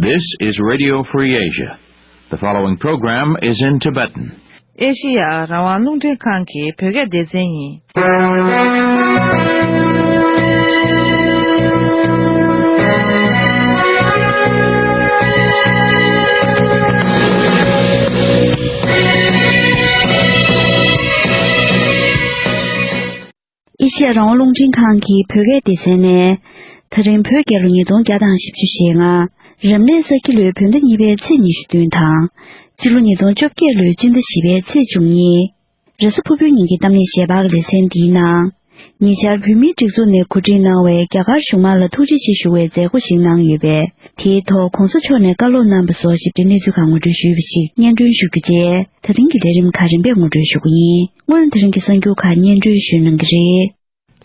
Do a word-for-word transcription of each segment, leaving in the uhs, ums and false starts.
This is Radio Free Asia. The following program is in Tibetan. ཨེ་ཤི་ཡ་རང་དབང་རླུང་འཕྲིན་ཁང་གི་བོད་སྐད་སྡེ་ཚན་ཡིན། ཨེ་ཤི་ཡ་རང་དབང་རླུང་འཕྲིན་ཁང་གི་བོད་སྐད་སྡེ་ཚན་ནས། ད་རིང་བོད་རྒྱལ་ལོ་ཉིས་སྟོང་བརྒྱ་དང་བཞི་བཅུ་ཞེ་ལྔ། རབ་གནས་ས་ཁྱི་ལོའི་བོད་ཟླ་གཉིས་པའི་ཚེས་ཉི་ཤུ་བདུན་དང་། སྤྱི་ལོ་ཉིས་སྟོང་བཅོ་བརྒྱད་ལོའི་སྤྱི་ཟླ་བཞི་པའི་ཚེས་བཅུ་གཉིས། རེས་གཟའ་ཕུར་བུའི་ཉིན་གྱི་གཏམ་གླེང་ཞལ་པར་གྱི་ལེ་ཚན་འདིའི་ནང་། ཉེ་ཆར་བོད་མིའི་སྒྲིག་འཛུགས་ནས་གོ་སྒྲིག་གནང་བའི་རྒྱ་གར་གཞུང་མང་ལ་ཐུགས་རྗེ་ཆེ་ཞུ་བའི་མཛད་སྒོ་ཞིག་གནང་ཡོད་པས། དེའི་ཐོག་གོང་ས་མཆོག་ནས་བཀའ་སློབ་གནང་པ་སོགས་ཞིབ་ཕྲའི་གནས་ཚུལ་ཁག་ངོ་སྤྲོད་ཞུས་པ་ཞིག་སྙན་སྒྲོན་ཞུ་རྒྱུ་བཅས། ད་ཐེངས་ཀྱི་ལས་རིམ་ཁག་རིམ་པས་ངོ་སྤྲོད་ཞུ་གི་ཡིན། སྔོན་ལ་དེ་རིང་གི་གསར་འགྱུར་ཁག་སྙན་སྒྲོན་ཞུ་གནང་གི་རེད།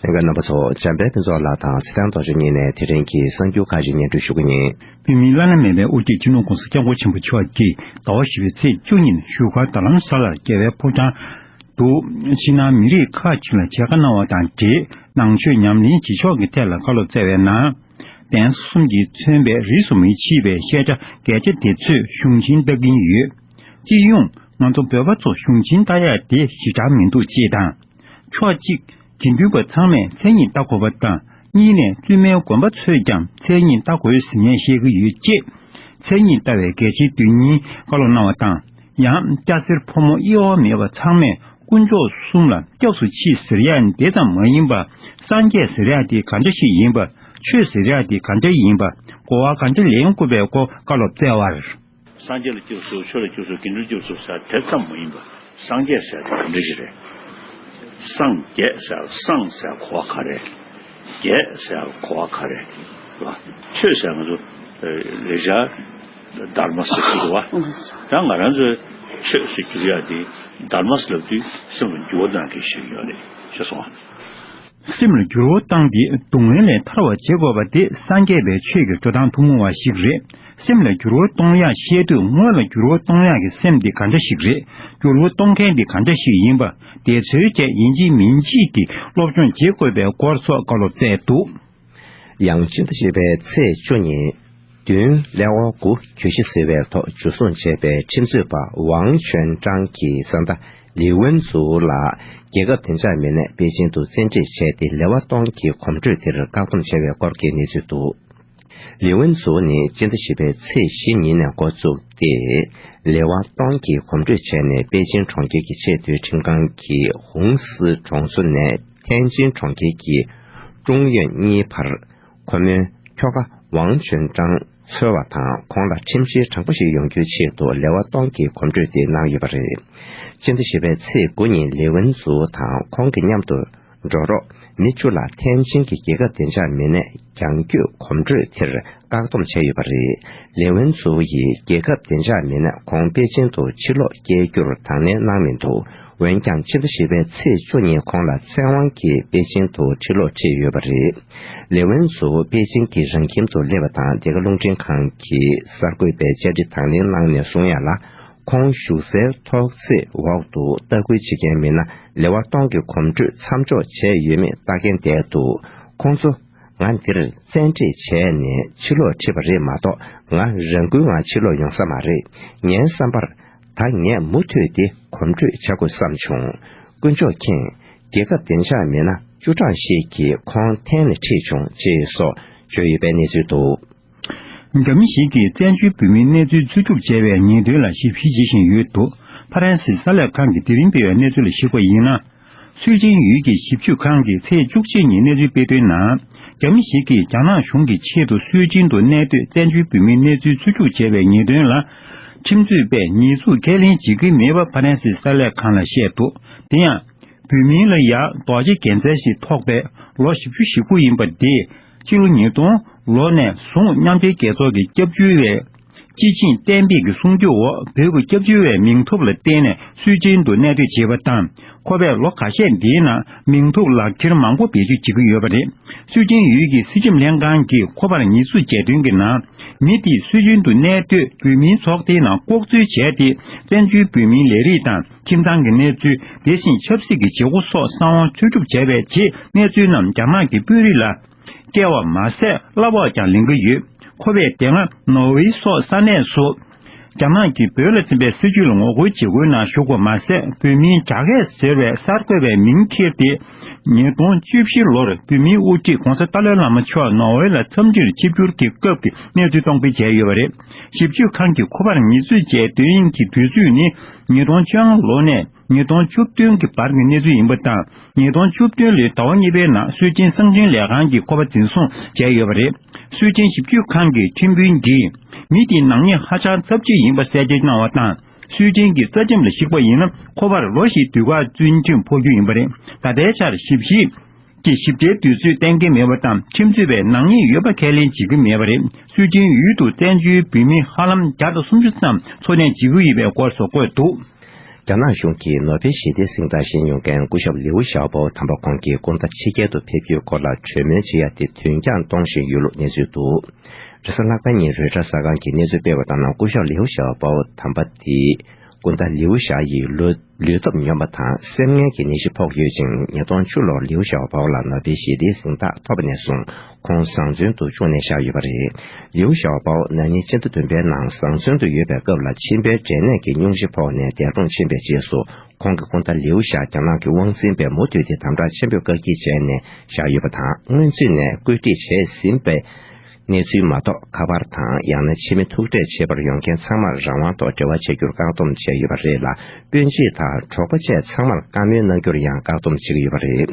ལྷན་རྒྱས་རྣམ་པ་ཚོ། འཇམ་དཔལ་ཕུན་ཚོགས་ལགས་དང་ཚེ་བརྟན་རྡོ་རྗེ་གཉིས་ནས་དེ་རིང་གི་གསར་འགྱུར་ཁག་ཅིག་སྙན་སྒྲོན་ཞུ་གི་ཡིན། བོད་མིའི་བླ་ན་མེད་པའི་དབུ་ཁྲིད་སྤྱི་ནོར་༸གོང་ས་༸སྐྱབས་མགོན་ཆེན་པོ་མཆོག་གིས་ཟླ་བ་བཞི་པའི་ཚེས་བཅུ་ཉིན་བཞུགས་སྒར་རྡ་རམ་ས་ལར་རྒྱལ་བའི་ཕོ་བྲང་དུ་ཕྱི་ནང་མི་རིགས་ཁག་ཅིག་ལ་མཇལ་ཁ་གནང་བ་དང་འབྲེལ། ནང་ཆོས་ཉམས་ལེན་བྱེད་ཕྱོགས་ཀྱི་ཐད་ལ་བཀའ་སློབ་སྩལ་བའི་ནང་། གདན་ས་གསུམ་གྱིས་མཚོན་པའི་རིས་སུ་མི་ཕྱེད་པའི་ཤེས་བྱ་གལ་ཆེ་དེ་ཚོས་གཞུང་ཆེན་ལྟ་གིན་ཡོད། སྤྱི་ཡོངས་ང་ཚོ་བོད་པ་ཚོ་གཞུང་ཆེན་ལྟ་ཡག་དེ་ཞེ་དྲག་མི་འདུག་ཅེས་དང་། ཕྱོགས་གཅིག་དགེ་འདུན་པ་ཚང་མས་མཚན་ཉིད་ལྟ་དགོས་པ་དང་། གཉིས་ནས་བཙུན་མའི་དགོན་པ་ཚོས་ཀྱང་མཚན་ཉིད་ལྟ་དགོས་ཟེར་ནས་བཤད་ཀྱི་ཡོད་ཅེས། མཚན་ཉིད་ལྟ་བའི་གལ་ཆེའི་དོན་སྙིང་བཀའ་སློབ་གནང་བ་དང་། ཡང་སྐྱ་སེར་ཕོ་མོ་དབྱེ་བ་མེད་པ་ཚང་མས་དཀོན་མཆོག་གསུམ་ལ་སྐྱབས་སུ་མཆི་ཟེར་ཡག་དེ་ཙམ་མ་ཡིན་པར། སངས་རྒྱས་ཟེར་ཡག་དེ་གང་འདྲ་ཞིག་ཡིན་པ། ཆོས་ཟེར་ཡག་དེ་གང་འདྲ་ཡིན་པ། གོ་བ་གང་འདྲ་ལེན་དགོས་པའི་སྐོར་བཀའ་སློབ་སྩལ་བར། སངས་རྒྱས་ལ་སྐྱབས་སུ། ཆོས་ལ་སྐྱབས་སུ། དགེ་འདུན་ལ་སྐྱབས་སུ་ཟེར་དེ་ཙམ་མ་ཡིན་པ། སངས་རྒྱས་ཟེར་དེ་ག་འདྲ་ཞིག་རེད། སངས་རྒྱས་ཟེར། སངས་ཟེར་གོ་བ་ག་རེ། རྒྱས་ཟེར་གོ་བ་ག་རེ། ལ། ཆོས་ཟེར་ང་ཚོ་ལེགས་སྦྱར་དྷརྨ་ཟེར་གྱི་འདུག་བ། ད་ང་རང་ཚོའི་ཆོས་ཟེར་གྱི་ཡ་དེ་དྷརྨ་ཟེར་ལབ་དུས་སེམས་ལ་འགྱུར་བ་གཏོང་མཁན་ཞིག་ཡོད་རེད། ཤེས་སོང་ང་། སེམས་ལ་འགྱུར་བ་བཏང་སྟེ་སྡུག་བསྔལ་ལས་ཐར་བར་བྱེད་དགོས་པ་དེ་སངས་རྒྱས་པའི་ཆོས་ཀྱི་འགྲོ་སྟངས་ཐུན་མོང་བ་ཞིག་རེད། སེམས་ལ་འགྱུར་བ་གཏོང་ཡག་བཤད་དུས་སྔོན་ལ་འགྱུར་བ་གཏོང་ཡག་གི་སེམས་དེ་ག་འདྲ་ཞིག་རེད། འགྱུར་བ་གཏོང་མཁན་དེ་ག་འདྲ་ཞིག་ཡིན་པ། དེ་ཚོའི་ཆེད་ཡིན་གཅིག་མིན་གཅིག་གི་སློབ་སྦྱོང་བྱེད་དགོས་པའི་སྐོར་སོགས་བཀའ་སློབ་སྩལ་འདུག། ཡང་སྤྱི་ཟླ་བཞི་པའི་ཚེས་བཅུ་ཉིན། བདུན་ཀླད་ཀོར་དགུ་གྱོད་གཞི་ཟེར་བའི་ཐོག་འཇུ་བཟུང་བྱས་པའི་ཁྲིམས་རྩོད་པ་ཝང་ཆོན་ཀྲང་གི་བཟའ་ཟླ་ལི་ཝུན་ཙུའུ་ལགས་རྒྱལ་ཁབ་བདེ་འཇགས་མི་སྣས་པེ་ཅིང་དུ་བཙན་ཁྲིད་བྱས་ཏེ་ལེ་དབར་སྟོང་གི་གོམ་བགྲོད་དེར་བཀག་སྡོམ་བྱས་པའི་སྐོར་གྱི་གནས་ཚུལ་འདུག། ལི་ཝུན་ཙུའུ་ནི་སྤྱི་ཟླ་བཞི་པའི་ཚེས་བཞི་ཉིན་ནས་འགོ་བཙུགས་ཏེ། ལེ་དབར་སྟོང་གི་གོམ་བགྲོད་བྱས་ནས་པེ་ཅིང་གྲོང་ཁྱེར་གྱི་ཆེས་མཐོའི་ཁྲིམས་ཁང་གི་ཧུང་སི་གྲོང་ཚོ་ནས་ཐེན་ཅིན་གྲོང་ཁྱེར་གྱི་ཀྲུང་ཡོན་གཉིས་བར། ཁོ་མོའི་ཁྱོ་ག་ཝང་ཆོན་ཀྲང་འཚོལ་བ་དང་། ཁོང་ལ་ཁྲིམས་བཤེར་དྲང་པོ་ཞིག་ཡོང་རྒྱུའི་ཆེད་དུ་ལེ་དབར་སྟོང་གི་གོམ་བགྲོད་དེ་གནང་ཡོད་པ་རེད། སྤྱི་ཟླ་བཞི་པའི་ཚེས་དགུ་ཉིན་ལེ་ཝུན་ཙུའུ་དང་ཁོང་གི་མཉམ་དུ་འགྲོ་རོགས་མི་བཅུ་ལ་ཐེན་ཅིན་གྱི་རྒྱལ་ཁབ་བདེ་འཇགས་མི་སྣས་རྒྱང་སྐྱོད་གོམ་བགྲོད་དེར་བཀག་སྡོམ་བྱས་ཡོད་པ་རེད། ལེ་ཝུན་ཙུའུ་ཡིས་རྒྱལ་ཁབ་བདེ་འཇགས་མི་སྣས་ཁོང་པེ་ཅིན་དུ་ཕྱིར་ལོག་སྐྱེལ་རྒྱུར་དང་ལེན་གནང་མི་འདུག། འོན་ཀྱང་། ཕྱི་ཟླ་བཞི་པའི་ཚེས་བཅུ་ཉིན་ཁོང་ལ་བཙན་དབང་གིས་པེ་ཅིང་དུ་ཕྱིར་ལོག་ཁྲིད་ཡོད་པ་རེད། ལེ་ཝུན་ཙུའུ་པེ་ཅིང་གི་རང་ཁྱིམ་དུ་སླེབས་པ་དང་། འདི་ག་རླུང་འཕྲིན་ཁང་གི་གསར་འགོད་པས་བཅར་འདྲི་དང་ལེན་གནང་ནས་གསུངས་ཡག་ལ། ཁོང་བཞུགས་སའི་ཐོག་བརྩེགས་འོག་ཏུ་ལྟ་སྐུལ་བྱེད་མཁན་མི་སྣ་ལེ་དབར་སྟོང་གི་གོམ་བགྲོད་མཚམས་འཇོག་བྱས་ཡོད་མེད་ལྟ་གིན་བསྡད་འདུག། ཁོང་ཚོ། ང་འདིར་བཙན་ཁྲིད་བྱས་ནས་ཕྱིར་ལོག་ཁྲིད་པ་རེད་མ་གཏོགས། ང་རང་འགུལ་ངང་ཕྱིར་ལོག་ཡོང་ས་མ་རེད། ངའི་བསམ་པར། ད་ངས་མུ་མཐུད་དེ་གོམ་བགྲོད་བྱ་དགོས་བསམ་བྱུང་། དཀོན་མཆོག་མཁྱེན། རྒྱལ་ཁབ་བདེ་འཇགས་མི་སྣ་བཅུ་གྲངས་ཤིག་གིས་ཁོང་འཐེན་ནས་ཁྲིད་བྱུང་ཅེས་སོགས་བརྗོད་ཡོད་པའི་གནས་ཚུལ་འདུག། རྒྱ་མི་ཞིག་གིས་བཙན་བྱོལ་བོད་མིའི་གནས་ཚུལ་འཚོལ་སྒྲུབ་བྱས་པའི་ཉེས་དོན་ལ་ཞིབ་བཤེར་བྱེད་བཞིན་ཡོད་འདུག། ཕ་རན་སིའི་གསར་ལས་ཁང་གིས་དེ་རིང་སྤེལ་བའི་གནས་ཚུལ་ལ་གཞིགས་པ་ཡིན་ན། སུའེ་ཅིན་ཡུལ་གྱི་ཞིབ་འཇུག་ཁང་གིས་ཚེས་བཅུ་གཅིག་ཉིན་གནས་ཚུལ་སྤེལ་དོན་ནང་། རྒྱ་མི་ཞིག་གིས་རྒྱ་ནག་གཞུང་གི་ཆེད་དུ་སུའེ་ཅིན་དུ་གནས་སྡོད་བཙན་བྱོལ་བོད་མིའི་གནས་ཚུལ་འཚོལ་སྒྲུབ་བྱས་པའི་ཉེས་དོན་ལ། ཁྲིམས་རྩོད་པས་ཉེས་འཛུགས་ཁས་ལེན་བྱེད་ཀྱི་མེད་པ་ཕ་རན་སིའི་གསར་ལས་ཁང་ལ་བཤད་འདུག། དེ་ཡང་། བོད་མིའི་ལ་ཡ་རྡོག་རྗེ་རྒྱལ་མཚན་ཞིག་ཐོགས་པའི་ལོ་བཞི་བཅུ་ཞེ་དགུ་ཡིན་པ་དེས། སྤྱི་ལོ་ཉིས་སྟོང་ལོ་ནས་བཟུང་མཉམ་འབྲེལ་རྒྱལ་ཚོགས་ཀྱི་སྐྱབས་བཅོལ་བའི་སྤྱི་ཆིངས་གཏན་འབེབས་ཀྱི་སྲུང་སྐྱོབ་འོག་བོད་ཀྱི་སྐྱབས་བཅོལ་བའི་མིང་ཐོབ་ལ་བརྟེན་ནས་སུའེ་ཅིན་དུ་གནས་སྡོད་བྱས་པ་དང་། ཁོ་པས་ལོ་ཁ་ཤས་འདིའི་ནང་མིང་ཐོབ་ལག་ཁྱེར་མང་པོ་བེད་སྤྱོད་བྱེད་ཀྱི་ཡོད་པ་རེད། སུའེ་ཅིན་ཡུལ་གྱི་སྲིད་ཁྲིམས་ལྷན་ཁང་གིས་ཁོ་པར་ཉེས་འཛུགས་བྱས་དོན་གྱི་ནང་། མི་དེས་སུའེ་ཅིན་དུ་གནས་སྡོད་བོད་མིའི་ཚོགས་སྡེའི་ནང་ལྐོག་འཛུལ་བྱས་ཏེ། བཙན་བྱོལ་བོད་མིའི་ལས་རིགས་དང་ཁྱིམ་ཚང་གི་གནས་ཚུལ། དེ་བཞིན་ཆབ་སྲིད་ཀྱི་བྱེད་སྒོ་སོགས་གསང་བ་འཚོལ་སྒྲུབ་བྱས་པའི་རྗེས། གནས་ཚུལ་རྣམས་རྒྱ་ནག་གི་དཔོན་རིགས་ལ། བསྐྱལ་བ་མ་ཟད། གླ་ཕོགས་ཀྱང་ལེན་གྱི་ཡོད། ཁོ་པས་དེ་སྔ་ནོར་ཝེ་སོགས་ས་གནས་སུ། རྒྱ་ནག་གིས་བོད་ལ་འཛིན་པའི་སྲིད་བྱུས་ལ་ངོ་རྒོལ་བྱེད་སྒོའི་ནང་ཞུགས་པ་མ་ཟད། བོད་མིའི་རྒྱ་སྐད་ཟེར་བའི་གསར་འགོད་པའི་མིང་འཁྱེར་ཏེ། ཉིས་སྟོང་བཅུ་བཞི་ལོར་བོད་མིའི་དབུ་ཁྲིད་༧གོང་ས་ཏཱ་ལའི་བླ་མ་མཆོག་ནོར་ཝེ་ལ་འཚམས་འདྲིར་ཆིབས་བསྒྱུར་གྱི་སྐབས་ཀྱི་གནས་ཚུལ་གཏོང་སྤེལ་བྱས་ཡོད་པ་རེད། ཞིབ་དཔྱོད་ཁང་གིས་ཁོ་པར་ཉེས་འཛུགས་བྱས་དོན་སྙིང་གི་དུས་ཚོད་ནི་ཉིས་སྟོང་བཅོ་ལྔ་ལོ་ནས་ཉིས་སྟོང་བཅུ་བདུན་གྱི་བར་གྱི་གནས་ཚུལ་ཡིན་པ་དང་། ཉིས་སྟོང་བཅུ་བདུན་ལོའི་ཟླ་བ་གཉིས་པའི་ནང་སུའེ་ཅན་གསང་འཕྲིན་ལས་ཁང་གིས་ཁོ་པ་འཛིན་བཟུང་བྱས་ཡོད་པ་རེད། སུའེ་ཅན་ཞིབ་དཔྱོད་ཁང་གི་ཁྲིམས་དཔོན་གྱིས། མི་དེའི་ནག་ཉེས་ཧ་ཅང་ཚབས་ཆེ་ཡིན་པ་གསལ་བཤད་གནང་བ་དང་། སུའེ་ཅན་གྱི་རྩ་ཁྲིམས་ལ་གཞིགས་པ་ཡིན་ན། ཁོ་པར་ལོ་བཞིའི་དུས་བཀག་བཙོན་ཁྲིམས་ཕོག་རྒྱུ་ཡིན་པ་རེད། ད་ལྟའི་ཆར་ཞིབ་བཤེར་གྱི་ཞིབ་ཕྲའི་དུས་ཚོད་གཏན་འཁེལ་མེད་པ་དང་། ཁྲིམས་རྩོད་པས་ནག་ཉེས་ཡོད་པ་ཁས་ལེན་བྱེད་ཀྱི་མེད་པ་རེད། སུའེ་ཅན་ཡུལ་དུ་བཙན་བྱོལ་བོད་མི་ཧ་ལམ་བརྒྱ་དང་སུམ་ཅུ་ཙམ་འཚོ་གནས་བྱེད་ཀྱི་ཡོད་པའི་སྐོར་སོགས་བཀོད་འདུག། རྒྱ་ནག་གཞུང་གིས་ནོ་བེལ་ཞི་བདེའི་གཟེངས་རྟགས་བཞེས་མྱོང་མཁན་སྐུ་ཞབས་ལིའུ་ཞའོ་པོ་དམ་པ་ཁོང་གིས་སྐུ་ཟླ་ཕྱི་རྒྱལ་དུ་ཕེབས་རྒྱུའི་སྐོར་ལ་གྲོས་མོལ་བྱེད་ཡ་དེ་དུས་འགྱངས་གཏོང་བཞིན་ཡོད་ལུགས་གནས་ཚུལ་འདུག། རེས་གཟའ་ལྷག་པའི་ཉིན་རོའི་ཊར་གསར་ཁང་གིས་གནས་ཚུལ་སྤེལ་བ་ལྟར་ན། སྐུ་ཞབས་ལིའུ་ཞའོ་པོ་དམ་པ་དེ་སྐུ་ཟླ་ལིའུ་ཞའོ་ཡི་ལུས་ལུས་སྟོབས་ཉམས་པ་དང་སེམས་ངལ་གྱི་ནད་གཞི་ཕོག་ཡོད་ཅིང་། ཉིས་སྟོང་བཅུ་ལོར་ལིའུ་ཞའོ་པོ་ལ་ནོ་བེལ་ཞི་བདེའི་གཟེངས་རྟགས་ཐོབ་པ་ནས་བཟུང་ཁོང་བཟང་བཙོན་དུ་བཅུག་ནས་བཞག་ཡོད་པ་རེད། ལིའུ་ཞའོ་པོ་ན་ནིང་ཕྱི་ཟླ་བདུན་པའི་ནང་བཟང་བཙོན་དུ་ཡོད་པའི་སྐབས་ལ་མཆིན་པའི་འབྲས་ནད་ཀྱི་སྙུང་གཞི་ཕོག་ནས་འདས་གྲོངས་ཕྱིན་པའི་རྗེས་སུ། ཁོང་གི་སྐུ་ཟླ་ལིའུ་ཞའོ་རྒྱ་ནག་གི་དབང་འཛིན་པས་མུ་མཐུད་དེ་དམ་དྲག་ཆེན་པོས་བཀག་སྐྱིལ་བྱས་ནས་བཞག་ཡོད་པ་དང་། སྔོན་ཚུད་ནས་བཀོད་སྒྲིག་བྱས་ཟིན་པའི་གནས་ཚུལ་མ་གཏོགས། ཁ་པར་དང་། ཡང་ན་ཕྱི་མི་ཐུག་འཕྲད་བྱེད་པར་ཡོང་མཁན་ཚང་མར་རང་དབང་ཐོག་འབྲེལ་བ་བྱ་རྒྱུར་བཀག་སྡོམ་བྱས་ཡོད་པ་རེད་ལ། སྤུན་མཆེད་དང་གྲོགས་པོ་བཅས་ཚང་མར་བཀའ་མོལ་གནང་རྒྱུར་ཡང་བཀག་སྡོམ་བྱེད་ཀྱི་ཡོད་པ་རེད།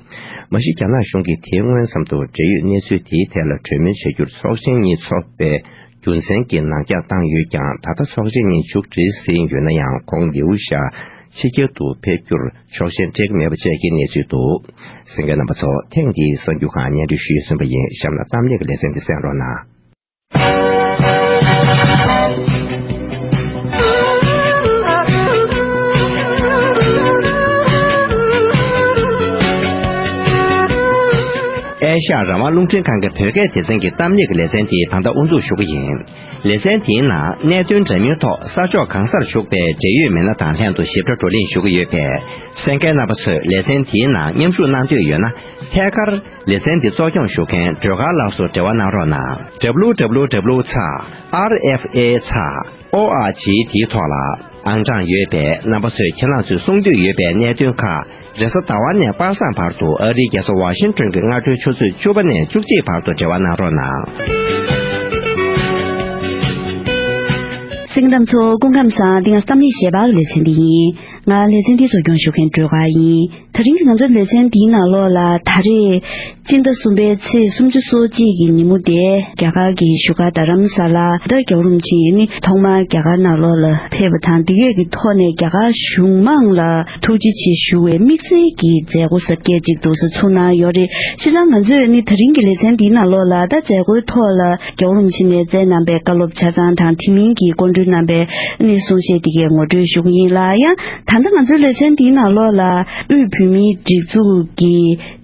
མ་གཞི་རྒྱ་ནག་གཞུང་གིས་དེའི་མངོན་སུམ་དུ་འབྲེལ་ཡོད་གནས་ཚུལ་དེའི་ཐད་ལ་གྲོས་མོལ་བྱ་རྒྱུར་ཚོགས་ཆེན་གཉིས་འཚོགས་པའི་རྒྱུ་མཚན་གྱིས་ནང་འཁྱག་བཏང་ཡོད་ཀྱང་། ད་ལྟ་ཚོགས་ཆེན་གཉིས་མཇུག་སྒྲིལ་ཟིན་ཡོད་ན་ཡང་། ཁོང་ལིའུ་ཞའོ་ཕྱི་རྒྱལ་དུ་ཕེབས་རྒྱུར་ཆོག་མཆན་སྤྲད་ཀྱི་མེད་པ་བཅས་ཀྱི་གནས་ཚུལ་འདུག། གསན་མཁན་རྣམ་པ་ཚོ། ཐེངས་འདིའི་གསར་འགྱུར་ཁག་སྙན་སྒྲོན་ཞུས་ཟིན་པ་ཡིན། གཤམ་ལ་གཏམ་གླེང་གི་ལེ་ཚན་འདི་གསན་རོགས་གནང་། ཨེ་ཤ་ཡ་རང་དབང་རླུང་འཕྲིན་ཁང་གི་བོད་སྐད་སྡེ་ཚན་གྱི་གཏམ་གླེང་གི་ལེ་ཚན་དེ་ད་ལྟ་དབུ་འཛུགས་ཞུ་གི་ཡིན། ལེ་ཚན་དེའི་ནང་གནད་དོན་འདྲ་མིན་ཐོག་ས་ཕྱོགས་གང་སར་བཞུགས་པའི་འབྲེལ་ཡོད་མི་སྣ་དང་ལྷན་དུ་ཞིབ་ཕྲ་བགྲོ་གླེང་ཞུ་གི་ཡོད་པས། གསན་མཁན་རྣམ་པ་ཚོས་ལེ་ཚན་དེའི་ནང་མཉམ་ཞུགས་གནང་འདོད་ཡོད་ན། ཐད་ཀར་ལེ་ཚན་འདི་གཙོ་སྐྱོང་ཞུ་མཁན་སྒྲོལ་དཀར་ལགས་སུ་འབྲེལ་བ་གནང་རོགས་གནང་། www ཚེག་rfa ཚེག་org འདིའི་ཐོག་ལ་ཨང་གྲངས་ཡོད་པས། རྣམ་པ་ཚོས་ཁྱེད་རང་ཚོས་གསུང་འདོད་ཡོད་པའི་གནད་དོན་ཁག་རེས་གཟའ་ཟླ་བ་ནས་པ་སངས་བར་དུ་ཨ་རིའི་རྒྱལ་ས་ཝ་ཤིང་ཏོན་གྱི་སྔ་དྲོའི་ཆུ་ཚོད་བཅུ་པ་ནས་བཅུ་གཅིག་བར་དུ་འབྲེལ་བ་གནང་རོགས་གནང་། གསན་མཁན་རྣམ་ཚོ་སྐུ་ཁམས་བཟང་། འདི་ང་བསམ་ཡས་གཞས་པ་གི་ལེ་ཚན་འདི་ཡིན། ང་ལེ་ཚན་འདི་གཙོ་སྐྱོང་ཞུ་མཁན་སྒྲོལ་དཀར་ཡིན། དེ་རིང་གི་ང་ཚོའི་ལེ་ཚན་འདིའི་ནང་ལོགས་ལ་ད་རེས་སྤྱི་ཟླ་གསུམ་པའི་ཚེས་སུམ་ཅུ་སོ་གཅིག་གི་ཉིན་མོ་དེ་རྒྱ་གར་གྱི་བཞུགས་སྒར་རྡ་རམ་ས་ལ་ད་རྒྱལ་བ་རིན་པོ་ཆེ་ནི་ཐོག་མར་རྒྱ་གར་ནང་ལོགས་ལ་ཕེབས་པ་དང་། འདི་གས་ཀྱི་ཐོག་ནས་རྒྱ་གར་གཞུང་མང་ལ་ཐུགས་རྗེ་ཆེ་ཞུ་བའི་དམིགས་བསལ་གྱི་མཛད་སྒོ་གསར་བསྐྱེད་ཅིག་འདུག་སེ་ཚུགས་གནང་ཡོད་རེད། བྱས་ཙང་ང་ཚོས་ནི་དེ་རིང་གི་ལེ་ཚན་འདིའི་ནང་ལོགས་ལ་ད་མཛད་སྒོའི་ཐོག་ལ་རྒྱལ་བ་རིན་པོ་ཆེ་ནས་མཛད་གནང་པའི་བཀའ་སློབ་ཆ་ཚང་དང་། དེ་མིན་གྱི་སྐུ་མགྲོན་རྣམ་པའི་ནི་གསུང་བཤད་འདི་གས་ངོ་སྤྲོད་ཞུ་གི་ཡིན་ལ། ཡང་ད་ལྟ་ང་ཚོའི་ལེ་ཚན་འདིའི་ནང་ལོགས་ལ་དབུས་བོད་མིའི་སྒྲིག་འཛུགས་ཀྱི་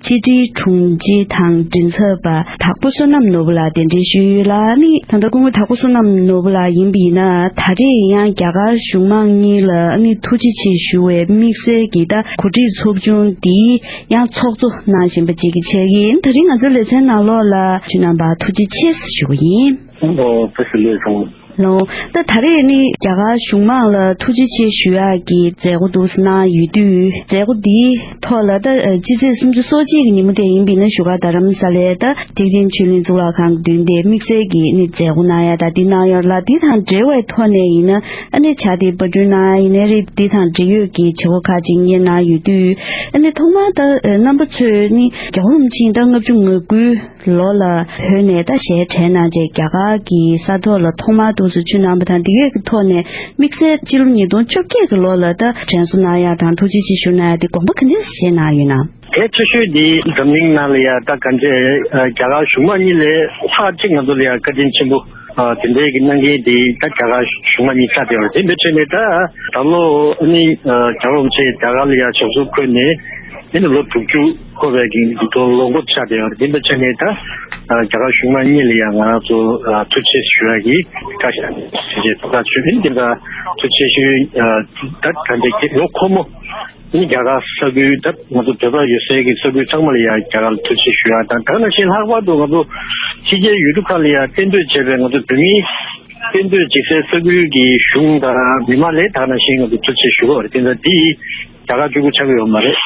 ཕྱི་དྲིལ་དྲུང་ཆེ་དང་མགྲིན་ཚབ་པ་དྭགས་པོ་བསོད་ནམས་ནོར་བུ་ལགས་གདན་འདྲེན་ཞུས་ཡོད་ལ། ནི་ད་ལྟ་སྐུ་ངོ་དྭགས་པོ་བསོད་ནམས་ནོར་བུ་ལགས་ཡིན་པ་ཡིན་ན། ད་རེས་ཡང་རྒྱ་གར་གཞུང་མང་གཉིས་ལ་ནི་ཐུགས་རྗེ་ཆེ་ཞུ་བའི་དམིགས་བསལ་གྱི་ད་གོ་སྒྲིག་ཚོགས་ཆུང་འདི་ཡང་ཚོགས་གཙོ་གནང་བཞིན་པ་ཅིག་གི་ཆེད་ཡིན། དེ་རིང་ང་ཚོའི་ལེ་ཚན་ནང་ལོགས་ལ་ཁྱེད་རྣམ་པ་ཐུགས་རྗེ་ཆེ་ཞུ་གི་ཡིན། ཨོ། བཀྲ་ཤིས་བདེ་ལེགས། ལོ། ད་ད་རེས་ནི་རྒྱ་གར་གཞུང་མང་ལ་ཐུགས་རྗེ་ཆེ་ཞུ་ཡག་གི་མཛད་སྒོ་འདུག་སེ་གནང་ཡོད་དུས། མཛད་སྒོ་འདིའི་ཐོག་ལ་ད་སྤྱི་ཚེས་སུམ་ཅུ་སོ་གཅིག་གི་ཉིན་མོ་དེ་ཡིན་པ་ཡིན་ན། བཞུགས་སྒར་རྡ་རམ་ས་ལའི་ད་ཐེག་ཆེན་ཆོས་གླིང་གཙུག་ལག་ཁང་གི་མདུན་དེར་དམིགས་བསལ་གྱི་ནི་མཛད་སྒོ་གནང་ཡག་ད་འདི་གནང་ཡོད་ལ། འདི་དང་འབྲེལ་བའི་ཐོག་ནས་ཡིན་ན་ཨ་ནི་ཕྱག་དེབ་པར་སྐྲུན་གནང་ཡག་ཡིན་ནའི་རེད། འདི་དང་འབྲེལ་ཡོད་ཀྱི་བྱེད་སྒོ་ཁག་ཅིག་གཉེར་གནང་ཡོད་དུས། ཨ་ནི་ཐོག་མར་ད་རྣམ་པ་ཚོས་ནི་རྒྱལ་བ་རིན་པོ་ཆེ་ད་ལྔ་བཅུ་ང་དགུ་ལོ་ལ་བོད་ནས་ད་ཞལ་བྲལ་གནང་རྗེས། རྒྱ་གར་གྱི་ས་ཐོག་ལ་ཐོག་མར་འདུག་སེ་མཆོད་གནང་བ་དང་། འདི་གའི་གི་ཐོག་ནས་དམིགས་བསལ་སྤྱི་ལོ་ཉིས་སྟོང་བཅོ་བརྒྱད་ཀྱི་ལོ་ལ་ད་དྲན་གསོ་གནང་ཡག་དང་ཐུགས་རྗེ་ཆེ་ཞུ་གནང་ཡག་དེ་དགོངས་པ་ག་འདྲས་བཞེས་གནང་ཡོད་ན། གལ་ཆེ་ཤོས་དེ་འཛམ་གླིང་ནང་ལ་ཡ་ད་གང་ཅི་རྒྱ་གར་གཞུང་མང་གཉིས་ལས་ལྷག་ཅིག་ང་ཚོ་ལ་ཡ་བཀའ་དྲིན་ཆེན་པོ་དེ་འདྲའི་གི་གནང་མཁན་དེ་ད་རྒྱ་གར་གཞུང་མང་གཉིས་ཆགས་བསྡད་ཡོད་རེད། དེ་འདྲ་བྱས་ནས་ད་ད་ལོ་ཨ་ནི་རྒྱལ་བ་རིན་པོ་ཆེ་རྒྱ་གར་ལ་ཡ་ཞབས་སོར་འཁོད་ནས། དེ་ནི་ལོ་དྲུག་ཅུ་འཁོར་བའི་གི་དུས་ཐོག་ལོ་འཁོར་ཆགས་བསྡད་ཡོད་རེད། དེ་འདྲ་བྱས་ནས་ད་རྒྱ་གར་གཞུང་མང་གཉིས་ལ་ཡང་ང་རང་ཚོ་ཐུགས་རྗེ་ཆེ་ཞུ་ཡག་གི་བཀའ་ཤག་ཞེས་ཐུགས་ཐག་ཆོད་ཡིན། དེ་འདྲ་ཐུགས་རྗེ་ཆེ་ཞུ་ད་ད་འདྲ་ལོ་འཁོར་མོ་ནི་རྒྱ་གར་ས་ཁུལ་ད་ང་ཚོ་བོད་པ་ཡོད་སའི་གི་ས་ཁུལ་ཚང་མ་ལ་ཡང་རྒྱ་གར་ལ་ཐུགས་རྗེ་ཆེ་ཞུ་ཡག་དང་། ད་ནང་བཞིན་ལྷག་པར་དུ་ང་ཚོ་ ཕྱི་རྒྱལ་ཡུལ་གྲུ་ཁག་ལ་ཡང་གཏན་སྡོད་བྱས་པའི་ང་ཚོ་བོད་མིའི་གཏན་སྡོད་བྱེད་སའི་ས་ཁུལ་གྱི་གཞུང་དང་མི་མང་ལ་ད་ག་ནང་བཞིན་ང་ཚོ་ཐུགས་རྗེ་ཆེ་ཞུ་གི་ཡོད་རེད། དེ་ཚོ་འདི་རྒྱ་གར་གཅིག་པུ་ཆགས་ཀྱི་ཡོད་མ་རེད།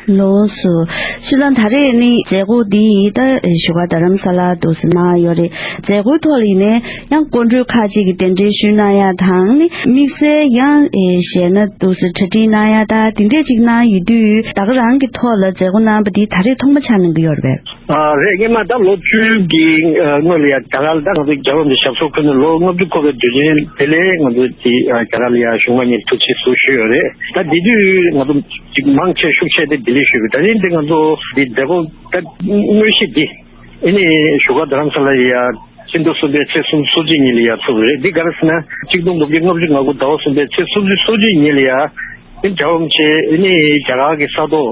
ལགས་སོ། བྱས་ཙང་ད་རེས་ནི་མཛད་སྒོ་འདི་ད་བཞུགས་སྒར་རྡ་རམ་ས་ལ་འདུག་སེ་གནང་ཡོད་རེད། མཛད་སྒོའི་ཐོག་ལ་ཡིན་ནའི་ཡང་སྐུ་མགྲོན་ཁག་ཅིག་གིས་གདན་འདྲེན་ཞུས་གནང་ཡ་དང་ནི་དམིགས་བསལ་ཡང་ཨེ་གཞས་སྣ་འདུག་སེ་གྲ་སྒྲིག་གནང་ཡ་ད་དེ་འདྲས་ཅིག་གནང་ཡོད་དུས་ད་ག་རང་གི་ཐོག་ལ་མཛད་སྒོ་གནང་པ་འདི་ད་རེས་ཐོག་མ་ཆགས་གནང་གི་ཡོད་རེད་པས། ཨ་རེད། སྔོན་མ་ད་ལོ་བཅུ་གི་ཨ་སྔོན་ལ་ཡ་རྒྱ་གར་ལ་ད་ང་ཚོ་རྒྱལ་བ་རིན་པོ་ཆེ་ཞབས་སོར་འཁོད་ནས་ལོ་ལྔ་བཅུ་འཁོར་བའི་དུས་ཆེན་དེ་ལས་ང་ཚོ་དེ་ཨ་རྒྱ་གར་ལ་ཡ་གཞུང་མང་གཉིས་ཐུགས་རྗེ་ཆེ་ཞུས་ཡོད་རེད། ད་དེ་དུས་ང་ཚོ་ཅིག་མང་ཆེ་ཤུགས་ཆེ་དེ་ལྡི་ལི་ཞུས་པ། ད་རིང་དེ་ང་ཚོ་འདི་མཛད་སྒོ་ད་དངོས་གཞི་འདི་ཨ་ནི་བཞུགས་སྒར་རྡ་རམ་ས་ལ་ཡ་ཕྱི་ཟླ་གསུམ་པའི་ཚེས་སུམ་ཅུ་སོ་གཅིག་ཉིན་ལ་ཡ་ཚུགས་པ་རེད། འདི་ག་རེ་ཟེར་ན་གཅིག་སྟོང་དགུ་བརྒྱ་ལྔ་བཅུ་ང་དགུ་ཟླ་བ་གསུམ་པའི་ཚེས་སུམ་ཅུ་སོ་གཅིག་ཉིན་ལ་ཡ་ཨ་ནི་རྒྱལ་བ་རིན་པོ་ཆེ་ཨ་ནི་རྒྱ་གར་གྱི་ས་ཐོག་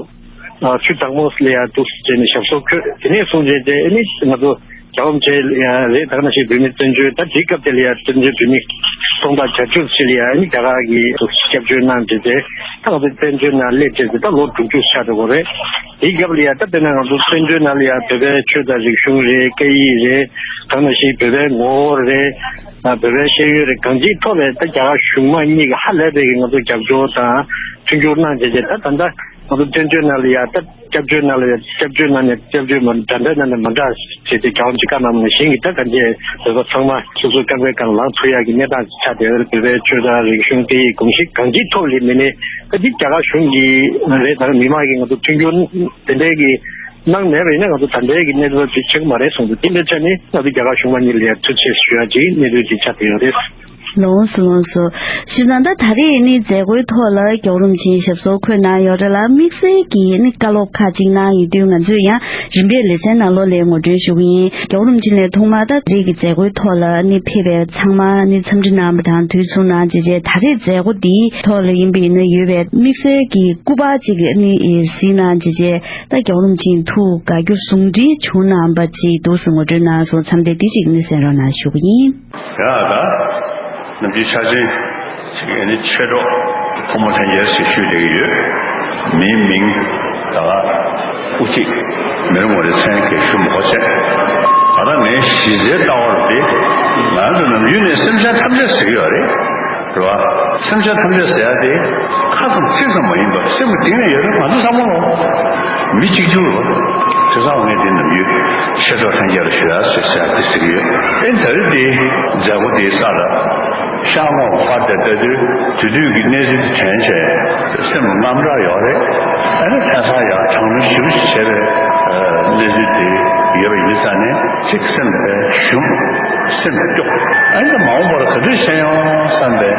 ཨ་ཆུ་དྭངས་མོ་ལ་ཡ་འདུག་སེ་བྱས་ནས་ཞབས་སོར་འཁོད། དེ་ནས་བཟུང་བྱས་ཏེ་ཨ་ནི་ང་ཚོ་རྒྱལ་བ་རིན་པོ་ཆེ་ལ་ཡ་རེད། ད་ག་ནང་བཞིན་བོད་མི་བཙན་བྱོལ་ད་དེའི་སྐབས་དེ་ལ་ཡ་བཙན་བྱོལ་བོད་མི་སྟོང་ཕྲག་བརྒྱད་ཅུ་ཅིག་ལ་ཡ་ཨ་ནི་རྒྱ་གར་གྱིས་སྐྱབས་བཅོལ་གནང་བྱས་ཏེ་ད་ང་ཚོ་བཙན་བྱོལ་ནང་སླེབས་བྱས་ཏེ་ད་ལོ་དྲུག་ཅུ་ཆགས་འགྲོ་གི་རེད། དེའི་སྐབས་ལ་ཡ་ད་དཔེར་ན་ང་ཚོ་བཙན་བྱོལ་ནང་ལ་ཡ་བོད་པའི་ཆོས་དང་རིག་གཞུང་རེད། སྐད་ཡིག་རེད། ད་ག་ནང་བཞིན་བོད་པའི་ངོ་བོ་རེད། ཨ་བོད་པའི་ཤེས་ཡོན་རེད། གང་ཅིའི་ཐོག་ལ་ད་རྒྱ་གར་གཞུང་མང་གཉིས་ཀྱིས་ཧ་ལས་པའི་གི་ང་ཚོ་རྒྱབ་སྐྱོར་དང་མཐུན་འགྱུར་གནང་བྱས་ཏེ་ད་ད་ལྟ་ང་ཚོ་བཙན་བྱོལ་ནང་ལ་ཡ་ད་སྐྱབས་བཅོལ་ནང་ལ་ཡ་སྐྱབས་བཅོལ་ནང་ནས་སྐྱབས་བཅོལ་མ་འདྲ་འདྲ་ནང་ནས་མ་འདྲ་བྱས་ཏེ་རྒྱལ་བ་རིན་པོ་ཆེ་བཀའ་གནང་བ་ནང་བཞིན་གྱི་ད་གང་ཅི་བོད་པ་ཚང་མ་སོ་སོའི་རྐང་པའི་སྒང་ལངས་ཐུབ་ཡག་གི་གནས་སྟངས་ཆགས་བསྡད་ཡོད་རེད། བོད་པའི་ཆོས་དང་རིག་གཞུང་སྐད་ཡིག་གོམས་གཤིས་གང་ཅིའི་ཐོག་ལ་མིན་ནའི་ད་འདི་རྒྱ་གར་གཞུང་གི་རེད། ད་མི་མང་གིས་ང་ཚོ་མཐུན་འགྱུར་དེ་འདྲའི་གི་གནང་མེད་པ་ཡིན་ན་ང་ཚོ་ད་ལྟའི་གི་གནས་ཚུལ་དེ་ཆགས་ཀྱི་མ་རེད་གསུངས་འདུག་དེ་འདྲའི་ཆ་ནས་ང་ཚོ་རྒྱ་གར་གཞུང་མང་གཉིས་ལ་ཡང་ཐུགས་རྗེ་ཆེ་ཞུ་ཡག་ཅིག་གནས་ཚུལ་ཅིག་ཆགས་བསྡད་ཡོད་རེད། ལགས་སོ་ལགས་སོ། བྱས་ཙང་ད་ད་རེས་ནི་མཛད་སྒོའི་ཐོག་ལ་རྒྱལ་བ་རིན་པོ་ཆེའི་ཞབས་སོར་འཁོད་གནང་ཡོད་རེད་ལ། དམིགས་བསལ་གྱི་ནི་བཀའ་སློབ་ཁག་ཅིག་གནང་ཡོད་དུས་ང་ཚོས་ཡང་རིམ་པས་ལེ་ཚན་ནང་ལོགས་ལ་ངོ་སྤྲོད་ཞུ་གི་ཡིན། རྒྱལ་བ་རིན་པོ་ཆེ་ནས་ཐོག་མར་ད་རེས་ཀྱི་མཛད་སྒོའི་ཐོག་ལ་ནི་ཕེབས་པའི་ཚང་མ་ནི་འཚམས་འདྲི་གནང་བ་དང་དུས་མཚུངས་གནང་བྱས་རྗེས་ད་རེས་མཛད་སྒོ་འདིའི་ཐོག་ལ་ཡིན་པ་ཡིན་ན་ཡོད་པའི་དམིགས་བསལ་གྱི་སྐུ་པར་ཅིག་ནི་གཟིགས་གནང་བྱས་རྗེས་ད་རྒྱལ་བ་རིན་པོ་ཆེའི་ཐུགས་དགའ་སྐྱོ་ཟུང་འབྲེལ་བྱུང་གནང་བ་ཅིག་འདུག་སེ་ངོ་སྤྲོད་གནང་སོང་། མཚམས་དེ་འདི་ཅིག་ནི་གསན་རོགས་གནང་ཞུ་གི་ཡིན། ཡ་ད། ནམ་རྒྱུན་ཆ་ཆེན་ཞིག་ཨ་ནི་ཆོས་གྲོགས་ཕོ་མོ་ལྷན་རྒྱས་ཞེས་ཞུས་བསྡད་ཀྱི་ཡོད། མིའི་མིང་ད་ག་དབུ་ཁྲིད་མི་རེ་ངོ་རེ་མཚན་གྱི་ཞུ་མི་དགོས་བྱས། ད་ལྟ་ངའི་གཞི་རྩའི་ལྟ་བ་རུ་དེ་ང་ཚོ་ནམ་རྒྱུན་ནས་སེམས་ཅན་ཐམས་ཅད་ཟེར་གྱི་ཡོད་རེད། རེད་བ། སེམས་ཅན་ཐམས་ཅད་ཟེར་ཡ་དེ་ཁ་ཙམ་ཚིག་ཙམ་མ་ཡིན་པར་སེམས་ཀྱི་གཏིང་ནས་ཡོད་རེད། ང་ཚོ་ཚང་མ་ལོ་མི་གཅིག་གྱུར་རོ། དེ་ཚང་ངས་དེ་ནམ་རྒྱུན་ཆེ་མཆོག་ལྷན་རྒྱས་ལ་ཞུ་ཡ་ཟེར་ཟེར་ཡ་དེ་ཟེར་གྱི་ཡོད། ཨེ་ད་རེས་དེ་མཛད་སྒོ་དེའི་ས་ལ་ཤར་ངོས་ཕར་དེ་ལྟ་དུས་དེ་དུས་ཀྱི་གནས་ཚུལ་དེ་དྲན་བྱས་སེམས་དངངས་སྐྲག་ཡོད་རེད། ཨ་ནི་ཕན་སང་ཡང་གྲངས་མེད་ཞེ་པོ་ཞིག་བྱས་པའི་གནས་ཚུལ་དེ་ཡོད་པ་ཡིན་ཙང་ནས་ཅིག་སེམས་པའི་ཞུམ། སེམས་སྐྱོ། ཨ་ནི་མ་འོངས་པར་ག་འདྲ་བྱས་ཡོང་བསམ་པའི་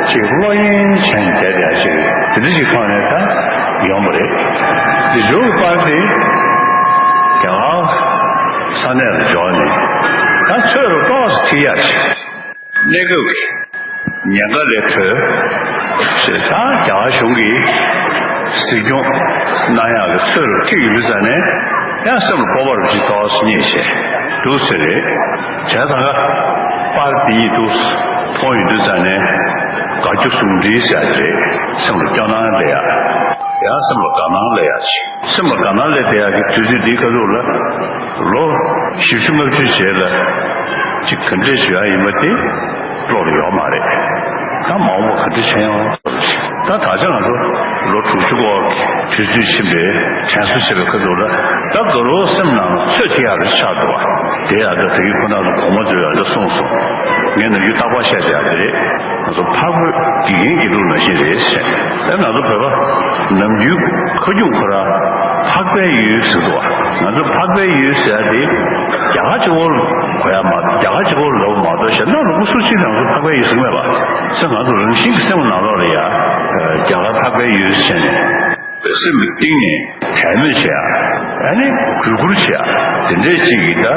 ཅིག་བློ་གཡེང་བྱས་ནས་བསྡད་བསྡད་ཅིག་དེ་འདྲ་ཞིག་ཐོག་ནས་ད་ཡོང་བ་རེད། འདི་འཇོག་གི་པར་དེ་རྒྱ་གར་ས་གནས་ལ་འབྱོར་ནས་ད་ཚོད་རུ་ཏོག་ཙམ་ཁྲིད་ཡག་ཅིག་གནས་སྐབས་ཀྱི་ཉེན་ཁ་ལས་གྲོལ་ཞེས་ད་རྒྱ་གར་གཞུང་གིས་གཟིགས་སྐྱོང་གནང་ཡག་གི་ཚོད་རུ་ཁྲིད་ཀྱི་ཡོད་ཙང་ནས་ཡང་སེམས་ལ་སྤོབས་པ་རུ་ཅིག་ཏོག་ཙམ་རྙེད་བྱས་འདུག་ཟེར་རེད། བྱས་ཙང་ཀ་པར་དེ་ཡིས་འདུག་མཐོང་ཡོང་དུས་ཙང་ནས་དགའ་སྐྱོ་ཟུང་འབྲེལ་ཟེར་ཡག་རེད། སེམས་ལ་སྐྱོ་སྣང་སླེབས་ཡག་ཡང་སེམས་ལ་དགའ་སྣང་སླེབས་ཡག་ཅིག་སེམས་ལ་དགའ་སྣང་སླེབས་བསྡད་ཡག་གི་དུས་ཚོད་འདིའི་ཁ་ཐུག་ལ་ལོ་བཞི་བཅུ་ལྔ་བཅུ་རྗེས་ལ་ཅིག་ག་འདྲས་བྱེད་ཡག་ཡིན་པ་དེ་བློ་ལ་ཡོད་མ་རེད། ད་མ་འོངས་པ་ག་འདྲས་བྱེད་ཡོང་། ད་ད་ཆ་ང་ཚོ་ལོ་དྲུག་ཅུ་སྐོར་དུས་ཚོད་ཕྱིན་པའི་དྲན་གསོ་བྱེད་པའི་ཁ་ཐུག་ལ་ད་དགའ་རོགས་སེམས་ནང་ལ་ཚོད་ཐིག་ཡག་རེ་ཆགས་འདུག་བ། དེ་ཡང་ད་དེ་གི་ཁོ་ན་ཚོ་གོང་མ་ཚོས་ཡང་ད་གསུངས་སོང་། ངས་ནམ་རྒྱུན་རྟག་པར་བཤད་བསྡད་ཡག་དེ་རེད། ང་ཚོ་འཕགས་བོད་དགེ་རྒན་དགེ་ལུགས་ནང་བཞིན་རེད་ཟེར། ཨེ་ང་ཚོ་བོད་པ་ནམ་རྒྱུན་ཁ་རྒྱུན་ཁོ་རང་འཕགས་པའི་ཡུལ་ཟེར་འདུག་བ། ང་ཚོ་འཕགས་པའི་ཡུལ་ཟེར་ཡག་དེ་རྒྱ་གར་གཅིག་པོར་གོ་ཡག་མ་རྒྱ་གར་གཅིག་པོར་ལབ་མ་གཏོགས་གཞན་དག་ལུང་པ་སུ་གཅིག་ལ་ང་ཚོ་འཕགས་པའི་ཡུལ་ཟེར་གྱི་མེད་པ། ཚེ་ང་ཚོ་རང་བཞིན་གྱི་སེམས་ནང་ལོགས་ལ་ཡ་རྒྱ་གར་འཕགས་པའི་ཡུལ་ཟེར་ནས་སེམས་ཀྱི་གཏིང་ནས་དད་མོས་བྱེད་ཡག་ཨ་ནི་གུས་བཀུར་བྱེད་ཡག་དེ་འདྲས་གཅིག་གིས་ད་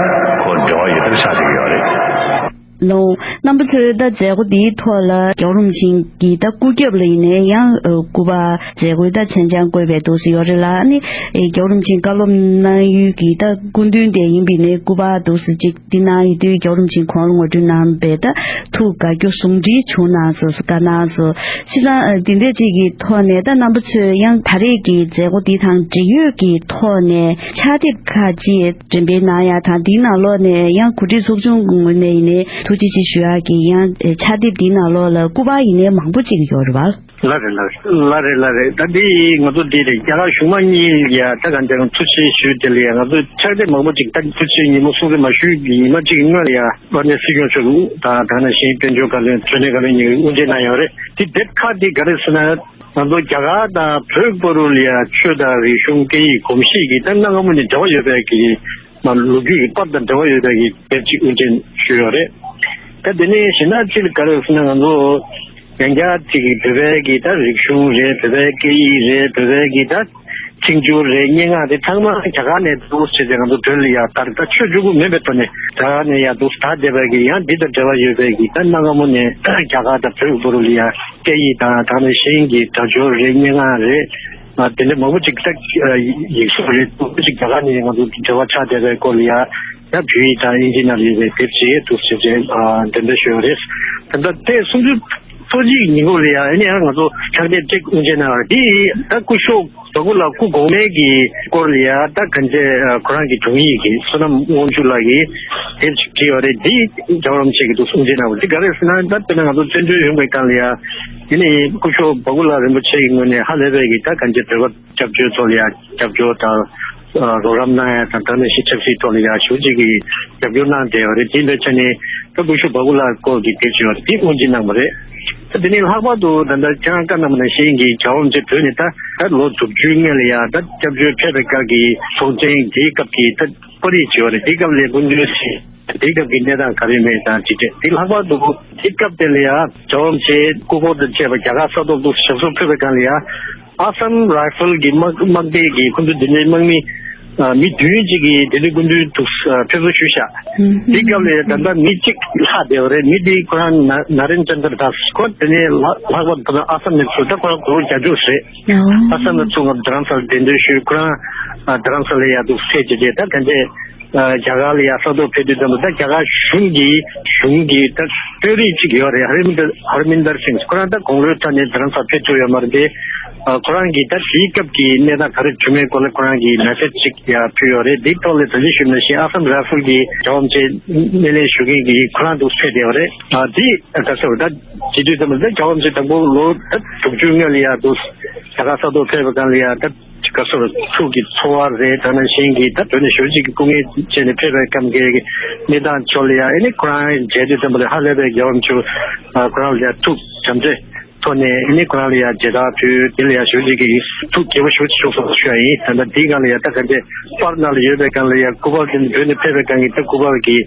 ཁོ་འབྲེལ་བ་ཡོད་པ་ཆགས་བསྡད་ཀྱི་ཡོད་རེད། ལོ། རྣམ་པ་ཚོས་ད་མཛད་སྒོ་འདིའི་ཐོག་ལ་རྒྱལ་བ་རིན་པོ་ཆེ་གི་ད་སྐུ་རྒྱབ་ལ་ཡིན་ནའི་ཡང་ཨ་སྐུ་པར་མཛད་སྒོའི་ད་མཚན་བྱང་བཀོད་པའི་འདུག་སེ་ཡོད་རེད་ལ། ཨ་ནི་ཨེ་རྒྱལ་བ་རིན་པོ་ཆེ་བཀའ་སློབ་གནང་ཡུལ་གྱི་ད་སྐུ་མདུན་དེ་ཡིན་པའི་ནས་སྐུ་པར་འདུག་སེ་ཅིག་འདི་གནང་ཡོད་དུས་རྒྱལ་བ་རིན་པོ་ཆེ་ཁོང་ལ་ངོ་སྤྲོད་གནང་བའི་ད་ཐུགས་དགའ་སྐྱོ་ཟུང་འབྲེལ་བྱུང་གནང་སོང་། བཀའ་གནང་སོང་། བྱས་ཙང་ཨ་འདི་འདྲ་ཅིག་གི་ཐོག་ནས་ད་རྣམ་པ་ཚོས་ཡང་ད་རེས་ཀྱི་མཛད་སྒོ་འདི་དང་འབྲེལ་ཡོད་ཀྱི་ཐོག་ནས་ཕྱག་དེབ་ཁག་ཅིག་འགྲེམས་སྤེལ་གནང་ཡ་དང་། འདིའི་ནང་ལོགས་ནས་ཡང་གོ་སྒྲིག་ཚོགས་ཆུང་གི་ངོས་ནས་ཡིན་ནའི་ཐུགས་རྗེ་ཆེ་ཞུ་ཡག་གི་ཡང་ཕྱག་དེབ་འདིའི་ནང་ལོགས་ལ་སྐུ་པར་ཡིན་ནའི་མང་པོ་ཅིག་ཡོད་རེད་བ། ལ་རེད་ལ་རེད་ལ་རེད་ལ་རེད། ད་འདི་ང་ཚོ་འདི་རེད། རྒྱ་གར་གཞུང་མང་གཉིས་ལ་ཡ་ད་ག་འདྲ་ཐུགས་རྗེ་ཞུ་དེ་ལ་ཡ་ང་ཚོ་ཕྱག་དེབ་མང་པོ་ཅིག་ད་ཐུགས་རྗེ་ཉིན་མོ་གསུང་གི་མ་ཞུས་ཀྱི་ཉི་མ་གཅིག་སྔོན་ལ་ཡ་དཔལ་ལྡན་སྲིད་སྐྱོང་མཆོག་དང་ད་ནང་བཞིན་དཔལ་འབྱོར་བཀའ་བློན་དྲུང་ནས་བཀའ་བློན་གཉིས་ཀྱིས་དབུ་འབྱེད་གནང་ཡོད་རེད། འདི་དེབ་ཁག་འདི་ག་རེ་ཟེར་ན། ང་ཚོ་རྒྱ་གར་དང་བོད་བར་ལ་ཡ་ཆོས་དང་རིག་གཞུང་སྐད་ཡིག་གོམས་གཤིས་ཀྱི་ད་གནའ་སྔ་མོ་ནས་འབྲེལ་བ་ཡོད་པའི་གི་མ་ལོ་རྒྱུས་ཀྱི་པར་དང་འབྲེལ་བ་ཡོད་པའི་གི་དེབ་ཅིག་དབུ་འབྱེད་ཞུས་ཡོད་རེད། ད་དེ་ནས་གཞན་དག་ཅིག་ག་རེ་ཟེར་ན། ང་ཚོ་ཡང་བསྐྱར་ཅིག་གི་བོད་པའི་གི་ད་རིག་གཞུང་རེད། བོད་པའི་སྐད་ཡིག་རེད། བོད་པའི་གི་ད་ཚིག་སྦྱོར་རེད། སྙན་ངག་རེད། ཚང་མ་རྒྱ་གར་ནས་འདུག་བྱས་ཏེ་ང་ཚོ་བོད་ལ་ཡ་དར། ད་ཆོས་བཅུ་དགུ་མིན་པའི་ཐོག་ནས་རྒྱ་གར་ནས་ཡ་འདུག་དར་བསྡད་པའི་གི་ཡང་འདི་དང་འབྲེལ་བ་ཡོད་པའི་གི་ད་གནའ་སྔ་མོ་ནས་རྒྱ་གར་དང་བོད་བར་ལ་ཡ་སྐད་ཡིག་དང་ད་ནང་བཞིན་གྱི་སྒྲ་སྦྱོར་རེད། སྙན་ངག་རེད། ཨ་དེ་འདྲ་མང་པོ་ཅིག་ད་ཡིག་གཟུགས་རེད། མང་པོ་ཅིག་རྒྱ་གར་ནས་ང་ཚོ་འབྲེལ་བ་ཆགས་བསྡད་པའི་སྐོར་ལ་ཡ་ད་བོད་ཡིག་དང་དབྱིན་ཇི་ནང་ལ་ཡོད་པའི་དེབ་ཅིག་འདུག་བྱས་ཏེ་ཨ་འགྲེམས་སྤེལ་ཞུས་པ་རེད། ད་ལྟ་དེ་སུམ་ཅུ་སོ་གཅིག་ཉིན་གུང་ལ་ཡ་ཨ་ནི་ཡང་ང་ཚོ་ཕྱག་དེབ་ཅིག་དབུ་འབྱེད་གནང་བ་རེད། དེ་ད་སྐུ་ཞབས་བ་གུ་ལ་སྐུ་གོང་མའི་གི་སྐོར་ལ་ཡ་ད་ག་འདྲ་ཁོ་རང་གི་དྲུང་ཡིག་གི་བསོད་ནམས་དབང་ཕྱུག་ལགས་ཀྱིས་དེབ་ཅིག་བྲིས་ཡོད་རེད། འདི་རྒྱལ་བ་རིན་པོ་ཆེ་གིས་འདུག་གསུང་བྱས་གནང་བ་འདི་ག་རེ་ཟེར་ན། ད་དཔེར་ན་ང་ཚོ་བཙན་བྱོལ་གཞུང་གི་སྒང་ལ་ཡ་དེ་ནི་སྐུ་ཞབས་བ་གུ་ལ་རིན་པོ་ཆེ་གི་ངོས་ནས་ཧ་ལས་པའི་གི་ད་ག་འདྲ་བོད་པ་སྐྱབས་བཅོལ་ཐོག་ལ་ཡ་སྐྱབས་བཅོལ་དང་རོགས་རམ་གནང་ཡ་དང་། ད་ནི་ཞི་ཆབ་སྲིད་ཐོག་ལ་ཡ་ཞེ་པོ་ཅིག་གི་རྒྱབ་སྐྱོར་གནང་བསྡད་ཡོད་རེད། དེ་ཡིན་པའི་ཆ་ནས་ད་སྐུ་ཞབས་བ་གུ་ལ་སྐོར་གྱི་དེབ་ཅིག་ཡོད་རེད། དེ་དབུ་འབྱེད་གནང་བ་རེད། ད་དེ་ནས་ལྷག་པར་དུ་ད་ལྟ་ཁྱེད་རང་བཀའ་གནང་བ་ནང་བཞིན་གྱི་རྒྱལ་བ་རིན་པོ་ཆེ་བོད་ནས་ད་ད་ལོ་དྲུག་ཅུའི་སྔོན་ལ་ཡ་ད་སྐྱབས་བཅོལ་ཕེབས་པའི་སྐབས་ཀྱི་ཚོགས་ཆེན་དེའི་སྐབས་ཀྱི་ད་པར་རིས་བྱས་པ་རེད། དེའི་སྐབས་ལ་སྐུ་མདུན་ཞིག་དེའི་སྐབས་ཀྱི་གནས་སྟངས་ག་རེ་མེད་དང་ཅི་བྱས། དེ་ལྷག་པར་དུ་དེ་སྐབས་དེ་ལ་ཡ་རྒྱལ་བ་རིན་པོ་ཆེ་སྐུ་འཁོར་དང་བཅས་པ་རྒྱ་གར་ས་ཐོག་ཏུ་ཞབས་སོར་ཕེབས་པའི་སྒང་ལ་ཡ་ཨ་སམ་རའི་ཧྥལ་གྱི་དམག་དམག་སྡེ་གི་ཁོ་ཚོ་དེ་འདྲའི་དམག་མི་ཨ་མི་བདུན་ཅིག་གིས་དེ་འདྲའི་སྐུ་མདུན་དུ་ཨ་ཕེབས་བསུ་ཞུས་ཤག་དེ་སྐབས་ལ་ཡ་ད་ལྟ་མི་གཅིག་ལྷག་བསྡད་ཡོད་རེད། མི་དེ་ཁོ་རང་ན་ན་རེན་ཅན་དར་དཱས། ཁོ་དེ་ནས་ལྷག་ལྷག་པར་དུ་ཨ་སམ་ནས་ཚུར་ད་ཁོ་རང་གོ་རྒྱ་ཕྱོགས་རེད། ཨ་སམ་ནས་ཚུར་ང་རྡ་རམ་ས་ལ་གདན་འདྲེན་ཞུས། ཁོ་རང་ཨ་རྡ་རམ་ས་ལ་ཡ་འདུག་སེ་བྱས་རྗེས་ད་ག་འདྲས་ཨ་རྒྱ་གར་ལ་ཡ་ས་ཐོག་ཕེབས་དུས་ཙམ་པ་ད་རྒྱ་གར་གཞུང་གི་གཞུང་གི་ད་དཔོན་རིགས་གཅིག་ཡོད་རེད། ཧར་མིན་དར་ཧར་མིན་དར་སིང་། ཁོ་རང་ད་དགུང་ལོའི་མཐའ་ནས་རྡ་རམ་ས་ལ་ཕེབས་ཐུབ་ཡོད་མ་རེད་དེ། ཨ་ཁོ་རང་གིས་ད་དེའི་སྐབས་ཀྱི་གནས་སྟངས་ག་རེ་བྱུང་མེད་སྐོར་ལ་ཁོ་རང་གིས་མེ་སེ་ཇི་ཅིག་ཡ་ཕུལ་ཡོད་རེད། དེའི་ཐོག་ལ་ད་གིན་ཞུས་ནང་བཞིན་ཨ་སམ་རའི་ཧྥལ་གྱི་རྒྱལ་བ་རིན་པོ་ཆེ་སྣེ་ལེན་ཞུ་མཁན་གྱི་ཁོ་རང་འདུག་ཕེབས་བསྡད་ཡོད་རེད། ཨ་དེ་ད་ག་ཟེར་བ་ད་བྱེད་དུས་ཙམ་པ་ད་རྒྱལ་བ་རིན་པོ་ཆེ་དང་པོ་ལོ་ད་དྲུག་ཅུའི་སྔོན་ལ་ཡ་འདུག་རྒྱ་གར་ས་ཐོག་ཕེབས་པའི་སྒང་ལ་ཡ་ད་ག་ཟེར་བ་ཐུགས་ཀྱི་ཚོར་བ་རེད། ད་ནང་བཞིན་གྱི་ད་བོད་ནས་ཞེ་པོ་ཅིག་གི་སྐུ་ངལ་བྱས་ནས་ཕེབས་པའི་སྐབས་ཀྱི་གནས་སྟངས་ཕྱོགས་ལ་ཡ་ཨེ་ནི་ཁོ་རང་མཇལ་དུས་ཙམ་པ་ལ་ཧ་ལས་པའི་རྒྱལ་བ་རིན་པོ་ཆེ་ཁོ་རང་ལ་ཡ་ཐུགས་བྱམས་བརྩེ་ཐོག་ནས་ཨེ་ནི་ཁོ་རང་ལ་ཡ་མཇལ་དར་ཕུལ། དེ་ལ་ཡ་ཞེ་པོ་ཅིག་གི་ཐུགས་དགྱེས་པོ་ཞེ་པོ་ཅིག་བྱུང་སོང་ཞུ་ཡ་ཡིན། ད་ལྟ་འདིའི་སྒང་ལ་ཡ་ད་ག་འདྲས་པར་ནང་ལ་ཡོད་པའི་སྒང་ལ་ཡ་སྐུ་པར་དེ་བོད་ནས་ཕེབས་པའི་སྒང་གི་ད་སྐུ་པར་གྱི་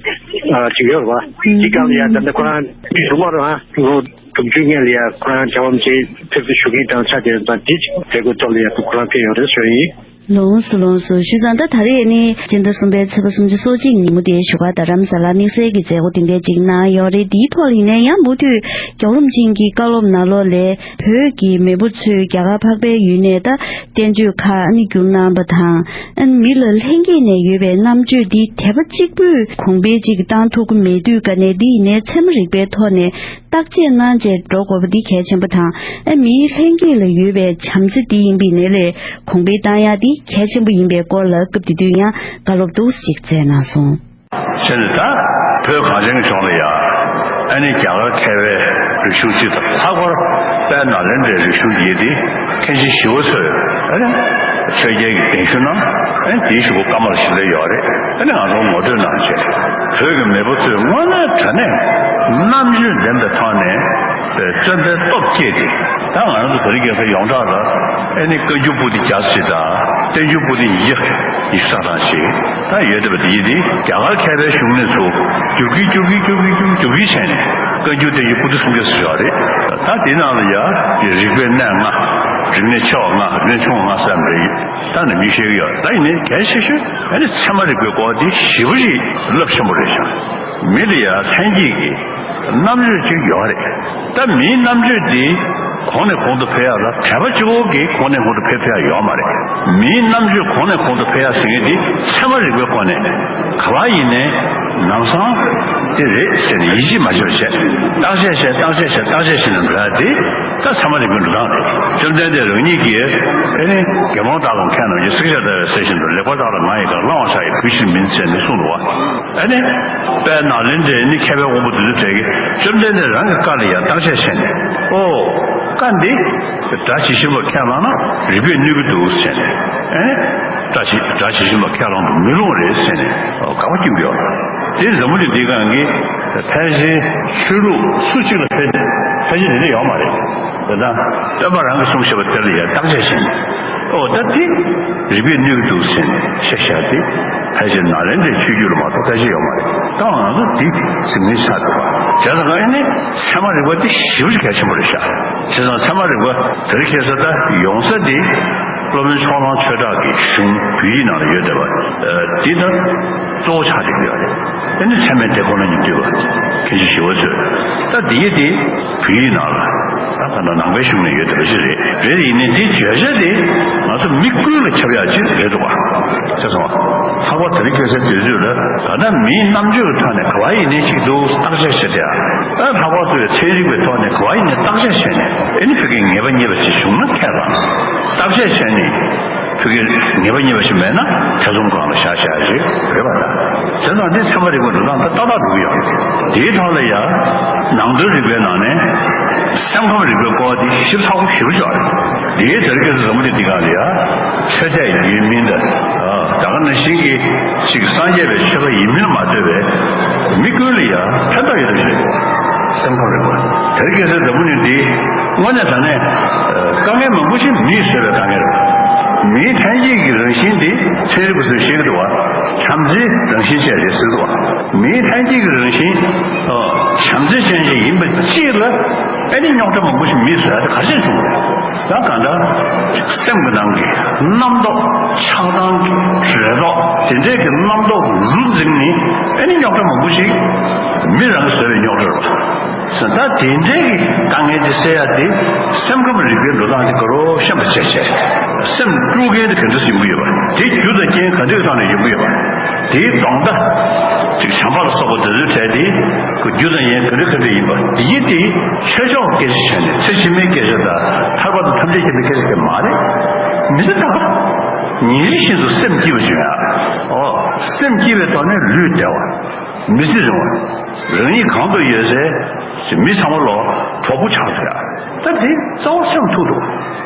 ཨ་ཅིག་ཡོད་རེད་པ། དེའི་སྒང་ལ་ཡ་ད་ལྟ་ཁོ་རང་རྒྱུན་མ་རང་ལོ་དྲུག་ཅུའི་སྔོན་ལ་ཡ་ཁོ་རང་རྒྱལ་བ་རིན་པོ་ཆེ་ཕེབས་བསུ་ཞུ་མཁན་དང་ཆ་དེ་དང་དེ་ཅིག་མཛད་སྒོའི་ཐོག་ལ་ཡ་ཁོ་རང་ཕེབས་ཡོད་རེད་ཞུ་ཡིན། ལོངས་སུ་ལོངས་སུ། བྱས་ཙང་ད་ད་རེས་ནི་སྤྱི་ཟླ་གསུམ་པའི་ཚེས་པ་སུམ་ཅུ་སོ་གཅིག་ཉིན་མོ་དེའི་བཞུགས་སྒར་རྡ་རམ་ས་ལར་དམིགས་བསལ་གྱི་མཛད་སྒོ་དེ་འདྲས་ཅིག་གནང་ཡོད་རེད། དེའི་ཐོག་ལ་ཡིན་ནའི་ཡང་མུ་མཐུད་རྒྱལ་བ་རིན་པོ་ཆེ་གི་བཀའ་སློབ་ནང་ལོགས་ལས་བོད་ཀྱི་མེས་པོ་ཚོས་རྒྱ་གར་འཕགས་པའི་ཡུལ་ནས་ད་བསྟན་བཅོས་ཁག་ཨ་ནི་བསྒྱུར་གནང་པ་དང་། ཨ་ནི་མི་ལ་ལྷན་སྐྱེས་ནས་ཡོད་པའི་རྣམ་དཔྱོད་འདི་དད་པ་གཅིག་པུས་གོང་འཕེལ་ཅིག་བཏང་ཐུབ་ཀྱི་མེད་དུས་ག་ནས་འདི་ཡིན་ནའི་ཚད་མ་རིག་པའི་ཐོག་ནས་བརྟག་དཔྱད་གནང་བྱས་འགྲོ་དགོས་པ་འདི་གལ་ཆེན་པོ་དང་། ཨ་མིའི་ལྷན་སྐྱེས་ལ་ཡོད་པའི་བྱམས་བརྩེ་འདི་ཡིན་པའི་ནས་ལས་གོང་འཕེལ་བཏང་ཡག་འདི་གལ་ཆེན་པོ་ཡིན་པའི་སྐོར་ལ་སྐབས་དེ་དུས་ཡང་བཀའ་སློབ་འདུག་ཅིག་སྩལ་གནང་སོང་། བྱས་ནས་ད་བོད་གངས་ཅན་གྱི་ལྗོངས་ལ་ཡ་ཨ་ནི་རྒྱ་གར་མཁས་པའི་རིག་གཞུང་སྤྱི་དང་ལྷག་པར་དཔལ་ནཱ་ལེནྡྲའི་རིག་གཞུང་འདི་དེ་མཁན་ཆེན་ཞི་བ་འཚོས་ཨ་ནི་ཆོས་རྒྱལ་གྱི་གདན་ཞུ་གནང་། ཨ་ནི་དེའི་གཞུག་གུ་ཀ་མ་ལ་ཤཱི་ལའི་ཡོད་རེད། ཨ་ནི་ང་ཚོ་ངོ་སྤྲོད་གནང་བྱས་བོད་ཀྱི་མེས་པོ་ཚོས་དངོས་གནས་དྲང་གནས་རྣམ་དཔྱོད་ལྡན་པའི་ཐོག་ནས་བརྩོན་པའི་སྟོབས་བསྐྱེད་དེ། ད་ང་རང་ཚོ་བོད་རིགས་རྒྱལ་ས་ཡོངས་གྲགས་ལ་ཨ་ནི་བཀའ་འགྱུར་པོ་ཏི་བརྒྱ་ཙམ་དང་བསྟན་འགྱུར་པོ་ཏི་ཉིས་བརྒྱ་ཉི་ཤུ་རྩ་གྲངས་ཤིག་ད་ཡོད་བསྡད་པ་དེ་ཡིན་ཏེ། རྒྱ་གར་མཁས་པའི་གཞུང་ནས་ཚུར་བསྒྱུར་གྱིན་བསྒྱུར་གྱིན་བསྒྱུར་གྱིན་བསྒྱུར་གྱིན་བྱས་ནས་བཀའ་འགྱུར་བསྟན་འགྱུར་པོ་ཏི་སུམ་བརྒྱ་ཙམ་ཡོད་རེད། ད་དེའི་ནང་ལ་ཡ་རིག་པའི་གནས་ལྔ། རིག་གནས་ཆེ་བ་ལྔ། རིག་གནས་ཆུང་བ་ལྔ་ཟེར་ནས་ད་ནི་མི་ཤེས་ཀྱི་ཡོད། ད་ཡིན་ནའི་གལ་ཆེ་ཤོས་ཨ་ནི་ཚད་མ་རིག་པའི་སྐོར་འདི་ཞེ་པོ་ཅིག་རླབས་ཆེན་པོ་རེད་ཤག་མི་ལ་ཡ་ལྷན་སྐྱེས་ཀྱི་རྣམ་དཔྱོད་ཅིག་ཡོད་རེད། ད་མིའི་རྣམ་དཔྱོད་འདི་གོང་ནས་གོང་དུ་འཕེལ་ཡག་ལ་དད་པ་གཅིག་པོ་གིས་གོང་ནས་གོང་དུ་འཕེལ་ཐུབ་ཡག་ཡོད་མ་རེད། མིའི་རྣམ་དཔྱོད་གོང་ནས་གོང་དུ་འཕེལ་ཡག་ཟེར་མཁན་འདི་ཚད་མ་རིག་པའི་སྒོ་ནས་ག་པར་ཡིན་ནའི་ལམ་སང་དེ་རེད་ཟེར་ནས་ཡིད་ཆེས་མ་བྱེད་པ་བྱས། བརྟག་དཔྱད་བྱས། བརྟག་དཔྱད་བྱས། བརྟག་དཔྱད་བྱས་ནས་འགྲོ་ཡག་དེ་ད་ཚད་མ་རིག་པའི་འགྲོ་སྟངས་རེད། བཅོམ་ལྡན་འདས་རང་ཉིད་ཀྱིས་ཨེ་ནི་དགེ་སློང་དག་དང་མཁས་རྣམས་ཀྱིས། སྲེག་བཅད་ལྟ་བའི་ཟས་བཞིན་དུ། ལེགས་པར་བརྟགས་ལ་ང་ཡི་བཀའ། བླང་བར་བྱ་ཡི་བུ་གཞན་མིན་ཟེར་ནས་གསུངས་འདུག་བ། ཨ་ནི། དཔལ་ནཱ་ལེནྡྲའི་ནི་མཁས་པའི་དབང་པོ་བདུད་འདུལ་བྲལ་གྱིས་བཅོམ་ལྡན་འདས་རང་གི་བཀའ་ལ་ཡང་བརྟག་དཔྱད་བྱས་ནས། ཨོ། བཀའ་འདི་སྒྲ་ཇི་བཞིན་པར་ཁས་བླངས་ན་རིགས་པས་གནོད་ཀྱི་འདུག་ཟེར་ནས། ཨ་ནི། སྒྲ་ཇི་སྒྲ་ཇི་བཞིན་པར་ཁས་བླངས་པ་མི་རུང་བ་རེད་ཟེར་ནས། ཨོ། དགག་པ་སྐྱོན་གྱི་ཡོད་རེད། དེ་འཛམ་བུ་གླིང་འདིའི་སྒང་གི་ཕལ་ཆེར་ཆོས་ལུགས་སུ་གཅིག་ལ་ཕལ་ཕལ་ཆེར་དེ་འདྲ་ཡོད་མ་རེད། དེ་དག་སྟོན་པ་རང་གིས་གསུངས་བཞག་པ་དེ་ལ་ཡང་བརྟག་དཔྱད་བྱས་ནས། ཨོ། ད་དེ་རིགས་པས་གནོད་ཀྱི་འདུག་ཟེར་ནས་བཤད་བཞག་དེ་ཕལ་ཆེར་ནཱ་ལེནྡྲའི་ཆོས་བརྒྱུད་ལ་མ་གཏོགས་ཕལ་ཆེར་ཡོད་མ་རེད། ད་ང་ཚོ་འདི་གཟིགས་མཁན་ཆགས་འདུག་བ། བྱས་ཙང་ཨ་ནི་ཚད་མ་རིག་པ་འདི་ཞེ་པོ་ཅིག་གལ་ཆེན་པོ་རེད་ཤག་བྱས་ཙང་ཚད་མ་རིག་པ་དེ་རིང་ཁ་སང་ད་ཡོང་ས་འདི་སློབ་དཔོན་ཕྱོགས་གླང་ཆོས་གྲགས་ཀྱི་གཞུང་བོད་ཡིག་ནང་ལ་ཡོད་བསྡད་པ། ཨ། འདི་ད་གཙོ་བོ་ཆགས་བསྡད་ཀྱི་ཡོད་རེད། དེ་ནི་ཚད་མའི་དེ་ཁོ་ན་ཉིད་བསྡུས་པ། མཁན་ཆེན་ཞི་བ་འཚོས། ད་འདི་ཡི་དེ་བོད་ཡིག་ནང་ལ། ད་ད་ལྟ་ནང་པའི་གཞུང་ནས་ཡོད་བསྡད་པ་ཞིག་རེད། རེད། ཡིན་ནའི་འདིའི་བརྗོད་བྱ་དེ་ང་ཚོ་མི་ཀུན་ལ་ཁྱབ་ཡག་ཅིག་རེད་འདུག་བ། ཤེས་སོང་བ། ལྷག་པར་དེ་རིང་ཁ་སང་དུས་ཚོད་ལ་ད་ལྟ་མིའི་རྣམ་དཔྱོད་ཀྱི་ཐོག་ནས་ག་པར་ཡིན་ནའི་ཅིག་འདུག་བརྟག་དཔྱད་བྱེད་དེ། ཨ། ལྷག་པར་དུ་ཚན་རིག་པའི་ཐོག་ནས་ག་པར་ཡིན་ནའི་བརྟག་དཔྱད་བྱས་ནས། ཨེ་ནི་ཕ་གིའི་ངེས་པ་རྙེད་པ་ཅིག་བྱུང་ན་ཁས་བླངས། བརྟག་དཔྱད་བྱས་ནས། ཕ་གིར་ངེས་པ་རྙེད་པ་ཞིག་མེད་ན་ཐེ་ཚོམ་སྒང་ལ་བཞག་བཞག་ཞིག་རེད་པ། ད་བྱས་ཙང་འདི་ཚད་མ་རིག་པའི་འགྲོ་སྟངས་ད་ཏག་ཏག་འགྲོ་གི་ཡོད། དེའི་ཐོག་ལ་ཡང་ནང་དོན་རིག་པའི་ནང་ནས་སེམས་ཁམས་རིག་པའི་སྐོར་དེ་ཞིབ་ཚགས་པོ་ཞེ་པོ་ཅིག་ཡོད་རེད། དེའི་དེར་སྐད་ཆ་འཛམ་བུ་གླིང་འདི་སྒང་ལ་ཡང་ཆོས་དད་ཡིན་མིན་དང་། ད་ག་ནང་བཞིན་གྱི་ཅིག་སངས་རྒྱས་པའི་ཆོས་པ་ཡིན་མིན་ལ་མ་ལྟོས་པའི་མི་ཀུན་ལ་ཡང་ཕན་ཐོགས་ཡོད་པ་ཞིག་རེད། སེམས་ཁམས་རིག་པ་དེར་སྐད་ཆ་འཛམ་བུ་གླིང་འདི་དངོས་གནས་དྲང་གནས། ཨ། དཀའ་ངལ་མང་པོ་ཞིག་མིས་བཟོས་པའི་དཀའ་ངལ་རེད། མིའི་ལྷན་སྐྱེས་ཀྱི་རང་བཞིན་དེ་ཚན་རིག་པ་ཚོས་བཤད་ཀྱི་འདུག་བ། བྱམས་བརྩེའི་རང་བཞིན་ཅན་རེད་ཟེར་འདུག་བ། མིའི་ལྷན་སྐྱེས་ཀྱི་རང་བཞིན། ཨ། བྱམས་བརྩེ་ཅན་ཅིག་ཡིན་པ་གཅིག་ལ་ཨ་ནི་རྙོག་དྲ་མང་པོ་ཞིག་མིས་བཟོས་ཡ་དེ་ག་རེ་བྱུང་བ་རེད། ད་གང་ལྟར་སེམས་ཀྱི་ནང་གི་རྣམ་རྟོག་ཆགས་སྡང་གི་འགྲོས་ཐོག་དེ་འདྲའི་གི་རྣམ་རྟོག་རུ་འཛིངས་ནས་ཨ་ནི་རྙོག་དྲ་མང་པོ་ཞིག་མི་རང་གིས་བཟོས་པའི་རྙོག་དྲ་རེད་བ། ད་དེ་འདྲའི་གི་དཀའ་ངལ་དེ་སེལ་ཡ་དེ་སེམས་ཁམས་རིག་པའི་འགྲོ་སྟངས་དེ་ག་རེ་ཤེས་པ་བྱས་བྱས། སེམས་དཀྲུག་མཁན་དེ་ག་འདྲ་ཡོང་གི་ཡོད་པ། དེ་རྒྱུ་དང་རྐྱེན་ག་འདྲའི་ཐོག་ནས་ཡོང་གི་ཡོད་པ། དེའི་སྡོང་རྟགས་ཅིག་བྱམས་པ་ལ་སོགས་པ་དེ་ཚོའི་གྲས་དེ་གི་རྒྱུ་དང་རྐྱེན་ག་འདྲ་ག་འདྲ་ཡིན་པ། དེ་ཡིན་དེ་ཆོས་ཕྱོགས་སྐད་ཆ་བྱས་ནས་ཚེ་ཕྱི་མའི་སྐད་ཆ་དང་ཐར་པ་དང་ཐམས་ཅད་མཁྱེན་པའི་སྐད་ཆ་དེ་མ་རེད། མི་ཚེ་ད་ག་ཉིན་རེ་བཞིན་དུ་སེམས་སྐྱིད་པ་བྱུང་ཡ། ཨོ། སེམས་སྐྱིད་པའི་ཐོག་ནས་ལུས་བདེ་བ། མི་ཚེ་རིང་བ། རང་ཉིད་གང་དུ་ཡོད་སའི་མི་ཚང་མ་ལོ་གྲོགས་པོ་ཆགས་ཐུབ་ཡ། ད་འདི་རྩ་བ་སེམས་ཐུག་འདུག་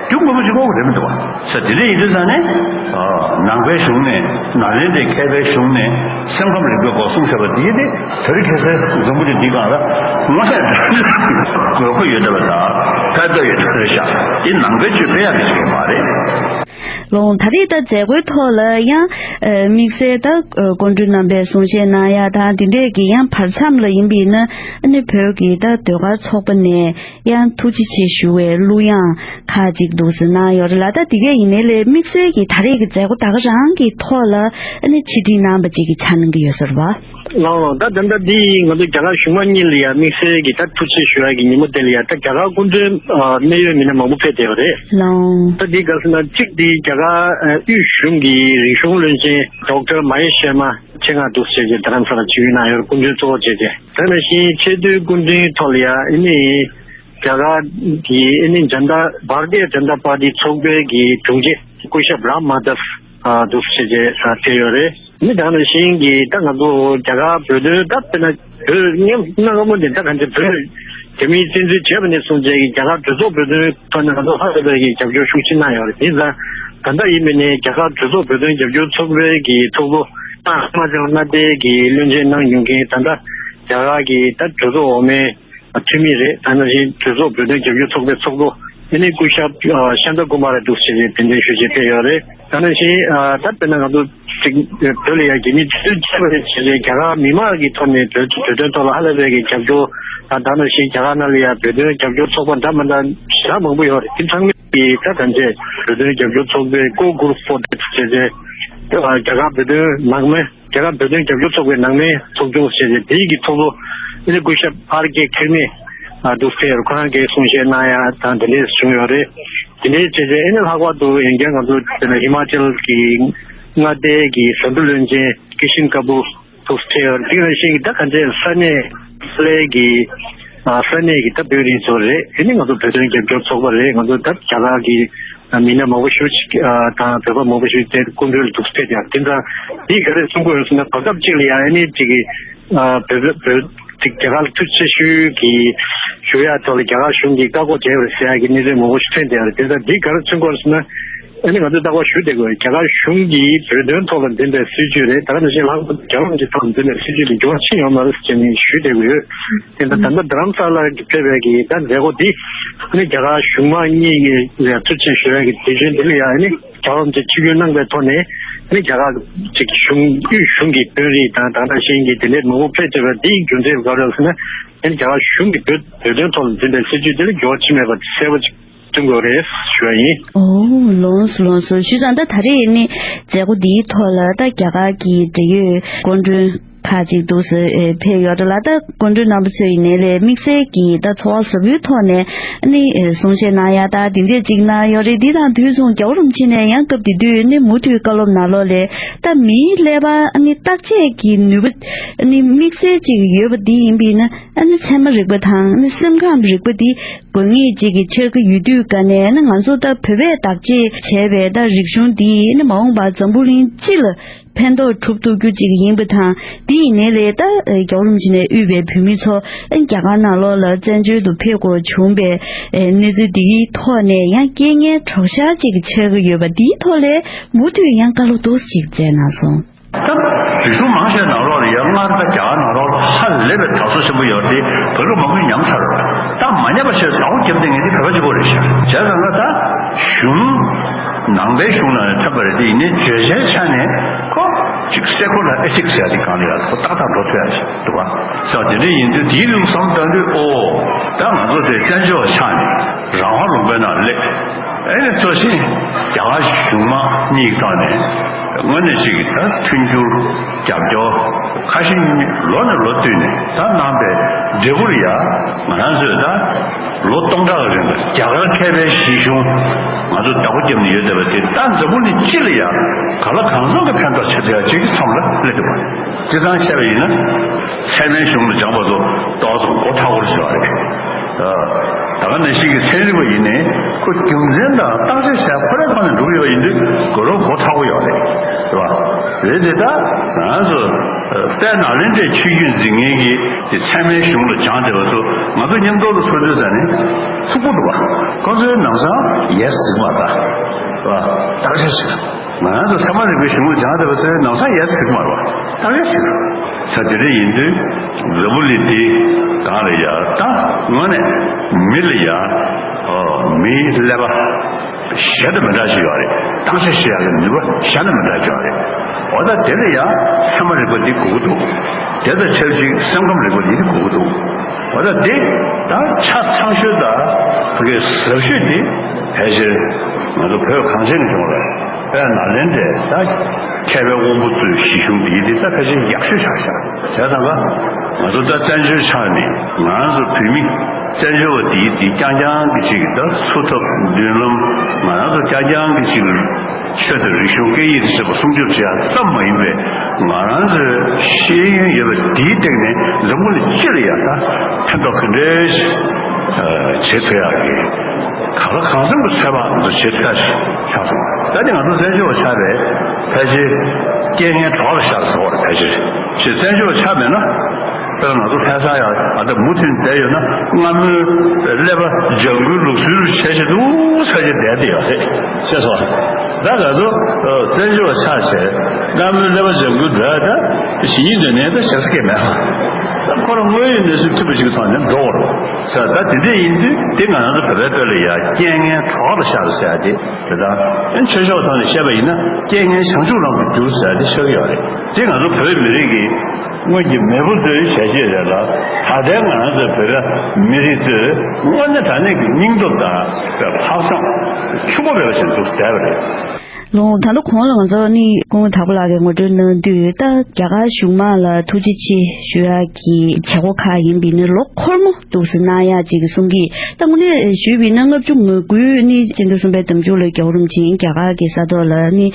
རྒྱུ་དངོས་པོ་ཅིག་དགོས་ཀྱི་རེད་མི་འདུག་བ། ས་དེ་འདྲ་ཡིན་དུས་ཙང་ནས། ཨ། ནང་པའི་གཞུང་ནས་ནཱ་ལེནྡྲའི་མཁས་པའི་གཞུང་ནས་སེམས་ཁམས་རིག་པའི་སྐོར་གསུངས་བཞག་པ་འདི་དེ་དེ་རིང་ཁ་སང་འཛམ་བུ་གླིང་འདིའི་སྒང་ལ་མངོན་གསལ་དགོས་མཁོ་ཡོད་བསྡད་པ་དང་ཕན་ཐོགས་ཡོད་བསྡད་པ་རེད་ཤག་དེ་ནང་པའི་ཆོས་སྤེལ་ཡག་གི་ཞིག་མ་རེད། ལགས། ད་རེས་ད་མཛད་སྒོའི་ཐོག་ལ་ཡང་། ཨ། དམིགས་བསལ་ད། ཨ། སྐུ་མགྲོན་རྣམ་པས་གསུང་བཤད་གནང་ཡ་དང་དེ་འདྲས་ཀྱི་ཡང་བར་མཚམས་ལ་ཡིན་པ་ཡིན་ན། ཨ་ནི་བོད་ཀྱི་ད་ཟློས་གར་ཚོགས་པ་ནས་ཡང་ཐུགས་རྗེ་ཆེ་ཞུ་བའི་གླུ་དབྱངས་ཁག་ཅིག་འདུག་ཟེར་གནང་ཡོད་རེད་ལ། ད་དེ་གས་ཡིན་ནའི་ལས་དམིགས་བསལ་གྱི་ད་རེས་ཀྱི་མཛད་སྒོ་ད་ག་རང་གི་ཐོག་ལ་ཨ་ནི་ཕྱིར་དྲན་གནང་བ་ཅིག་གི་ཆ་གནང་གི་ཡོད་ས་རེད་བ། ལགས་ལགས། ད་ད་ལྟ་འདི་ང་ཚོ་རྒྱ་གར་གཞུང་མང་གཉིས་ལ་ཡང་དམིགས་བསལ་གྱི་ད་ཐུགས་རྗེ་ཞུ་ཡག་གི་ཉིན་མོ་དེ་ལ་ཡང་ད་རྒྱ་གར་སྐུ་མགྲོན་ཨ་གནད་ཡོད་མི་སྣ་མང་པོ་ཕེབས་བསྡད་ཡོད་རེད། ལགས། ད་འདི་ག་ཟེར་ན་གཅིག་འདི་རྒྱ་གར་ཨ་དབུས་གཞུང་གི་རིག་གཞུང་བློན་ཆེན་ཌོག་ཊར་མ་ཧེ་ཤར་མ་ཆེད་མངགས་འདུག་ཟེར་བྱས་རྡ་རམ་ས་ལ་ཆིབས་བསྒྱུར་གནང་ཡོད་རེད། སྐུ་མགྲོན་གཙོ་བོ་བྱས་བྱས། དེ་ནང་བཞིན་ཆེས་མཐོའི་སྐུ་མགྲོན་ཐོག་ལ་ཡང་ཨ་ནི་རྒྱ་གར་གྱི་ཨ་ནི་ཇན་ད་བྷར་ཏི་ཇན་ད་པར་ཏི་ཚོགས་པའི་གི་དྲུང་ཆེ་སྐུ་ཞབས་རམ་མ་དབ་ཨ་འདུག་ཟེར་བྱས་ཨ་ཕེབས་ཡོད་རེད། ཨ་ནི་ད་ནང་བཞིན་གྱི་ད་ང་ཚོ་རྒྱ་གར་བོད་དོན་ད་དཔེར་ན་བོད་སྔོན་གནའ་སྔ་མོ་ནས་ད་གང་ཅི་བོད་རྒྱ་མིས་བཙན་འཛུལ་བྱས་པ་ནས་བཟུང་བྱས་ཀྱི་རྒྱ་གར་གྲོས་ཚོགས་བོད་དོན་ཐོག་ནས་ང་ཚོ་ཧ་ལས་པའི་གི་རྒྱབ་སྐྱོར་ཤུགས་ཆེ་གནང་ཡོད་རེད། དེ་ཙང་ད་ལྟ་ཡིན་པ་ནས་རྒྱ་གར་གྲོས་ཚོགས་བོད་དོན་རྒྱབ་སྐྱོར་ཚོགས་པའི་གི་ཚོགས་གཙོ་ད་ཧི་མ་ཅལ་མངའ་སྡེའི་གི་བློན་ཆེན་གནང་མྱོང་མཁན་ད་ལྟ་རྒྱ་གར་གི་ད་གྲོས་ཚོགས་འོག་མའི་འཐུས་མི་རེད། ད་ནང་བཞིན་གྲོས་ཚོགས་བོད་དོན་རྒྱབ་སྐྱོར་ཚོགས་པའི་ཚོགས་གཙོ་ཨ་ནི་སྐུ་ཞབས་ཨ་ཤཱནྟ་ཀུ་མཱར་འདུག་ཟེར་བྱས་གདན་འདྲེན་ཞུ་བྱས་ཕེབས་ཡོད་རེད། ད་ནང་བཞིན་ཨ་ད་དཔེར་ན་ང་ཚོ་ཅིག་བོད་ལ་ཡང་རྒྱ་མིས་བཙན་འཛུལ་བྱས་པ་རེད་ཟེར་བྱས་རྒྱ་གར་མི་མང་གི་ཐོག་ནས་བོད་བོད་དོན་ཐོག་ལ་ཧ་ལས་པའི་གི་རྒྱབ་སྐྱོར་དང་ད་ནང་བཞིན་རྒྱ་གར་ནང་ལ་ཡང་བོད་དོན་རྒྱབ་སྐྱོར་ཚོགས་པ་འདྲ་མི་འདྲ་ཞེ་དྲག་མང་པོ་ཡོད་རེད། དེ་ཚང་མས་ཀྱི་ད་གང་བྱས་བོད་དོན་རྒྱབ་སྐྱོར་ཚོགས་པའི་ཀོར་གྷུ་རུབ་ཕོར་ཊི་ཟེར་བྱས་ རྒྱ་གར་བོད་དོན་ནང་མི་རྒྱ་གར་བོད་དོན་རྒྱབ་སྐྱོར་ཚོགས་པའི་ནང་མི་ཚོགས་ཆུང་ཞེས་བྱས་དེའི་གི་ཚོགས་གཙོ་ཨ་ནི་སྐུ་ཞབས་ཨར་ཀེ་ཁེར་མེ་འདུག་སེ་ཁོ་རང་གིས་གསུང་བཤད་གནང་ཡ་དང་དེ་འདྲས་བྱུང་ཡོད་རེད། དེ་འདྲས་བྱས་རྗེས་ཨ་ནི་ལྷག་པར་དུ་ཡིན་ཀྱང་ང་ཚོ་དེ་ནས་ཧི་མ་ཅལ་གྱི་མངའ་སྡེ་གི་བཟའ་འབྲུ་བློན་ཆེན་ཀི་ཤིན་ཀ་པུར་འདུག་སེ་ཡོད་རེད། དེ་ནང་བཞིན་གྱི་ད་ག་འདྲས་ས་གནས་ས་གནས་ཀྱི་ཨ་ས་གནས་ཀྱི་ད་དཔོན་རིགས་ཚོ་རེད། ཨ་ནི་ང་ཚོ་བོད་དོན་རྒྱབ་སྐྱོར་ཚོགས་པ་རེད། ང་ཚོ་ད་རྒྱ་གར་གྱི་མི་སྣ་མང་པོ་ཞིག་ཅིག་དང་བོད་པ་མང་པོ་ཞིག་དེ་སྐུ་མགྲོན་ལ་འདུག་སེ་ཕེབས་ཡ་དེ་འདྲ། འདི་ག་རེ་གསུང་གི་ཡོད་ཟེར་ན་བར་སྐབས་གཅིག་ལ་ཡང་ཨ་ནི་ཅིག་གི་བོད་བོད་ཅིག་རྒྱ་གར་ལ་ཐུགས་ཆེ་ཞུ་གི་ཞུ་ཡ་ཐོག་ལ་རྒྱ་གར་གཞུང་གིས་བཀག་འགོག་བྱས་པ་རེད་ཟེར་ཡ་གི་གནས་ཚུལ་མང་པོ་ཞིག་ཐོན་བསྡད་ཡོད་རེད། དེ་འདྲ་འདི་ག་རེ་མཚོན་གྱི་ཡོད་ཟེར་ན། ཨ་ནི་ང་ཚོས་རྟག་པར་ཞུ་བསྡད་དགོས། རྒྱ་གར་གཞུང་གིས་བོད་དོན་ཐོག་ལ་འཛིན་པའི་སྲིད་བྱུས་རེད། ད་ག་ནང་བཞིན་ལྷག་པར་དུ་རྒྱལ་བ་རིན་པོ་ཆེ་ཐོག་ལ་འཛིན་པའི་སྲིད་བྱུས་དེ་འགྱུར་བ་ཕྱིན་ཡོད་མ་རེད་ཟེར་ནས་ཞུ་བསྡད་དགོས་ཡོད། དེ་འདྲ་ད་ལྟ་རྡ་རམ་ས་ལར་ཕེབས་པའི་གི་ད་མཛད་སྒོ་འདི་ཨ་ནི་རྒྱ་གར་གཞུང་མང་གཉིས་ཀྱི་ལ་ཐུགས་རྗེ་ཆེ་ཞུ་ཡ་གི་དུས་ཆེན་འདི་ལ་ཡང་ཨ་ནི་རྒྱལ་བ་རིན་པོ་ཆེ་ཆིབས་བསྒྱུར་གནང་པའི་ཐོག་ནས་ཨ་ནི་རྒྱ་གར་གྱི་གཞུང་དབུས་གཞུང་གི་དཔོན་རིགས་དང་ད་ག་ནང་བཞིན་གྱི་དེ་ལས་མང་པོ་ཕེབས་བྱས་པ་འདིའི་རྒྱུ་མཚན་ག་རེ་ཟེར་ན། ཨ་ནི་རྒྱ་གར་གཞུང་གིས་བོད་བོད་དོན་ཐོག་ལ་འཛིན་པའི་སྲིད་བྱུས་འདི་ལ་འགྱུར་བ་ཕྱིན་མེད་པ་གསལ་པོ་ཅིག་སྟོན་དགོས་རེད་ཞུ་བ་ཡིན། ཨོ་ལོངས་སུ་ལོངས་སུ་ཞུས་ཙང་ད་ད་རེས་ནི་མཛད་སྒོ་འདིའི་ཐོག་ལ་ད་རྒྱ་གར་གྱི་འབྲེལ་ཡོད་སྐུ་མགྲོན་ཁག་ཅིག་འདུག་སེ་ཕེབས་ཡོད་རེད་ལ། ད་སྐུ་མགྲོན་རྣམ་པ་ཚོས་ཡིན་ནའི་ལས་དམིགས་བསལ་གྱིས་ད་ཚོར་བ་ཟབ་པོའི་ཐོག་ནས་ནི་གསུང་བཤད་གནང་ཡ་ད་འདི་འདྲས་ཅིག་གནང་ཡོད་རེད། འདི་དང་དུས་མཚུངས་རྒྱལ་བ་རིན་པོ་ཆེ་ནས་ཡང་སྐབས་དེ་དུས་ནི་མུ་མཐུད་བཀའ་སློབ་ནང་ལོགས་ལས་ད་མིའི་ཀླད་པ་ནི་བརྟག་དཔྱད་ཀྱི་ནུས་པ་ནི་དམིགས་བསལ་ཅིག་ཡོད་པ་འདི་ཡིན་པས་ན། ཨ་ནི་ཚད་མ་རིག་པ་དང་ནི་སེམས་ཁམས་རིག་པ་འདི་དགོས་ངེས་ཅིག་གི་ཆགས་ཀྱི་ཡོད་དུས་ག་ནས་ནི་ང་ཚོ་ད་བོད་པས་བདག་གཅེས་བྱས་པའི་ད་རིག་གཞུང་འདི་ནི་མ་འོངས་པར་འཛམ་བུ་གླིང་སྤྱི་ལ་ཕན་ཐོགས་གྲུབ་ཐུབ་རྒྱུ་ཅིག་ཡིན་པ་དང་། འདི་ཡིན་ནའི་ལས་ད་རྒྱལ་བ་རིན་པོ་ཆེ་ནས་དབུས་པའི་བོད་མི་ཚོ་ཨ་ནི་རྒྱ་གར་ནང་ལོགས་ལ་བཙན་བྱོལ་དུ་ཕེབས་དགོས་བྱུང་པའི་གནས་ཚུལ་འདིའི་ཐོག་ནས་ཡང་རྐྱེན་ངན་གྲོགས་ཤར་ཅིག་ཆགས་ཀྱི་ཡོད་པ་འདིའི་ཐོག་ལས་མུ་མཐུད་ཡང་བཀའ་སློབ་ཏོག་ཙམ་ཅིག་སྩལ་གནང་སོང་། ད་རིག་གཞུང་མང་ཆེ་ནང་ལོགས་ལ་ཡང་སྔར་ད་རྒྱ་གར་ནང་ལོགས་ལ་ཧ་ལས་པའི་དར་སྲོལ་ཆེན་པོ་ཡོད་དེ་བོད་ལུགས་མང་པོས་ཉམས་ཚར་རེད། ད་མ་ཉམས་པ་ཞིག་ཟླ་བོ་བརྒྱབ་སྟེ་ངས་འདི་བོད་པ་གཅིག་པོ་རེད་ཤག་བྱས་ཙང་ད་ད་གཞུང་ནང་པའི་གཞུང་ནང་ནས་ཐོན་པ་རེད། དེ་ཡིན་ནའི་བརྗོད་བྱའི་ཆ་ནས་ཁོ་ཅིག་སེ་ཁོ་ལ་ཨེ་ཐིག་ཟེར་ཡ་དེ་གང་ལ་ཡ་ཁོ་ཏག་ཏག་འགྲོ་ཐུབ་ཡ་ཞིག་འདུག་ག་ས་དེ་འདྲ་ཡིན་དུས་དེའི་ལུགས་བསམ་བཏང་དུས་ཨོ་ད་ང་ཚོ་དེ་བཙན་བྱོལ་བ་ཆགས་ནས་རང་དབང་ལུང་པའི་ནང་སླེབས། ཨེ་ནི་གཙོ་ཆེ་རྒྱ་གར་གཞུང་མང་གཉིས་ཀྱི་ཐོག་ནས་དངོས་གནས་ཅིག་ད་མཐུན་འགྱུར་རྒྱབ་སྐྱོར་ཁ་ཞེ་གཉིས་མེད་ལོ་ནས་ལོ་བསྟུད་ནས་ད་གནང་པའི་འབྲས་བུར་ཡ་ང་རང་ཚོས་ད་ལོ་སྟོང་ཕྲག་གི་རིང་ལ་རྒྱ་གར་མཁས་པའི་གཞི་གཞུང་ང་ཚོས་བདག་པོ་བརྒྱབ་ནས་ཡོད་བསྡད་པ་དེ་ད་འཛམ་བུ་གླིང་སྤྱི་ལ་ཡ་ག་ལ་གང་འཚམ་གྱི་ཕན་ཐོགས་བྱེད་ཐུབ་ཡ་ཅིག་གི་མཚམས་ལ་སླེབས་འདུག་པ། སྤྱིར་བཏང་བཤད་པ་ཡིན་ན་ཚད་མའི་གཞུང་ལ་སྦྱངས་པ་ཚོ་ཏོག་ཙམ་མགོ་མཁྲེགས་པོ་ཞིག་རེད། ད་ག་ནང་བཞིན་གྱི་ཚན་རིག་པ་ཡིན་ནའི་ཁོ་རྒྱུ་མཚན་དང་བརྟག་དཔྱད་བྱས་ཁོ་རའི་ཐོག་ནས་འགྲོ་གི་ཡོད་པ་ཡིན་དུས་དགོས་རོགས་མགོ་མཁྲེགས་པོ་ཡོད་རེད། རེད་པ། རེད་དེ་ད་ང་ཚོ་དཔལ་ནཱ་ལེནྡྲའི་ཆོས་བརྒྱུད་འཛིན་མཁན་གྱི་དེ་ཚད་མའི་གཞུང་ལ་སྦྱངས་བསྡད་པ་ཚོ་ང་ཚོ་མཉམ་དུ་ལ་ཚོགས་དུས་ཙ་ནས་ཚུགས་པོ་འདུག་པ། ཁོ་ཚོའི་ནམ་སང་ཡས་གཟིགས་མ་ད་རེད་པ། བརྟག་དཔྱད་བྱས། ང་རང་ཚོ་ཚད་མ་རིག་པའི་གཞུང་ལ་སྦྱངས་བསྡད་པ་ཚོའི་ནང་ས་ཡ་ཟིག་མ་རེད་པ། ད་ག་ཟེར། ས་དེ་འདྲ་ཡིན་དུས་འཛམ་བུ་གླིང་འདི་གང་ལ་ཡ་ད་དངོས་གནས་མི་ལ་ཡ་ཨོ་མིའི་ཀླད་པ་གཞན་དང་མི་འདྲ་ཞིག་ཡོད་རེད། བརྟག་དཔྱད་བྱེད་ཡག་གི་ནུས་པ་གཞན་དང་མི་འདྲ་ཞིག་ཡོད་རེད། འོ་ད་དེ་ལ་ཡ་ཚད་མ་རིག་པ་འདི་དགོས་ཀྱི་འདུག་དེ་དང་ཆབས་ཅིག་སེམས་ཁམས་རིག་པ་འདི་དགོས་ཀྱི་འདུག་འོ་ད་འདི་ད་ཆ་ཚང་ཤོས་དང་ཕ་གི་ཟབ་ཤོས་འདི་ཕལ་ཆེར་ང་ཚོ་བོད་གངས་ཅན་གྱི་ལྗོངས་ལ། དཔལ་ནཱ་ལེནྡྲའི་ད་མཁས་པའི་དབང་པོ་ཚོའི་གཞི་གཞུང་འདི་འདི་ད་ཕལ་ཆེར་ཡག་ཤོས་ཆགས་ཤག་བྱས་ཙང་ཀ་ང་ཚོ་ད་བཙན་བྱོལ་ཆགས་ནས་ང་རང་ཚོ་བོད་མི་བཙན་བྱོལ་བ་འདིའི་འདི་རྐྱང་རྐྱང་གི་ཅིག་ད་འཚོ་ཐབས་མདུན་ལམ་ང་རང་ཚོ་རྐྱང་རྐྱང་གི་ཅིག་ཆོས་དང་རིག་གཞུང་སྐད་ཡིག་དང་བཅས་པ་སྲུང་སྐྱོབ་བྱེད་ཡག་ཙམ་མ་ཡིན་པའི་ང་རང་ཚོའི་ཤེས་ཡོན་ཡོད་པ་འདིའི་སྟེང་ནས་འཛམ་བུ་གླིང་སྤྱི་ལ་ཡང་ད་ཕན་ཐོགས་ག་འདྲ་ཞིག་བྱེད་ཐུབ་ཡག་གི་གང་ལ་གང་འཚམ་གྱི་ཚོད་དཔག་ང་ཚོ་བྱེད་ཐུབ་ཡག་ཆགས་སོང་། ད་ནི་ང་ཚོ་བཙན་བྱོལ་བ་ཆགས་པས་ཕལ་ཆེར་རྐྱེན་ངན་གྲོགས་ལ་ཤར་ཟེར་བ་རེད། ཕལ་ཆེར་ཞེས་བཙན་བྱོལ་བ་ཆགས་མེད་ན་དཔེར་ན་ང་ཚོ་ཕལ་ཆེར་ཡང་ཨ་ད་མུ་མཐུད་བསྡད་ཡོད་ན་སྔ་མོའི་ཀླད་པ་ལྗང་གུའི་ལུགས་སྲོལ་རུ་བྱས་བྱས་འདུག་ཟེར་གྱི་བསྡད་དེ་ཡོད་རེད། ཤེས་སོང་། ད་ང་ཚོ་བཙན་བྱོལ་བ་ཆགས་བྱས་སྔ་མོའི་ཀླད་པ་ལྗང་གུའི་འགྲོ་ཡ་ད་གཞི་ཡིན་དུས་ནས་ད་བྱེད་ས་གང་ཡང་མེད་པ། ད་ཁོ་རང་དངོས་ཡོད་གནས་ཚུལ་མཐུན་པ་ཞིག་གི་ཐོག་ནས་འགྲོ་བར། ས་ད་དེ་འདྲ་ཡིན་དུས་དེ་ང་རང་ཚོ་བོད་པའི་དཔེ་ལ་ཡ་རྐྱེན་ངན་གྲོགས་ལ་ཤར་ཟེར་ཡ་དེ་དེ་དང་ཨེ་ཆོས་ཕྱོགས་ཐོག་ནས་བཤད་པ་ཡིན་ན་རྐྱེན་ངན་བྱང་ཆུབ་ལམ་དུ་བསྒྱུར་ཟེར་ཡ་དེ་ཤོད་ཀྱི་ཡོད་རེད། དེ་ང་ཚོ་བོད་མི་རིགས་ཀྱི་སྔོན་གྱི་མེས་པོ་ཚོའི་བྱས་རྗེས་རེད་ལ་ད་ལྟའི་ང་རང་ཚོའི་བོད་པའི་མི་རིགས་ཚོས་དངོས་གནས་དྲང་གནས་ཀྱི་སྙིང་སྟོབས་དང་ལྷག་བསམ་ཕྱུག་པོ་མེད་པ་ཞིག་འདུག་བསྡད་པ་རེད། ལོ། ད་ལོ་གོང་ལ་ང་ཚོ་ནི་སྐུ་ངོ་དྭགས་པོ་ལགས་ཀྱིས་ངོ་སྤྲོད་གནང་དུས། ད་རྒྱ་གར་གཞུང་མང་ལ་ཐུགས་རྗེ་ཆེ་ཞུ་ཡག་གི་བྱེད་སྒོ་ཁག་ཡིན་པའི་ནི་ལོ་འཁོར་མོ་འདུག་སེ་གནང་ཡག་ཅིག་གསུང་གི། ད་དངོས་གནས་ཞུས་པ་ཡིན་ན་ལྔ་བཅུ་ང་དགུ་ནི་སྤྱི་ཟླ་གསུམ་པའི་ཟླ་མཇུག་ལ་རྒྱལ་བ་རིན་པོ་ཆེ་རྒྱ་གར་གྱི་ས་ཐོག་ལ་ནི་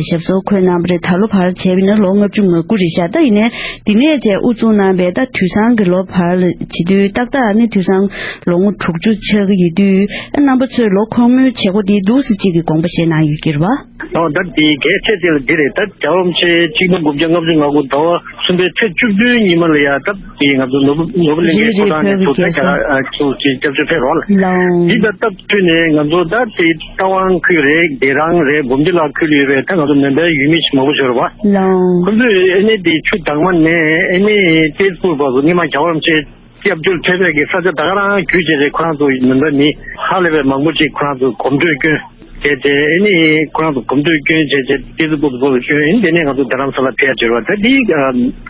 ཞབས་སོར་འཁོད་གནང་བ་རེད། ད་ལོ་བར་བྱས་པ་ཡིན་ན་ལོ་ལྔ་བཅུ་ང་དགུ་རེད་ཤག་ད་ཡིན་ནའི་འདི་ནས་བྱས་དབུ་བཙུགས་གནང་བའི་ད་དུས་སང་གི་ལོ་བར་ལ་བྱེད་དུས་ཏག་ཏག་ནི་དུས་སང་ལོ་ངོ་དྲུག་ཅུ་ཆགས་ཀྱི་ཡོད་དུས། རྣམ་པ་ཚོས་ལོ་འཁོར་མོའི་བྱེད་སྒོ་འདི་འདུག་སེ་གཅིག་གི་དགོངས་པ་བཞེས་གནང་ཡོད་ཀྱི་རེད་པ། ཨོ། ད་དེ་གལ་ཆེ་དེ་ལ་འདི་རེད། ད་རྒྱལ་བ་རིན་པོ་ཆེ་ཆིག་སྟོང་དགུ་བརྒྱ་ལྔ་བཅུ་ང་དགུ་ཟླ་བ་གསུམ་པའི་ཚེས་བཅུ་བདུན་ཉིན་མ་ལ་ཡ། ད་དེ་ང་ཚོ་ནོར་བུ་ནོར་བུ་གླིང་ཁའི་རྗེ་ཕོ་བྲང་ནས་ཚུར་ད་རྒྱ་གར་ཨ་ཚུར་ཅིག་སྐྱབས་བཅོལ་ཕེབས་རོགས་ལ། ལའོ། འདི་ད་སྟབས་བསྟུན་ནས་ང་ཚོ་ད་དེ་རྟ་དབང་ཁུལ་རེད། དེ་རང་རེད། གོམས་འདྲིས་ལ་ཁུལ་ཡོད་པའི་ད་ང་ཚོ་མོན་པའི་ཡུལ་མི་ཞིག་མང་པོ་ཞིག་ཡོད་རེད་པ། ལའོ། ཁོ་ཚོས་ཨ་ནི་དེ་ཆུ་དྭངས་མ་ནས་ཨ་ནི་ཏེ་ཛ་པུར་བར་དུ་སྔོན་མ་རྒྱལ་བ་རིན་པོ་ཆེ་སྐྱབས་བཅོལ་ཕེབས་པའི་གི་ས་ཆ་ད་ག་རང་བརྒྱུད་བྱས་ཏེ། ཁོ་རང་ཚོ་མོན་པ་མི་ཧ་ལས་པའི་མང་པོ་ཅིག་ཁོ་རང་ཚོ་གོམ་བགྲོད་བསྐྱོན་བྱས་ཏེ། ཨ་ནི་ཁོ་རང་ཚོ་གོམ་བགྲོད་བསྐྱོན་བྱས་ཏེ་ཏེ་ཛ་པུར་དུ་བསྐྱོན། ཨ་ནི་དེ་ནས་ང་ཚོ་རྡ་རམ་ས་ལ་ཕེབས་ཡ་བྱས་པ། ད་འདི་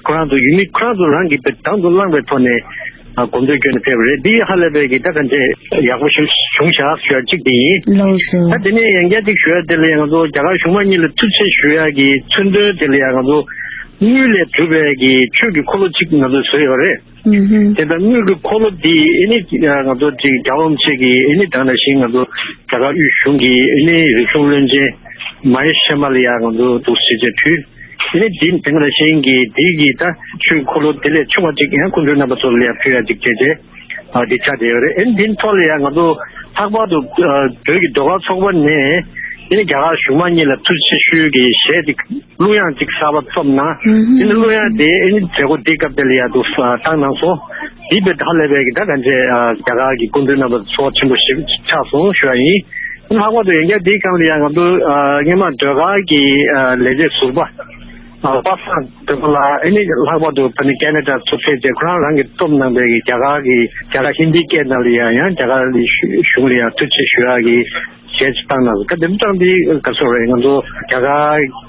ཁོ་རང་ཚོ་ཡུལ་མི་ཁོ་རང་ཚོ་རང་གིས་དང་དུ་བླངས་པའི་ཐོག་ནས་གོམ་བགྲོད་བསྐྱོན་ནས་ཕེབས་པ་རེད། འདི་ཧ་ལས་པའི་གི་ད་ག་འདྲས་ཡག་པོ་ཞིག་བྱུང་བཞག་ཞུ་ཡ་གཅིག་དེ་ཡིན། ལགས་སོ། ད་དེ་ནས་ཡང་བསྐྱར་གཅིག་ཞུ་ཡ་དེ་ལ་ཡང་ང་ཚོ་རྒྱ་གར་གཞུང་མང་གཉིས་ལ་ཐུགས་རྗེ་ཆེ་ཞུ་ཡ་གི་མཚོན་དོན་དེ་ལ་ཡང་ང་ཚོ་དངུལ་ལས་གྲུབ་པའི་གི་ཆོས་ཀྱི་འཁོར་ལོ་གཅིག་ང་ཚོས་བཟོས་ཡོད་རེད། ཨུ་ཧུམ། དེ་ལྟར་དངུལ་གྱི་འཁོར་ལོ་འདི་ཨ་ནི་ང་ཚོ་ཅིག་རྒྱལ་བ་རིན་པོ་ཆེ་གི་ཨ་ནི་དེ་ནང་བཞིན་ང་ཚོ་རྒྱ་གར་དབུས་གཞུང་གི་ཨ་ནི་རིག་གཞུང་བློན་ཆེན་མ་ཧེ་ཤར་མ་ལ་ཡ་ང་ཚོ་འདུག་སེ་བྱས་ཕུལ། ཨ་ནི་འདི་དེ་ནང་བཞིན་གྱི་འདི་གི་ད་ཆོས་འཁོར་ལོ་དེ་ལས་ཆུང་བ་ཅིག་ཡང་སྐུ་མགྲོན་རྣམ་པ་ཚོ་ལ་ཡ་ཕུལ་ཡ་ཅིག་བྱས་བྱས། ཨ་འདི་ཆགས་བསྡད་ཡོད་རེད། ཨ་ནི་འདིའི་ཐོག་ལ་ཡ་ང་ཚོ་ལྷག་པར་དུ་ཨ་བོད་ཀྱི་ཟློས་གར་ཚོགས་པ་ནས་ཨ་ནི་རྒྱ་གར་གཞུང་མང་གཉིས་ལ་ཐུགས་རྗེ་ཆེ་ཞུ་གི་གཞས་ཅིག་གླུ་དབྱངས་གཅིག་གསར་པ་རྩོམ་ན། ཨུ་ཧུམ། དེ་ནི་གླུ་དབྱངས་དེ་ཨ་ནི་མཛད་སྒོ་འདི་སྐབས་དེ་ལ་ཡ་འདུག་སེ་བཏང་གནང་སོང་། འདི་དཔེ་ཧ་ལས་པའི་གི་ད་ག་འདྲས་རྒྱ་གར་གྱི་སྐུ་མགྲོན་རྣམ་པ་ཚོར་བ་ཆེན་པོ་ཞིག་ཆགས་སོང་ཞུ་བ་ཡིན། ལྷག་པར་དུ་ཡང་བསྐྱར་འདིའི་སྒང་ལ་ཡ་ང་ཚོ་སྔོན་མ་ཟློས་གར་གྱི་ལས་བྱེད་ཟུར་པ་པ་སངས་སྒྲོལ་མ་ལགས། ཨ་ནི་ལྷག་པར་དུ་ཕ་ནི་ཁེ་ན་ཌ་ཚུར་ཕེབས་རྗེས་ཁོ་རང་རང་གིས་རྩོམ་གནང་པའི་གི་རྒྱ་གར་གྱི་རྒྱ་གར་ཧིན་དི་སྐད་ནང་ལ་ཡ་ཡང་རྒྱ་གར་གྱི་གཞུང་ལ་ཡ་ཐུགས་རྗེ་ཆེ་ཞུ་ཡག་གི་གཞས་ཅིག་བཏང་གནང་སོང་། ད་དེ་འདྲ་བཏང་འདི་ག་ཚོད་རེད། ང་ཚོ་རྒྱ་གར་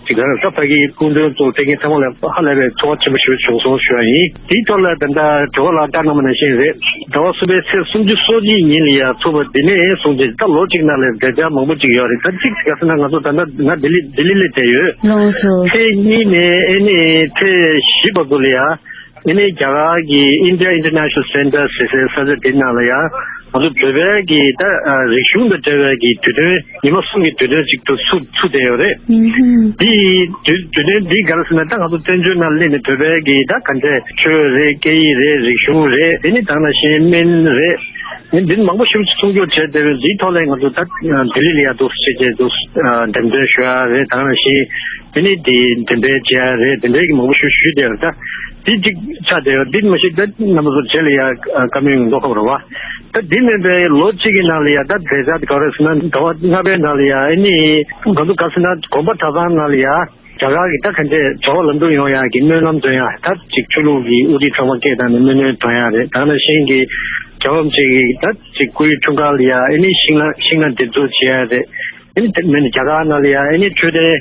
གྱི་ག་རེ་ད་ཕ་གིའི་སྐུ་མགྲོན་ཚོ་ཕེབས་མཁན་ཚང་མ་ལ་ཧ་ལས་པའི་ཚོར་བ་ཆེན་པོ་ཞིག་བྱུང་སོང་ཞུ་བ་ཡིན། དེའི་ཐོག་ལ་ད་ལྟ་དྲི་བ་ལ་བཀའ་གནང་བ་ནང་བཞིན་རེད། ཟླ་བ་གསུམ་པའི་ཚེས་སུམ་ཅུ་སོ་གཅིག་ཉིན་ལ་ཡ་ཚུགས་པ་འདི་ནས་བཟུང་སྟེ་ད་ལོ་གཅིག་ནང་ལ་མཛད་འཆར་མང་པོ་ཅིག་ཡོད་རེད། ད་གཅིག་ག་ཟེར་ན་ང་ཚོ་ད་ལྟ་ང་ལྡི་ལི་ལྡི་ལི་ལ་བསྡད་ཡོད། ལགས་སོ། ཚེས་གཉིས་ནས་ཨ་ནི་ཚེས་བཞི་བར་དུ་ལ་ཡ། ཨ་ནི་རྒྱ་གར་གྱི་India International Center ཟེར་སའི་ས་ཆ་དེ་ནང་ལ་ཡང་ང་ཚོ་བོད་པའི་གི་ད་རིག་གཞུང་དང་འབྲེལ་བའི་གི་དུས་སྟོན་ཉི་མ་གསུམ་གྱི་དུས་སྟོན་ཅིག་ཏུ་ཚུགས་ཚུགས་བསྡད་ཡོད་རེད། ཨུ་ཧུམ། འདི་དུས་དུས་སྟོན་འདི་ག་རེ་ཟེར་ན་ད་ང་ཚོ་བཙན་བྱོལ་ནང་སླེབས་ནས་བོད་པའི་གི་ད་ག་འདྲས་ཆོས་རེད། སྐད་ཡིག་རེད། རིག་གཞུང་རེད། དེ་ནི་ད་ནང་བཞིན་སྨན་རེད། འདི་མང་པོ་ཞིག་སྲུང་སྐྱོབ་བྱས་བསྡད་པའི་འདིའི་ཐོག་ལ་ང་ཚོ་ད་ལྡི་ལི་ལ་ཡང་འདུག་སེ་བྱས་བྱས་འདུག་འགྲེམས་སྟོན་ཞུ་ཡ་རེད། ད་ནང་བཞིན། དེ་ནས་དེ་འགྲེམས་སྤེལ་བྱེད་ཡ་རེད། དེ་འདྲའི་གི་མང་པོ་ཞིག་ཞུས་བསྡད་ཡོད། ད་དེ་གཅིག་ཆགས་བསྡད་ཡོད། འདི་མ་གཞི་ད་རྣམ་པ་ཚོ་རྗེས་ལ་ཡ་བཀའ་མོལ་ཡོང་མདོག་ཁ་པོ་རེད་བ། ད་འདི་མིན་པའི་ལོ་གཅིག་གི་ནང་ལ་ཡ་ད་མཛད་འཆར་དེ་ག་རེ་ཟེར་ན་ཟླ་བ་ལྔ་པའི་ནང་ལ་ཡ་ཨ་ནི་ང་ཚོ་ག་ཟེར་ན་དགོན་པ་གྲྭ་ཚང་ནང་ལ་ཡ་རྒྱ་གར་གི་ད་ག་འདྲས་བྱ་བ་ལམ་འགྲོ་ཡོང་ཡ་གི་སྨོན་ལམ་འདོན་ཡ། ད་ཅིག་ཆོས་ལུགས་ཀྱི་དབུ་ཁྲིད་ཚང་མ་སྐད་བཏང་ནས་སྨོན་ལམ་འདོན་ཡ་རེད། ད་ནང་བཞིན་གྱི་རྒྱལ་བ་རིན་པོ་ཆེ་གི་ད་ཅིག་སྐུའི་འཁྲུངས་སྐར་ལ་ཡ་ཨ་ནི་ཤིང་ནགས་ཤིང་ནགས་འདེབས་འཛུགས་བྱེད་ཡ་རེད། ཨ་ནི་དེ་མིན་རྒྱ་གར་ནང་ལ་ཡ་ཨ་ནི་འཕྲོད་བསྟེན་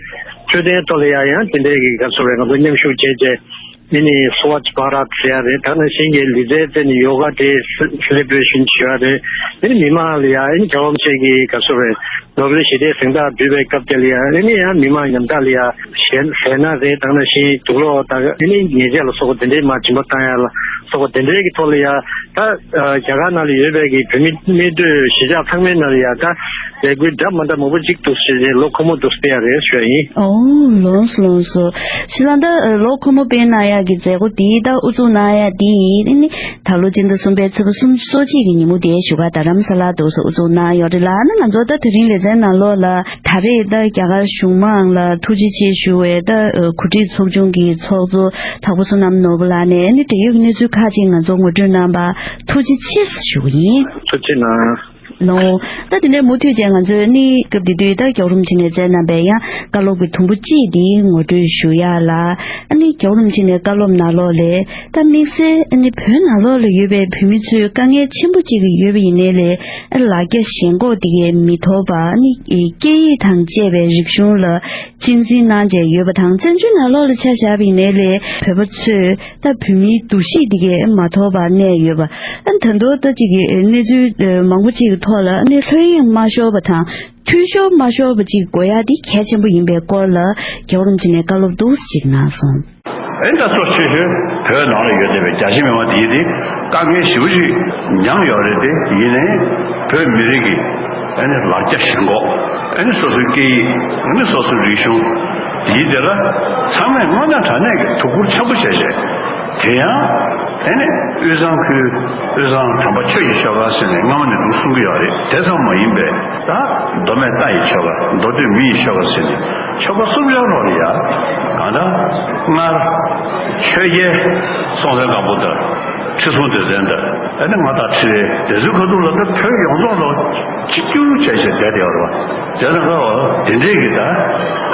འཕྲོད་བསྟེན་ཐོག་ལ་ཡ་ཡང་དེ་འདྲའི་གི་ག་ཚོད་རེད། ང་ཚོ་མཉམ་ཞུགས་བྱས་བྱས་ཨ་ནི་Swachh Bharat ཟེར་ཡ་རེད། ད་ནང་བཞིན་གྱི་ལུས་རྩལ་རྩེད་ནས་ཡོ་ག་དེ་སེ་ལེ་བྷ་རེ་ཤན་བྱེད་ཡ་རེད། ཨ་ནི་མི་མང་ལ་ཡ་ཨ་ནི་རྒྱལ་བ་རིན་པོ་ཆེ་གི་ག་ཚོད་རེད། ནོ་བེལ་ཞི་བདེའི་གཟེངས་རྟགས་བསྡུས་པའི་སྐབས་དེ་ལ་ཡ་ཨ་ནི་ཡང་མི་མང་ཉམ་ཐག་ལ་ཡ་ཟས་ཟས་སྣ་རེད། ད་ནང་བཞིན་དུག་ལོག་དང་ཨ་ནི་ཉལ་ཆས་ལ་སོགས་པ་དེ་འདྲའི་མར་སྦྱིན་པ་བཏང་ཡ་ལ་སོགས་པ་དེ་འདྲའི་གི་ཐོག་ལ་ཡ་ད། རྒྱ་གར་ནང་ལ་ཡོད་པའི་གི་བོད་མི་སྨད་སྟོད་གཞིས་ཆགས་ཚང་མའི་ནང་ལ་ཡ་ད་ལས་འགུལ་འདྲ་མ་འདྲ་མང་པོ་ཅིག་འདུག་ཟེར་ཏེ་ལོ་འཁོར་མོ་འདུག་སྤེལ་ཡ་རེད་ཞུ་ཡ་ཡིན། ཨོ་ལགས་སོ་ལགས་སོ། ཞུ་ལ་ད་ལོ་འཁོར་མོ་སྤེལ་གནང་ཡ་གི་མཛད་སྒོ་དེ་ད་དབུ་འཛུགས་གནང་ཡ་དེ་ནི་ད་ལོ་སྤྱི་ཟླ་གསུམ་པའི་ཚེས་པ་སུམ་ཅུ་སོ་གཅིག་གི་ཉིན་མོ་དེ་བཞུགས་སྒར་རྡ་རམ་ས་ལ་འདུག་སེ་དབུ་འཛུགས་གནང་ཡོད་རེད་ལ། ཨ་ནི་ང་ཚོ་ད་དེ་རིང་ལེ་ཚན་ནང་ལོགས་ལ་ད་རེས་ད་རྒྱ་གར་གཞུང་མང་ལ་ཐུགས་རྗེ་ཆེ་ཞུ་བའི་ད་གོ་སྒྲིག་ཚོགས་ཆུང་གི་ཚོགས་གཙོ་དྭགས་པོ་བསོད་ནམས་ནོར་བུ་ལགས་ནས་ནི་འབྲེལ་ཡོད་ཀྱི་གནས་ཚུལ་ཁག་ཅིག་ང་ཚོ་ངོ་སྤྲོད་གནང་བར་ཐུགས་རྗེ་ཆེ་ཞུ་གི་ཡིན། ཐུགས་རྗེ་གནང་། ལོ། ད་དེ་ནས་མུ་མཐུད་བྱས་ང་ཚོས་ནི་སྐབས་དེ་དུས་ད་རྒྱལ་བ་རིན་པོ་ཆེ་ནས་མཛད་གནང་པའི་ཡང་བཀའ་སློབ་ཀྱི་དུམ་བུ་གཅིག་འདི་ངོ་སྤྲོད་ཞུ་ཡ་ལ། ཨ་ནི་རྒྱལ་བ་རིན་པོ་ཆེ་ནས་བཀའ་སློབ་ནང་ལོགས་ལས་ད་དམིགས་བསལ་ཨ་ནི་བོད་ནང་ལོགས་ལ་ཡོད་པའི་བོད་མི་ཚོས་དཀའ་ངལ་ཆེན་པོ་གཅིག་ཡོད་པ་ཡིན་ནའི་ལས་ཨ་ལ་རྒྱ་ཞེན་ཁོག་དེ་གས་མི་ཐོབ་པ། ཨ་ནི་སྐད་ཡིག་དང་བཅས་པའི་རིག་གཞུང་ལ་གཅེས་འཛིན་གནང་བྱས་ཡོད་པ་དང་། བཙན་བྱོལ་ནང་ལོགས་ལ་ཆ་བཞག་པ་ཡིན་ནའི་ལས་བོད་པ་ཚོས་ད་བོད་མིའི་འདུ་ཤེས་དེ་གས་མ་ཐོབ་པར་གནས་ཡོད་པ། ཨ་ནི་ད་དུང་ད་ཅིག་གི་གནས་ཚུལ་མང་པོ་ཅིག་ ཐོག་ལ་ཨ་ནི་ལྷོད་གཡེང་མ་ཤོར་བ་དང་། འཐུས་ཤོར་མ་ཤོར་བ་ཅིག་དགོས་ཡ་འདི་གལ་ཆེན་པོ་ཡིན་པའི་སྐོར་ལ་རྒྱལ་བ་རིན་པོ་ཆེ་ནས་བཀའ་སློབ་འདུག་སེ་ཅིག་གནང་སོང་། ཨེ་འདྲ་གཙོ་ཆེ་ཤོས་བོད་ནང་ལ་ཡོད་བསྡད་པའི་རྒྱ་ཆེ་མི་མང་དེ་དེ་དཀའ་ངལ་ཞེ་པོ་ཅིག་མྱངས་ཡོད་རེད། དེ་ཡིན་ནའི་བོད་མི་རིགས་ཀྱི་ཨ་ནི་ལ་རྒྱ་ཞེན་ཁོག་ཨ་ནི་སོ་སོའི་སྐད་ཡིག་ཨ་ནི་སོ་སོའི་རིག་གཞུང་དེའི་དེ་ལ་ཚང་མས་དངོས་གནས་དྲང་གནས་ཀྱི་དོ་ཁུར་ཆེན་པོ་བྱས་བྱས། དེ་ཡང་ཨ་ནི་དབུས་གཙང་ཁུལ་དབུས་གཙང་དམ་པ་ཆོས་ཀྱི་ཆོལ་ཁ་ཟེར་ནས་སྔ་མོ་ནས་འདུག་གསུང་གི་ཡོད་རེད། དེ་ཙམ་མ་ཡིན་པའི་ད་མདོ་སྨད་རྟ་ཡི་ཆོལ་ཁ། མདོ་སྟོད་མི་ཡི་ཆོལ་ཁ་ཟེར་ནས་ཆོལ་ཁ་གསུམ་ཆར་ལོག་ལ་ཡ་གང་ལྟར་སྔར་ཆོས་རྒྱལ་སྲོང་བཙན་སྒམ་པོ་དང་ཁྲི་སྲོང་ལྡེ་བཙན་དང་ཨ་ནི་མངའ་བདག་ཁྲི་རལ་དེ་ཚོའི་ཁ་ཐུག་ལ་ད་བོད་ཡོངས་རྫོགས་ལ་གཅིག་གྱུར་བྱས་བྱས་བསྡད་དེ་ཡོད་རེད་བ། དེ་ལ་ཁ་བ་དེ་འདྲས་ཀྱི་ད་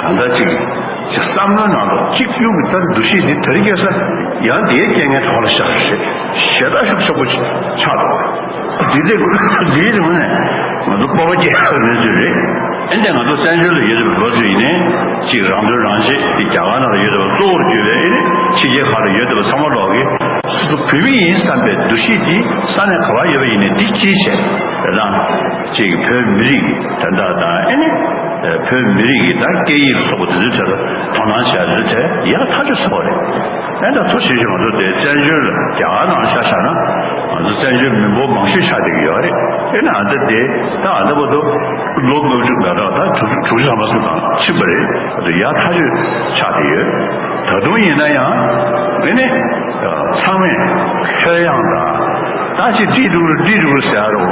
གང་ལྟར་ཅིག་བསམ་བློའི་ནང་དུ་གཅིག་གྱུར་གྱི་ལྟར་འདུ་ཤེས་འདི་དེ་རིང་ཁ་སང་ཡང་དེའི་རྐྱེན་ངན་གྲོགས་ལ་ཤར་རེད། ཞེ་དྲག་ཤུགས་ཆེན་པོ་ཆགས་འདུག་འདི་དེ་འདིའི་རིང་ནས་ང་ཚོ་སྤོབས་པ་སྐྱེ་ཡག་གནས་ཚུལ་རེད། ཨེ་འདྲ་ང་ཚོ་བཙན་བྱོལ་ལ་ཡོད་པའི་ལོ་ཚོད་ཡིན་ནའི་ཅིག་རང་དོན་རང་གཅེས་དེ་རྒྱ་གར་ནང་ལ་ཡོད་པ་གཙོ་བོར་གྱུར་པའི་ཨེ་ནི་ཕྱི་རྒྱལ་ཁག་ལ་ཡོད་པ་ཚང་མ་ལོག་གིས་སོ་སོ་བོད་མི་ཡིན་བསམ་པའི་འདུ་ཤེས་དེ་ས་གནས་ག་པར་ཡོད་པ་ཡིན་ནའི་འདི་གཅིག་བྱས་དེ་དང་ཅིག་བོད་མི་རིགས་ཀྱི་དོན་དག་དང་ཨེ་ནི་བོད་མི་རིགས་ཀྱི་ད་སྐད་ཡིག་ལ་སོགས་པ་དེ་ཚོའི་ཐད་ལ་དོ་སྣང་བྱས་དེ་ཚོའི་ཐད་ཡག་ཐག་ཆོད་ཚ་པོ་རེད། ཨེ་ད་ཐུགས་རྗེ་ཆེ། ང་ཚོ་དེ་བཙན་བྱོལ་རྒྱ་གར་ནང་ཆ་བཞག་ན་ང་ཚོ་བཙན་བྱོལ་མི་འབོར་མང་ཤོས་ཆགས་བསྡད་ཀྱི་ཡོད་རེད། དེ་ནི་ཨ་ད་དེ་ད་ཨ་ད་བར་དུ་ལོ་ལྔ་བཅུ་ང་གྲངས་ད་དྲུག་ཅུ་དྲུག་ཅུ་ཐམ་པ་ཙམ་དང་ཕྱིན་པ་རེད། ཨ་ད་ཡག་ཐག་ཆོད་ཆགས་བསྡད་ཡོད། ད་དུང་ཡིན་ན་ཡང་ཨེ་ནི་ཚང་མས་ལྷོད་ཡངས་དང་ད་ཅིག་འདི་འགྲོ་གི་རེད་འདི་འགྲོ་གི་རེད་ཟེར་ཡ་རོ་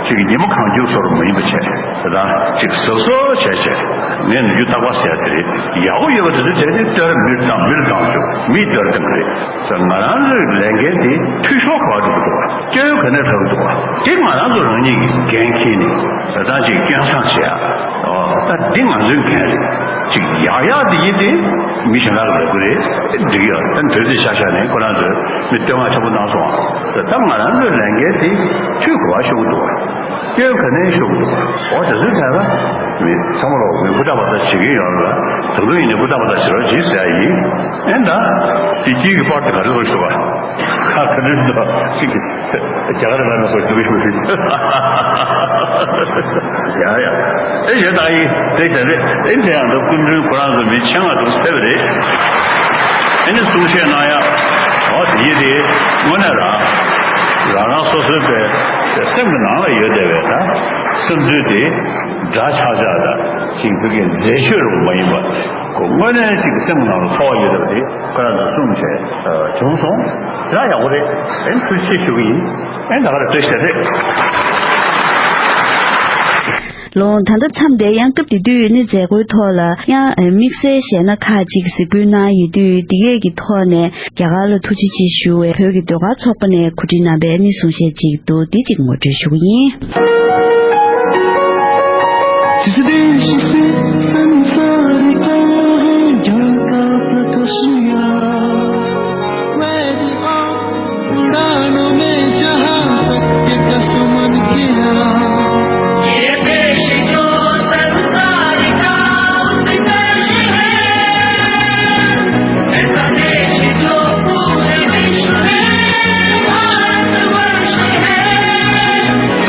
ཅིག་ཉི་མ་གང་འགྱུར་བཟོ་འདྲ་མ་ཡིན་པ་བྱས། དེ་དང་ཅིག་གཟབ་གཟབ་བྱས་བྱས། ངས་ནམ་རྒྱུན་རྟག་པར་ཟེར་དེ་རེད། ཡག་པོ་ཡོད་པ་དེ་ཚོ་བྱས་ཏེ་བསྟོད་ར་མིར་བཏང་མིར་བཏང་བཅུག་མིས་བསྟོད་ར་བཏང་གི་རེད་ཟེར། ང་རང་ཚོའི་ལས་འགན་དེ་འཐུས་ཤོར་ག་པར་འགྲོ་གི་འདུག་བ། སྐྱོན་ག་ནས་ལྷག་གི་འདུག་བ། དེ་ང་རང་ཚོ་རང་ཉིད་ཀྱི་འགན་འཁྱེར་ནས་དེ་དང་ཅིག་སྐྱོན་བསང་བྱེད་ཡ། ཨོ་ད་འདི་ང་ཚོའི་འགན་རེད། ཅིག་ཡག་ཡག་དེ་ཡིན་ཏེ་མི་གཞན་དག་གི་ལབ་གི་རེད། འགྲིག་ཡོད། ད་འདོད་རྩིས་ཆ་བཞག་ནས་ཁོ་རང་ཚོས་མི་བསྟོད་བསྔགས་ཆེན་པོ་གནང་སོང་བ། ད་ང་རང་ཚོའི་ལས་འགན་དེ་འཐུས་ག་པར་ཤོར་གི་འདུག་བ། སྐྱོན་ག་ནས་ཤོར་གི་འདུག་འོ་དེ་ཚོའི་ཐད་ལ་མི་ཚང་མ་ལོག་མི་ཧུར་ཐག་པ་ད་བྱེད་ཀྱི་ཡོད་ལ། ད་དུང་ཡིན་ནའི་ཧུར་ཐག་པ་ད་བྱེད་རོགས་གྱིས་ཟེར་ཡ་ཡིན། ཨེ་ད་དེ་དཀྱིལ་གྱི་པར་དེ་ག་རེ་ལོག་ཤོར་བ། ཁ་ཁ་ནས་ད་ཅིག་རྒྱ་གར་ལ་ན་སོ་འདུག་ཤོར་ཞིག་ཡ་ཡ། ཨེ་ཞེ་ད་ཡིན་དེ་བྱས་རེད། ཨེ་དེ་ཡང་ད་སྐུ་མདུན་ཁོ་རང་ཚོ་མི་ཆེན་ང་དུ་ཕེབས་རེད། ཨེ་ནི་གསུང་བཤད་གནང་ཡ། འོ་དེ་ཡིན་དེ་དངོས་གནས་རང་རང་རང་སོ་སོའི་པའི་སེམས་ཀྱི་ནང་ལ་ཡོད་བསྡད་པའི་ད་སེམས་འདུན་དེ་འདྲ་ཆགས་ཆགས་ད་ཅིག་བོད་ཀྱི་མཛེས་ཤོས་རུ་མ་ཡིན་པ་ཁོ་དངོས་གནས་ཅིག་སེམས་ཀྱི་ནང་ལ་ཚོར་བ་ཡོད་བསྡད་པ་དེ་ཁོ་རང་ཚོ་གསུང་བྱས་བྱུང་སོང་། དེ་ཡག་པོ་རེད། ཨེ་ནི་ཐུགས་རྗེ་ཆེ་ཞུ་གི་ཡིན། ཨེ་ད་ག་རེ་བཀྲ་ཤིས་བདེ་ལེགས། ལོ་ད་ལྟ་མཚམས་དེ་ཡང་སྐབས་དེ་དུས་ནི་མཛད་སྒོའི་ཐོག་ལ་ཡང་དམིགས་བསལ་གཞས་སྣ་ཁག་ཅིག་གཟིགས་འབུལ་གནང་ཡོད་དུས་འདི་གས་ཀྱི་ཐོག་ནས་རྒྱ་གར་ལ་ཐུགས་རྗེ་ཆེ་ཞུ་བའི་བོད་ཀྱི་ཟློས་གར་ཚོགས་པ་ནས་གོ་སྒྲིག་གནང་པའི་ནི་གསུང་བཤད་ཅིག་འདུག་འདི་གཅིག་ངོ་སྤྲོད་ཞུ་གི་ཡིན། उड़ानों में जहां सत्य का सुमन किया। ये देश जो संसार का उत्कर्ष है, ऐसा देश जो पूरे विश्व में भारतवर्ष है।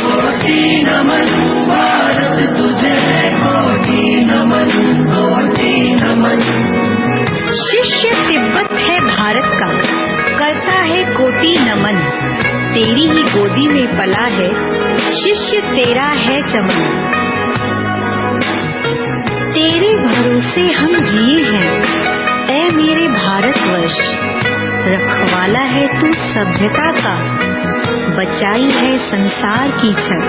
कोटि नमन भारत तुझे, कोटि नमन, कोटि नमन। शिष्य तिब्बत है भारत का, करता है कोटि नमन। तेरी ही गोदी में पला है शिष्य, तेरा है चमन। तेरे भरोसे हम जिए हैं, ऐ मेरे भारतवर्ष। रखवाला है तू सभ्यता का, बचाई है संसार की छत।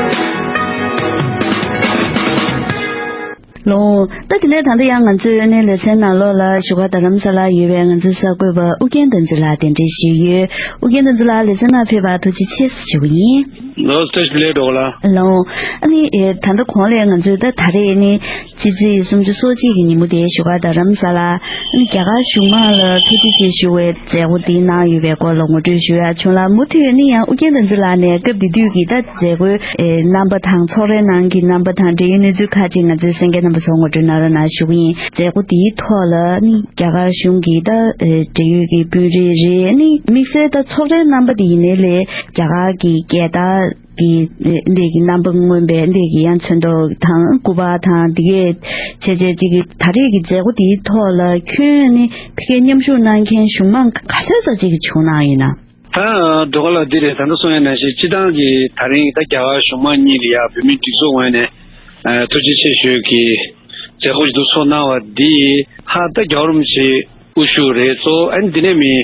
ལོ། ད་དེ་ནས་ད་ལྟ་ཡང་ང་ཚོའི་ནས་ལེ་ཚན་ནང་ལོགས་ལ་བཞུགས་སྒར་རྡ་རམ་ས་ལར་ཡོད་པའི་ང་ཚོའི་གསར་འགོད་པ་ཨུ་རྒྱན་བསྟན་འཛིན་ལགས་གདན་འདྲེན་ཞུས་ཡོད། ཨུ་རྒྱན་བསྟན་འཛིན་ལགས་ལེ་ཚན་ནང་ཕེབས་པར་ཐུགས་རྗེ་ཆེ་ཞུ་གི་ཡིན། ལོ་སྟོད་ལས་འགྲོ་ལ། ལོ། ཨ་ནི་ད་ལྟ་གོང་ལས་ང་ཚོས་ད་ད་རེས་ནི་ཕྱི་ཚེས་སུམ་ཅུ་སོ་གཅིག་གི་ཉིན་མོ་དེའི་བཞུགས་སྒར་རྡ་རམ་ས་ལར་ཨ་ནི་རྒྱ་གར་གཞུང་མང་ལ་ཐུགས་རྗེ་ཆེ་ཞུ་བའི་མཛད་སྒོ་འདི་གནང་ཡོད་པའི་སྐོར་ལ་ངོ་སྤྲོད་ཞུ་ཡག་བྱུང་ལ། མུ་མཐུད་ནི་ཡང་ཨུ་རྒྱན་བསྟན་འཛིན་ལགས་ནས་སྐབས་དེ་དུས་ཀྱི་ད་མཛད་སྒོའི་ཨེ་རྣམ་པ་དང་ཚོགས་རའི་ནང་གི་རྣམ་པ་དང་འབྲེལ་ཡོད་གནས་ཚུལ་ཁག་ཅིག་ང་ཚོའི་གསན་མཁན་རྣམ་པ་ཚོར་ངོ་སྤྲོད་གནང་རོགས་གནང་ཞུ་གི་ཡིན། མཛད་སྒོ་འདིའི་ཐོག་ལ་ནི་རྒྱ་གར་གཞུང་གི་ད་ཨེ་འབྲེལ་ཡོད་ཀྱི་དཔོན་རིགས་རེད། ནི་དམིགས་བསལ་ད་ཚོགས་རའི་རྣམ་པ་དེ་ཡིན་ནའི་ལས་རྒྱ་གར་གྱི་རྒྱལ་དར། གི་འདི་གི་རྣམ་པ་མངོན་པའི་འདི་གི་ཡང་ཚོན་མདོག་དང་སྐུ་པར་དང་འདི་གའི་བྱས་བྱས་ཅིག་གི་ད་རེས་ཀྱི་མཛད་སྒོ་འདིའི་ཐོག་ལ་ཁྱོད་ནི་ཕ་གིར་མཉམ་ཞུགས་གནང་མཁན་གཞུང་མང་ག་ཚོད་ཙམ་ཅིག་གི་བྱུང་གནང་ཡིན་ན། ད་ཟློས་གར་ལགས་འདི་རེད། ད་ལྟ་གསུང་ཡ་ནང་བཞིན་སྤྱི་བཏང་གི་ད་རིང་ད་རྒྱ་གར་གཞུང་མང་གཉིས་ལ་ཡ་བོད་མི་སྒྲིག་འཛུགས་ངོས་ནས་ཐུགས་རྗེ་ཆེ་ཞུ་གི་མཛད་སྒོ་ཞིག་ཏུ་ཚོགས་གནང་བ་འདི་ཧ་ད་རྒྱལ་བ་རིན་པོ་ཆེ་དབུ་བཞུགས་རེད་གཙོ་ཨ་ནི་འདི་ནས་མི་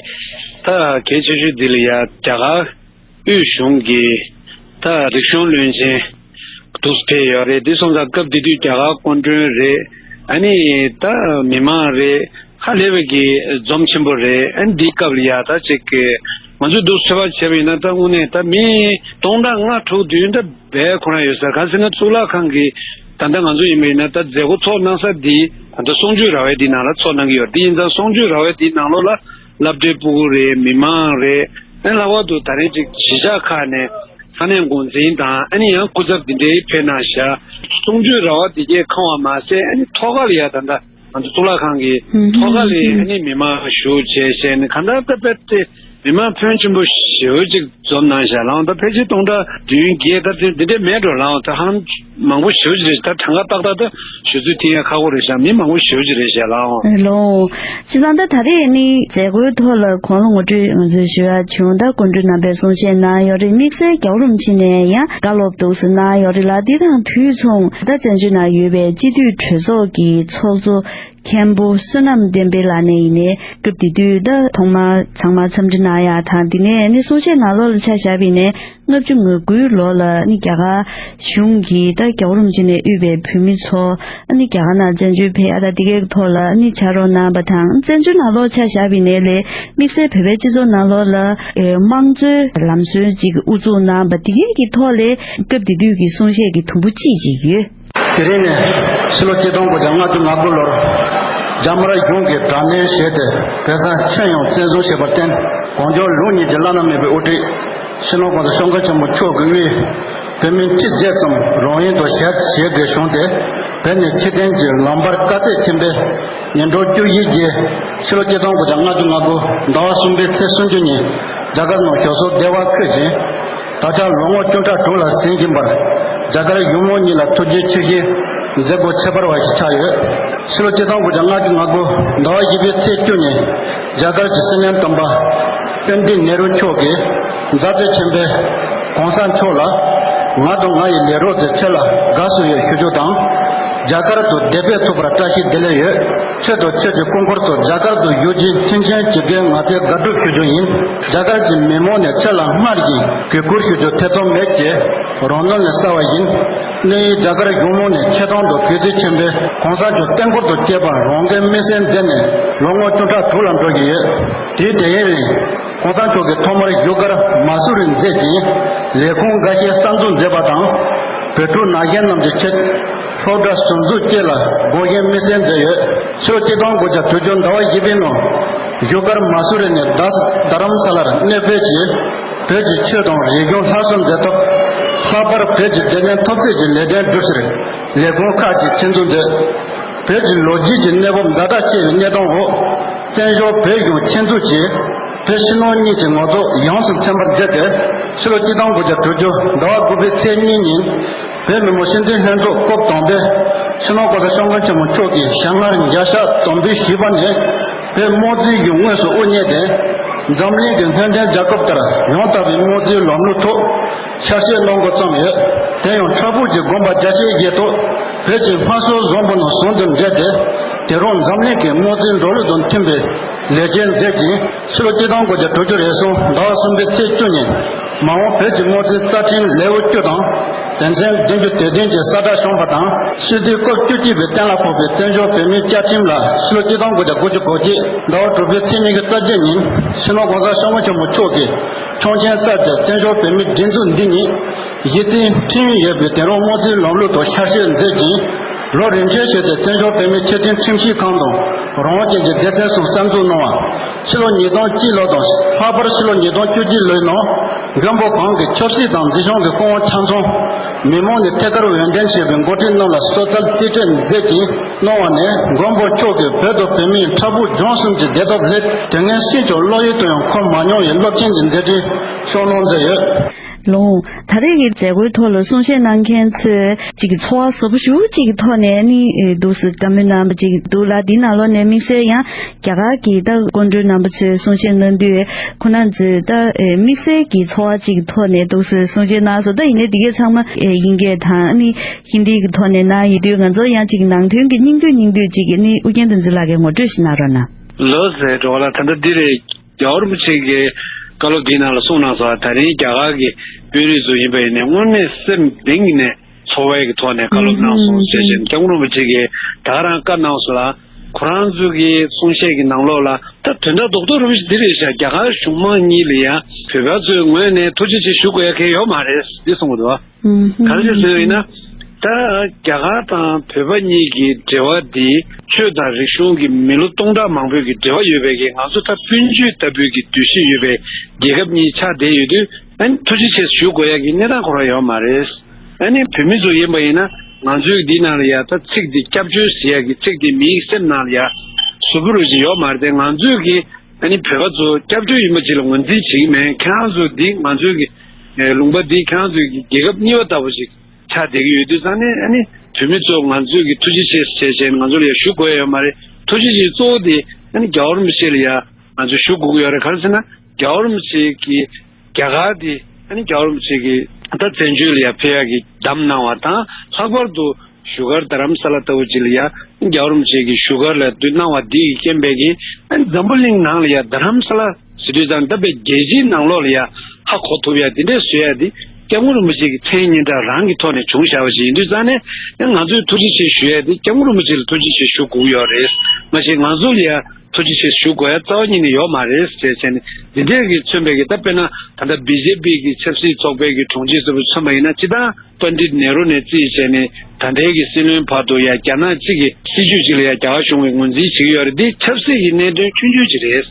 ད་གལ་ཆེ་ཤོས་འདི་ལ་ཡ་རྒྱ་གར་དབུས་གཞུང་གི་ད་རིག་གཞུང་བློན་ཆེན་འདུག་ཕེབས་ཡོད་རེད། འདི་སོང་ཙང་སྐབས་དེ་དུས་རྒྱ་གར་སྐུ་མགྲོན་རེད། ཨ་ནི་ད་མི་མང་རེད། ཧ་ལས་པའི་གི་འཛོམས་ཆེན་པོ་རེད། ཨ་ནི་འདིའི་སྐབས་ལ་ཡ་ད་ཅིག་གི་ང་ཚོས་འདུག་ཚོད་དཔག་བྱས་པ་ཡིན་ན་ད་དངོས་གནས་ད་མི་སྟོང་ཕྲག་ལྔ་དྲུག་བདུན་ད་བས་ཁོ་རང་ཡོད་ས་ག་ཟེར་ན་གཙུག་ལག་ཁང་གི་ད་ལྟ་ང་ཚོ་ཡིན་པ་ཡིན་ན་ད་མཛད་སྒོ་ཚོགས་གནང་ས་འདི་ད་ལྟ་གསུང་ཆོས་ར་བའི་འདི་ནང་ལ་ཚོགས་གནང་གི་ཡོད། འདི་ཡིན་ཙང་གསུང་ཆོས་ར་བའི་འདི་ནང་ལོགས་ལ་སློབ་གྲྭའི་སྤུ་གུ་རེད། མི་མང་རེད། ཨ་ནི་ལྷག་པར་དུ་ད་རིང་ཅིག་གཞིས་ཆགས་ཁག་ནས་ས་གནས་འགོ་འཛིན་དང་ཨ་ནི་ཡང་སྐུ་ཚབ་འདི་འདྲའི་ཕེབས་གནང་བཞག་གསུང་ཆོས་ར་བ་འདི་གས་ཁང་བ་མ་ཟད་ཨ་ནི་ཐོག་ཁ་ལ་ཡ་ད་ལྟ་ང་ཚོ་གཙུག་ལག་ཁང་གི་ཐོག་ཁ་ལ་ཨ་ནི་མི་མང་བཞུགས་བྱས་བྱས་ནས་གང་ལྟར་ད་དཔེ་དེ་མི་མང་ཕོན་ཆེན་པོ་ཞེ་པོ་ཅིག་འཛོམས་གནང་བཞག་ལགས། ད་ཕལ་ཆེར་སྟོང་ཕྲག་བདུན་བརྒྱད་ད་དེ་འདི་འདྲས་མེད་འགྲོ་ལགས། ད་ཧ་ལམ་མང་པོ་ཞེ་པོ་ཅིག་རེད། ད་གྲངས་ཀ་ཏག་ཏག་ད་ཞུ་ཚོད་ཐིག་ཡ་ཁག་པོ་རེད་ཤག་མི་མང་པོ་ཞེ་པོ་ཅིག་རེད་ཤག་ལགས། ལོ། བྱས་ཙང་ད་ད་རེས་ནི་མཛད་སྒོའི་ཐོག་ལ་གོང་ལ་ངོ་སྤྲོད་ང་ཚོས་ཞུ་ཡ་བྱུང་། ད་སྐུ་མགྲོན་རྣམ་པས་གསུང་བཤད་གནང་ཡོད་རེད། དམིགས་བསལ་རྒྱལ་བ་རིན་པོ་ཆེ་ནས་ཡང་བཀའ་སློབ་འདུག་སེ་གནང་ཡོད་རེད་ལ། འདི་དང་དུས་མཚུངས་ད་བཙན་བྱོལ་ནང་ཡོད་པའི་སྤྱི་འཐུས་གྲོས་ཚོགས་ཀྱི་ཚོགས་གཙོ་མཁན་པོ་བསོད་ནམས་བསྟན་འཕེལ་ལགས་ནས་ཡིན་ནའི་སྐབས་དེ་དུས་ད་ཐོག་མར་ཚང་མར་འཚམས་འདྲི་གནང་ཡ་དང་དེ་ནས་ནི་གསུང་བཤད་ནང་ལོགས་ལ་ཆ་བཞག་པ་ཡིན་ནའི། ལྔ་བཅུ་ང་དགུའི་ལོ་ལ་ནི་རྒྱ་གར་གཞུང་གིས་ད་རྒྱལ་བ་རིན་པོ་ཆེ་ནས་དབུས་པའི་བོད་མི་ཚོ་ནི་རྒྱ་གར་ནང་བཙན་བྱོལ་ཕེབས་ཨ་ད་དེ་གའི་ཐོག་ལ་ནི་ཕྱག་རོགས་གནང་བ་དང་། བཙན་བྱོལ་ནང་ལོགས་ཆ་བཞག་པ་ཡིན་ནའི་ལས་དམིགས་བསལ་བོད་པའི་སྤྱི་ཚོགས་ནང་ལོགས་ལ་ཨེ་དམངས་གཙོའི་ལམ་སྲོལ་ཅིག་དབུ་འཛུགས་གནང་བ་དེ་གའི་གི་ཐོག་ལས་སྐབས་དེ་དུས་ཀྱི་གསུང་བཤད་ཀྱི་དུམ་བུ་གཅིག་ཅིག་ཡོད། དེ་རིང་ནས་ཕྱི་ལོ་ཆིག་སྟོང་དགུ་བརྒྱ་ལྔ་བཅུ་ང་དགུ་ལོར་རྒྱ་དམར་གཞུང་གིས་དྲག་གནོན་བྱས་ཏེ་བོད་ས་ཁྱོན་ཡོངས་བཙན་བཟུང་བྱས་པར་བརྟེན། གངས་ལྗོངས་ལུགས་གཉིས་ཀྱི་བླ་ན་མེད་པའི་དབུ་ཁྲིད་སྤྱི་ནོར་༸གོང་ས་༸སྐྱབས་མགོན་ཆེན་པོ་མཆོག་གིས་དབུས་བོད་མི་ཁྲི་བརྒྱད་ཙམ་རང་ཡུལ་དུ་ཞལ་གྱེས་དགོས་བྱུང་སྟེ། བོད་ནས་ཕྱིར་འཐེན་གྱི་ལམ་བར་དཀའ་ཚེགས་ཆེན་པོས་ཉིན་གྲངས་བཅུ་བཞི་རྗེས་ཕྱི་ལོ་ཆིག་སྟོང་དགུ་བརྒྱ་ལྔ་བཅུ་ང་དགུ་ཟླ་བ་གསུམ་པའི་ཚེས་སུམ་ཅུ་ཉིན་རྒྱ་གར་ནང་ཞུ་སོགས་བདེ་བར་འཁོད་ཅིང་། ད་ཆ་ལོ་ངོ་བཅུ་ཕྲག་དྲུག་ལ་ཟིན་བཞིན་པར་རྒྱ་གར་གཞུང་མང་གཉིས་ལ་ཐུགས་རྗེ་ཆེ་ཞུའི་མཛད་སྒོ་ཁྱད་པར་བ་ཞིག་ཆགས་ཡོད། ཕྱི་ལོ་ཆིག་སྟོང་དགུ་བརྒྱ་ལྔ་བཅུ་ང་དགུ་ཟླ་བ་བཞི་པའི་ཚེས་བཅུ་ཉིན་རྒྱ་གར་གྱི་སྲིད་བློན་སྟོན་པ་པཎྜི་ཏ་ནེ་རུ་མཆོག་གིས་མཛའ་བརྩེ་ཆེན་པོས་༸གོང་ས་མཆོག་ལ་ང་དང་ང་ཡི་ལས་རོགས་ཚོས་ཁྱེད་ལ་དགའ་བསུ་ཡོད་ཞུ་རྒྱུ་དང་། རྒྱ་གར་དུ་བདེ་སྤེལ་ཐུབ་པར་བཀྲ་ཤིས་བདེ་ལེགས་ཡོད། ཁྱེད་དང་ཁྱེད་ཀྱི་སྐུ་འཁོར་ཚོ་རྒྱ་གར་དུ་བཞུགས་རྒྱུའི་མཐུན་རྐྱེན་ཇི་དགོས་ང་ཚོས་དགའ་སྒྲུབ་ཞུ་རྒྱུ་ཡིན། རྒྱ་གར་གྱི་མི་མང་ནས་ཁྱེད་ལ་སྔར་བཞིན་གུས་བཀུར་ཞུ་རྒྱུ་ཐེ་ཚོམ་མེད་ཅེས་རང་ནོར་ལས་བསགས་པ་ཡིན། གནས་ཡུལ་རྒྱ་གར་གཞུང་མང་ནས་ཆེ་མཐོང་དང་གུས་བརྩི་ཆེན་པོས་༸གོང་ས་མཆོག་བསྟན་འཁོར་དུ་བཅས་པ་རང་འགན་དམིགས་བསལ་མཛད་ནས་ལོ་ངོ་བཅུ་ཕྲག་དྲུག་ལ་འགྲོ་བཞིན་ཡོད། དུས་དེ་ཡིན་རིང་༸གོང་ས་མཆོག་གིས་ཐོག་མར་བཞུགས་སྒར་མ་སུ་རིར་མཛད་ཅིང་། ལས་ཁུངས་འགའ་ཤས་གསར་འཛུགས་མཛད་པ་དང་། བོད་ཕྲུག་ན་གཞོན་རྣམས་ཀྱི་ཆེད་སློབ་གྲྭ་ཟུར་འཛུགས་བཅས་ལ་དགོངས་བཞེས་དམིགས་བསལ་མཛད་ཡོད། ཕྱི་ལོ་ཆིག་སྟོང་དགུ་བརྒྱ་དྲུག་ཅུ་ཟླ་བ་བཞི་པའི་ནང་བཞུགས་སྒར་མ་སུ་རི་ནས་རྡ་རྡ་རམ་ས་ལར་གནས་སྤོས་ཀྱིས། བོད་ཀྱི་ཆོས་དང་རིག་གཞུང་སླར་གསོ་མཛད་ཐབས། ལྷག་པར་བོད་ཀྱི་བདེ་དོན་འཐབ་རྩོད་ཀྱི་ལས་དོན་སྒྲུབ་ཕྱིར་ལས་ཁུངས་ཁག་ཅིག་ཆེད་འཛུགས་མཛད། བོད་ཀྱི་ལོ་རྒྱུས་ཀྱི་གནས་བབ་ཛ་དྲག་ཆེ་བའི་གནས་སྟངས་འོག་བཙན་བྱོལ་བོད་གཞུང་ཆེད་འཛུགས་ཀྱིས་བོད་ཕྱི་ནང་གཉིས་ཀྱི་ངོ་ཐོག་ཡོངས་སུ་ཚན་པར་མཛད་དེ། ཕྱི་ལོ་ཆིག་སྟོང་དགུ་བརྒྱ་དྲུག་ཅུ་ཟླ་བ་དགུ་པའི་ཚེས་གཉིས་ཉིན་བོད་མི་མང་སྤྱི་འཐུས་ལྷན་ཚོགས་སྐབས་དང་པོས་སྤྱི་ནོར་༸གོང་ས་༸སྐྱབས་མགོན་ཆེན་པོ་མཆོག་གིས་ཞལ་སྔར་མཇལ་ཕྱག་དམ་འབུལ་ཞུས་པ་ནས་བོད་དམངས་གཙོའི་གཞུང་དངོས་སུ་དབུ་བརྙེས་ཏེ། འཛམ་གླིང་གི་སྔོན་ཐོན་རྒྱལ་ཁབ་ལྟར་ཡང་དག་པའི་དམངས་གཙོའི་ལམ་ལུགས་ཐོག་ཤར་བསྐྱོད་གནང་འགོ་བརྩམས་ཡོད། དེ་ཡང་བྲག་ཕུག་གི་དགོན་པ་རྒྱ་ཆེའི་བཞེས་ཐོག་བོད་ཀྱི་སྔར་སྲོལ་བཟང་པོ་རྣམས་ཟུང་དུ་འབྲེལ་ཏེ། དེ་རིང་འཛམ་གླིང་གི་དམངས་གཙོའི་འགྲོ་ལུགས་དང་མཐུན་པའི་ལེགས་སྐྱེས་མཛད་ཅིང་། ཕྱི་ལོ་ཆིག་སྟོང་དགུ་བརྒྱ་དྲུག་ཅུ་རེ་གསུམ་ཟླ་བ་གསུམ་པའི་ཚེས་བཅུ་ཉིན་མ་འོངས་བོད་ཀྱི་དམངས་གཙོའི་རྩ་ཁྲིམས་ལེའུ་བཅུ་དང་དོན་ཚན་བདུན་ཅུ་དོན་བདུན་གྱི་གསལ་བསྒྲགས་བྱུང་བ་དང་། སྤྱི་འཐུས་སྐབས་བཅུ་གཅིག་པའི་གཏན་ལ་ཕབ་པའི་བཙན་བྱོལ་བོད་མིའི་བཅའ་ཁྲིམས་ལ་ཕྱི་ལོ་ཆིག་སྟོང་དགུ་བརྒྱ་དགུ་བཅུ་གོ་གཅིག་ཟླ་བ་དྲུག་པའི་ཚེས་ཉི་ཤུ་རྩ་བརྒྱད་ཉིན་སྤྱི་ནོར་༸གོང་ས་༸སྐྱབས་མགོན་ཆེན་པོ་མཆོག་གིས་ཁྱུང་ཆེན་རྩ་རྒྱས་བཙན་བྱོལ་བོད་མིའི་སྒྲིག་འཛུགས་འདི་ཉིད་གཞི་རྩའི་ཁྲིམས་ཡོད་པའི་དེང་རབས་དམངས་གཙོའི་ལམ་ལུགས་ཐོག་ཤར་བསྐྱོད་མཛད་ཅིང་། ལོ་རིམ་བྱོན་བྱས་ཏེ་བཙན་བྱོལ་བོད་མིའི་ཆེས་མཐོའི་ཁྲིམས་ཞིབ་ཁང་དང་རང་དབང་ཅན་གྱི་སྡེ་ཚན་གསུམ་གསར་འཛུགས་གནང་བ། ཕྱི་ལོ་ཉིས་སྟོང་གཅིག་ལོ་དང་ལྷག་པར་ཕྱི་ལོ་ཉིས་སྟོང་བཅུ་གཅིག་ལོའི་ནང་མགོན་པོ་གང་གི་ཆབ་སྲིད་དང་འཛིན་སྐྱོང་གི་སྐུ་དབང་ཆ་ཚང་མི་མང་ནས་ཐད་ཀར་འོས་འདེམས་བྱས་པའི་འགོ་ཁྲིད་རྣམས་ལ་གསོལ་སྩལ་རྩིས་སྤྲོད་མཛད་ཅིང་གནང་བ་ནས་མགོན་པོ་མཆོག་གིས་བོད་དང་བོད་མིའི་བྲག་ཕུག་ལྗོངས་གསུམ་གྱི་བདེ་ཐབས་སླད་དེ་སྔའི་སྲིད་སྐྱོང་བློ་ཡུལ་དུ་ཡང་འཁོར་མ་མྱོང་བའི་རླབས་ཆེན་གྱི་མཛད་འཕྲིན་ཕྱོགས་གནང་མཛད་ཡོད། ལོང་། ད་རེས་ཀྱི་མཛད་སྒོའི་ཐོག་ལ་གསུང་བཤད་གནང་མཁན་ཚོས་གཅིག་གི་ཚོར་བ་ཟབ་པོ་ཞེ་པོ་གཅིག་གི་ཐོག་ནས་ནི་འདུག་སེ་བཀའ་མོལ་གནང་བ་གཅིག་འདུག་ལ། འདིའི་ནང་ལོགས་ནས་དམིགས་བསལ་ཡང་རྒྱ་གར་གྱི་ད་སྐུ་མགྲོན་རྣམ་པ་ཚོས་གསུང་བཤད་གནང་དུས་ཁོང་རྣམ་ཚོས་ད་དམིགས་བསལ་གྱི་ཚོར་བ་གཅིག་གི་ཐོག་ནས་འདུག་སེ་གསུང་བཤད་གནང་སོང་། ད་ཡིན་ནའི་འདི་གའི་ཚང་མ་དབྱིན་སྐད་དང་ནི་ཧིན་དིའི་གི་ཐོག་ནས་གནང་ཡོད་དུས། ང་ཚོ་ཡང་གཅིག་ནང་དོན་གྱི་སྙིང་བསྡུས་སྙིང་བསྡུས་གཅིག་ནི་ཨུ་རྒྱན་བསྟན་འཛིན་ལགས་ཀྱིས་ངོ་སྤྲོད་ཞིག་གནང་རོགས་གནང་། ལགས་སོ། འགྲོ་བ་ལ་ད་ལྟ་འདི་རེད། རྒྱལ་བ་རིན་པོ་ཆེ་གིས་བཀའ་སློབ་འདིའི་ནང་ལ་གསུངས་གནང་སོང་། ད་རིང་རྒྱ་གར་གྱི་དཔོན་རིགས་ཚོ་ཡིན་པ་ཡིན་ནའི་དངོས་གནས་སེམས་གཏིང་ནས་ཚོར་བའི་གི་ཐོག་ནས་བཀའ་སློབ་གནང་སོང་ཞེས་བཤད། སྐྱབས་མགོན་རིན་པོ་ཆེ་གིས་ད་ག་རང་བཀའ་གནང་སོང་ལ། ཁོ་རང་ཚོ་གི་གསུང་བཤད་ཀྱི་ནང་ལོགས་ལ་ད་དོན་དག་རྡོག་རྡོག་རིན་པོ་ཆེ་འདི་རེད་ཤག་རྒྱ་གར་གཞུང་མང་གཉིས་ལ་ཡང་བོད་པ་ཚོའི་ངོས་ནས་ཐུགས་རྗེ་ཆེ་ཞུ་དགོས་ཡ་གང་ཡང་ཡོད་མ་རེད་འདི་གསུངས་འདུག་གང་ཞིག་ཟེར་བ་ཡིན་ན། ད་རྒྱ་གར་དང་བོད་པ་གཉིས་ཀྱི་འབྲེལ་བ་འདི་ཆོས་དང་རིག་གཞུང་གི་མི་ལོ་སྟོང་ཕྲག་མང་པོའི་གི་འབྲེལ་བ་ཡོད་པའི་གི་ང་ཚོ་ད་སྤུན་མཆེད་ལྟ་བུའི་གི་འདུ་ཤེས་ཡོད་པའི་རྒྱལ་ཁབ་གཉིས་ཆགས་བསྡད་ཡོད་དུས། ཨ་ནི་ཐུགས་རྗེ་ཆེ་ཞུ་དགོས་ཡ་གི་གནས་སྟངས་ཁོ་རང་ཡོད་མ་རེད། ཨ་ནི་བོད་མི་ཚོ་ཡིན་པ་ཡིན་ན་ང་ཚོའི་འདི་ནང་ལ་ཡ་ད་ཚིག་འདི་སྐྱབས་བཅོལ་ཟེར་ཡ་གི་ཚིག་འདི་མིའི་སེམས་ནང་ལ་ཡ་ཟུག་པོ་རུ་ཞིག་ཡོད་མ་རེད་དེ། ང་ཚོས་གི་ཨ་ནི་བོད་པ་ཚོ་སྐྱབས་བཅོལ་ཡིན་པ་ཅིག་ལ་ངོས་འཛིན་བྱེད་ཀྱི་མེད། ཁྱེད་རང་ཚོ་འདི་ང་ཚོའི་གི་ལུང་པ་འདི་ཁྱེད་རང་ཚོའི་གི་རྒྱལ་ཁབ་གཉིས་པ་ལྟ་བུ་ཞིག་ཆགས་བསྡད་ཀྱི་ཡོད་དུས་ཙང་ནས། ཨ་ནི་བོད་མི་ཚོ་ང་ཚོས་ཀྱི་ཐུགས་རྗེ་ཆེ་ཟེར་བྱས་ནས་ང་ཚོ་ལ་ཡ་ཞུ་དགོས་ཡ་ཡོད་མ་རེད། ཐུགས་རྗེ་ཆེ་གཙོ་བོ་དེ་ཨ་ནི་རྒྱལ་བ་རིན་པོ་ཆེ་ལ་ཡ་ང་ཚོས་ཞུ་དགོས་ཀྱི་ཡོད་རེད། ག་རེ་ཟེར་ན་རྒྱལ་བ་རིན་པོ་ཆེ་གི་རྒྱ་གར་དེ་ཨ་ནི་རྒྱལ་བ་རིན་པོ་ཆེ་གི་ད་བཙན་བྱོལ་ལ་ཡ་ཕེབས་ཡ་གི་བདམས་གནང་བ་དང་། ལྷག་པར་དུ་བཞུགས་སྒར་རྡ་རམ་ས་ལ་ལྟ་བུ་ཅིག་ལ་ཡ་རྒྱལ་བ་རིན་པོ་ཆེ་གི་བཞུགས་སྒར་ལ་བསྡུ་གནང་བ་འདི་གི་རྐྱེན་པས་ཀྱི་ཨ་ནི་འཛམ་བུ་གླིང་ནང་ལ་ཡ་རྡ་རམ་ས་ལ་ཟེར་དུས་ཙང་ད་དཔེ་རྒྱལ་སྤྱིའི་ནང་ལོགས་ལ་ཡ་ཧ་གོ་ཐུབ་ཡ་འདི་འདྲས་བཟོ་ཡ་འདི་སྐྱབས་མགོན་རིན་པོ་ཆེ་གི་མཚན་སྙན་གྲགས་རང་གི་ཐོག་ནས་བྱུང་བཞག་པ་ཞིག་ཡིན་དུས་ཙང་ནས། ཡང་ང་ཚོས་ཐུགས་རྗེ་ཆེ་ཞུ་ཡ་འདི་སྐྱབས་མགོན་རིན་པོ་ཆེ་ལ་ཐུགས་རྗེ་ཆེ་ཞུ་དགོས་ཡོད་རེད། མ་གཞི་ང་ཚོ་ལ་ཡ་ཐུགས་རྗེ་ཆེ་ཞུ་དགོས་ཡ་རྩ་བ་ཉིད་ནས་ཡོད་མ་རེད་ཟེར་བྱས་ནས། འདི་འདྲས་ཀྱི་མཚོན་པའི་གི་ད་དཔེར་ན་ད་ལྟ་བི་ཇེ་པི་གི་ཆབ་སྲིད་ཚོགས་པའི་གི་དྲུང་ཆེ་ཟུར་པ་མཚོན་པ་ཡིན་ན། སྤྱིར་བཏང་པཎྜི་ཏ་ནེ་རུ་ནས་བརྩིས་བྱས་ནས་ད་ལྟའི་གི་སྲིད་བློན་བར་དུ་ཡ་རྒྱ་ནག་གཅིག་གི་སྲིད་ཇུས་གཅིག་ལ་ཡ་རྒྱ་གར་གཞུང་གིས་ངོས་འཛིན་བྱེད་ཀྱི་ཡོད་རེད། འདི་ཆབ་སྲིད་ཀྱི་གནད་དོན་ཆུང་ཆུང་ཅིག་རེད།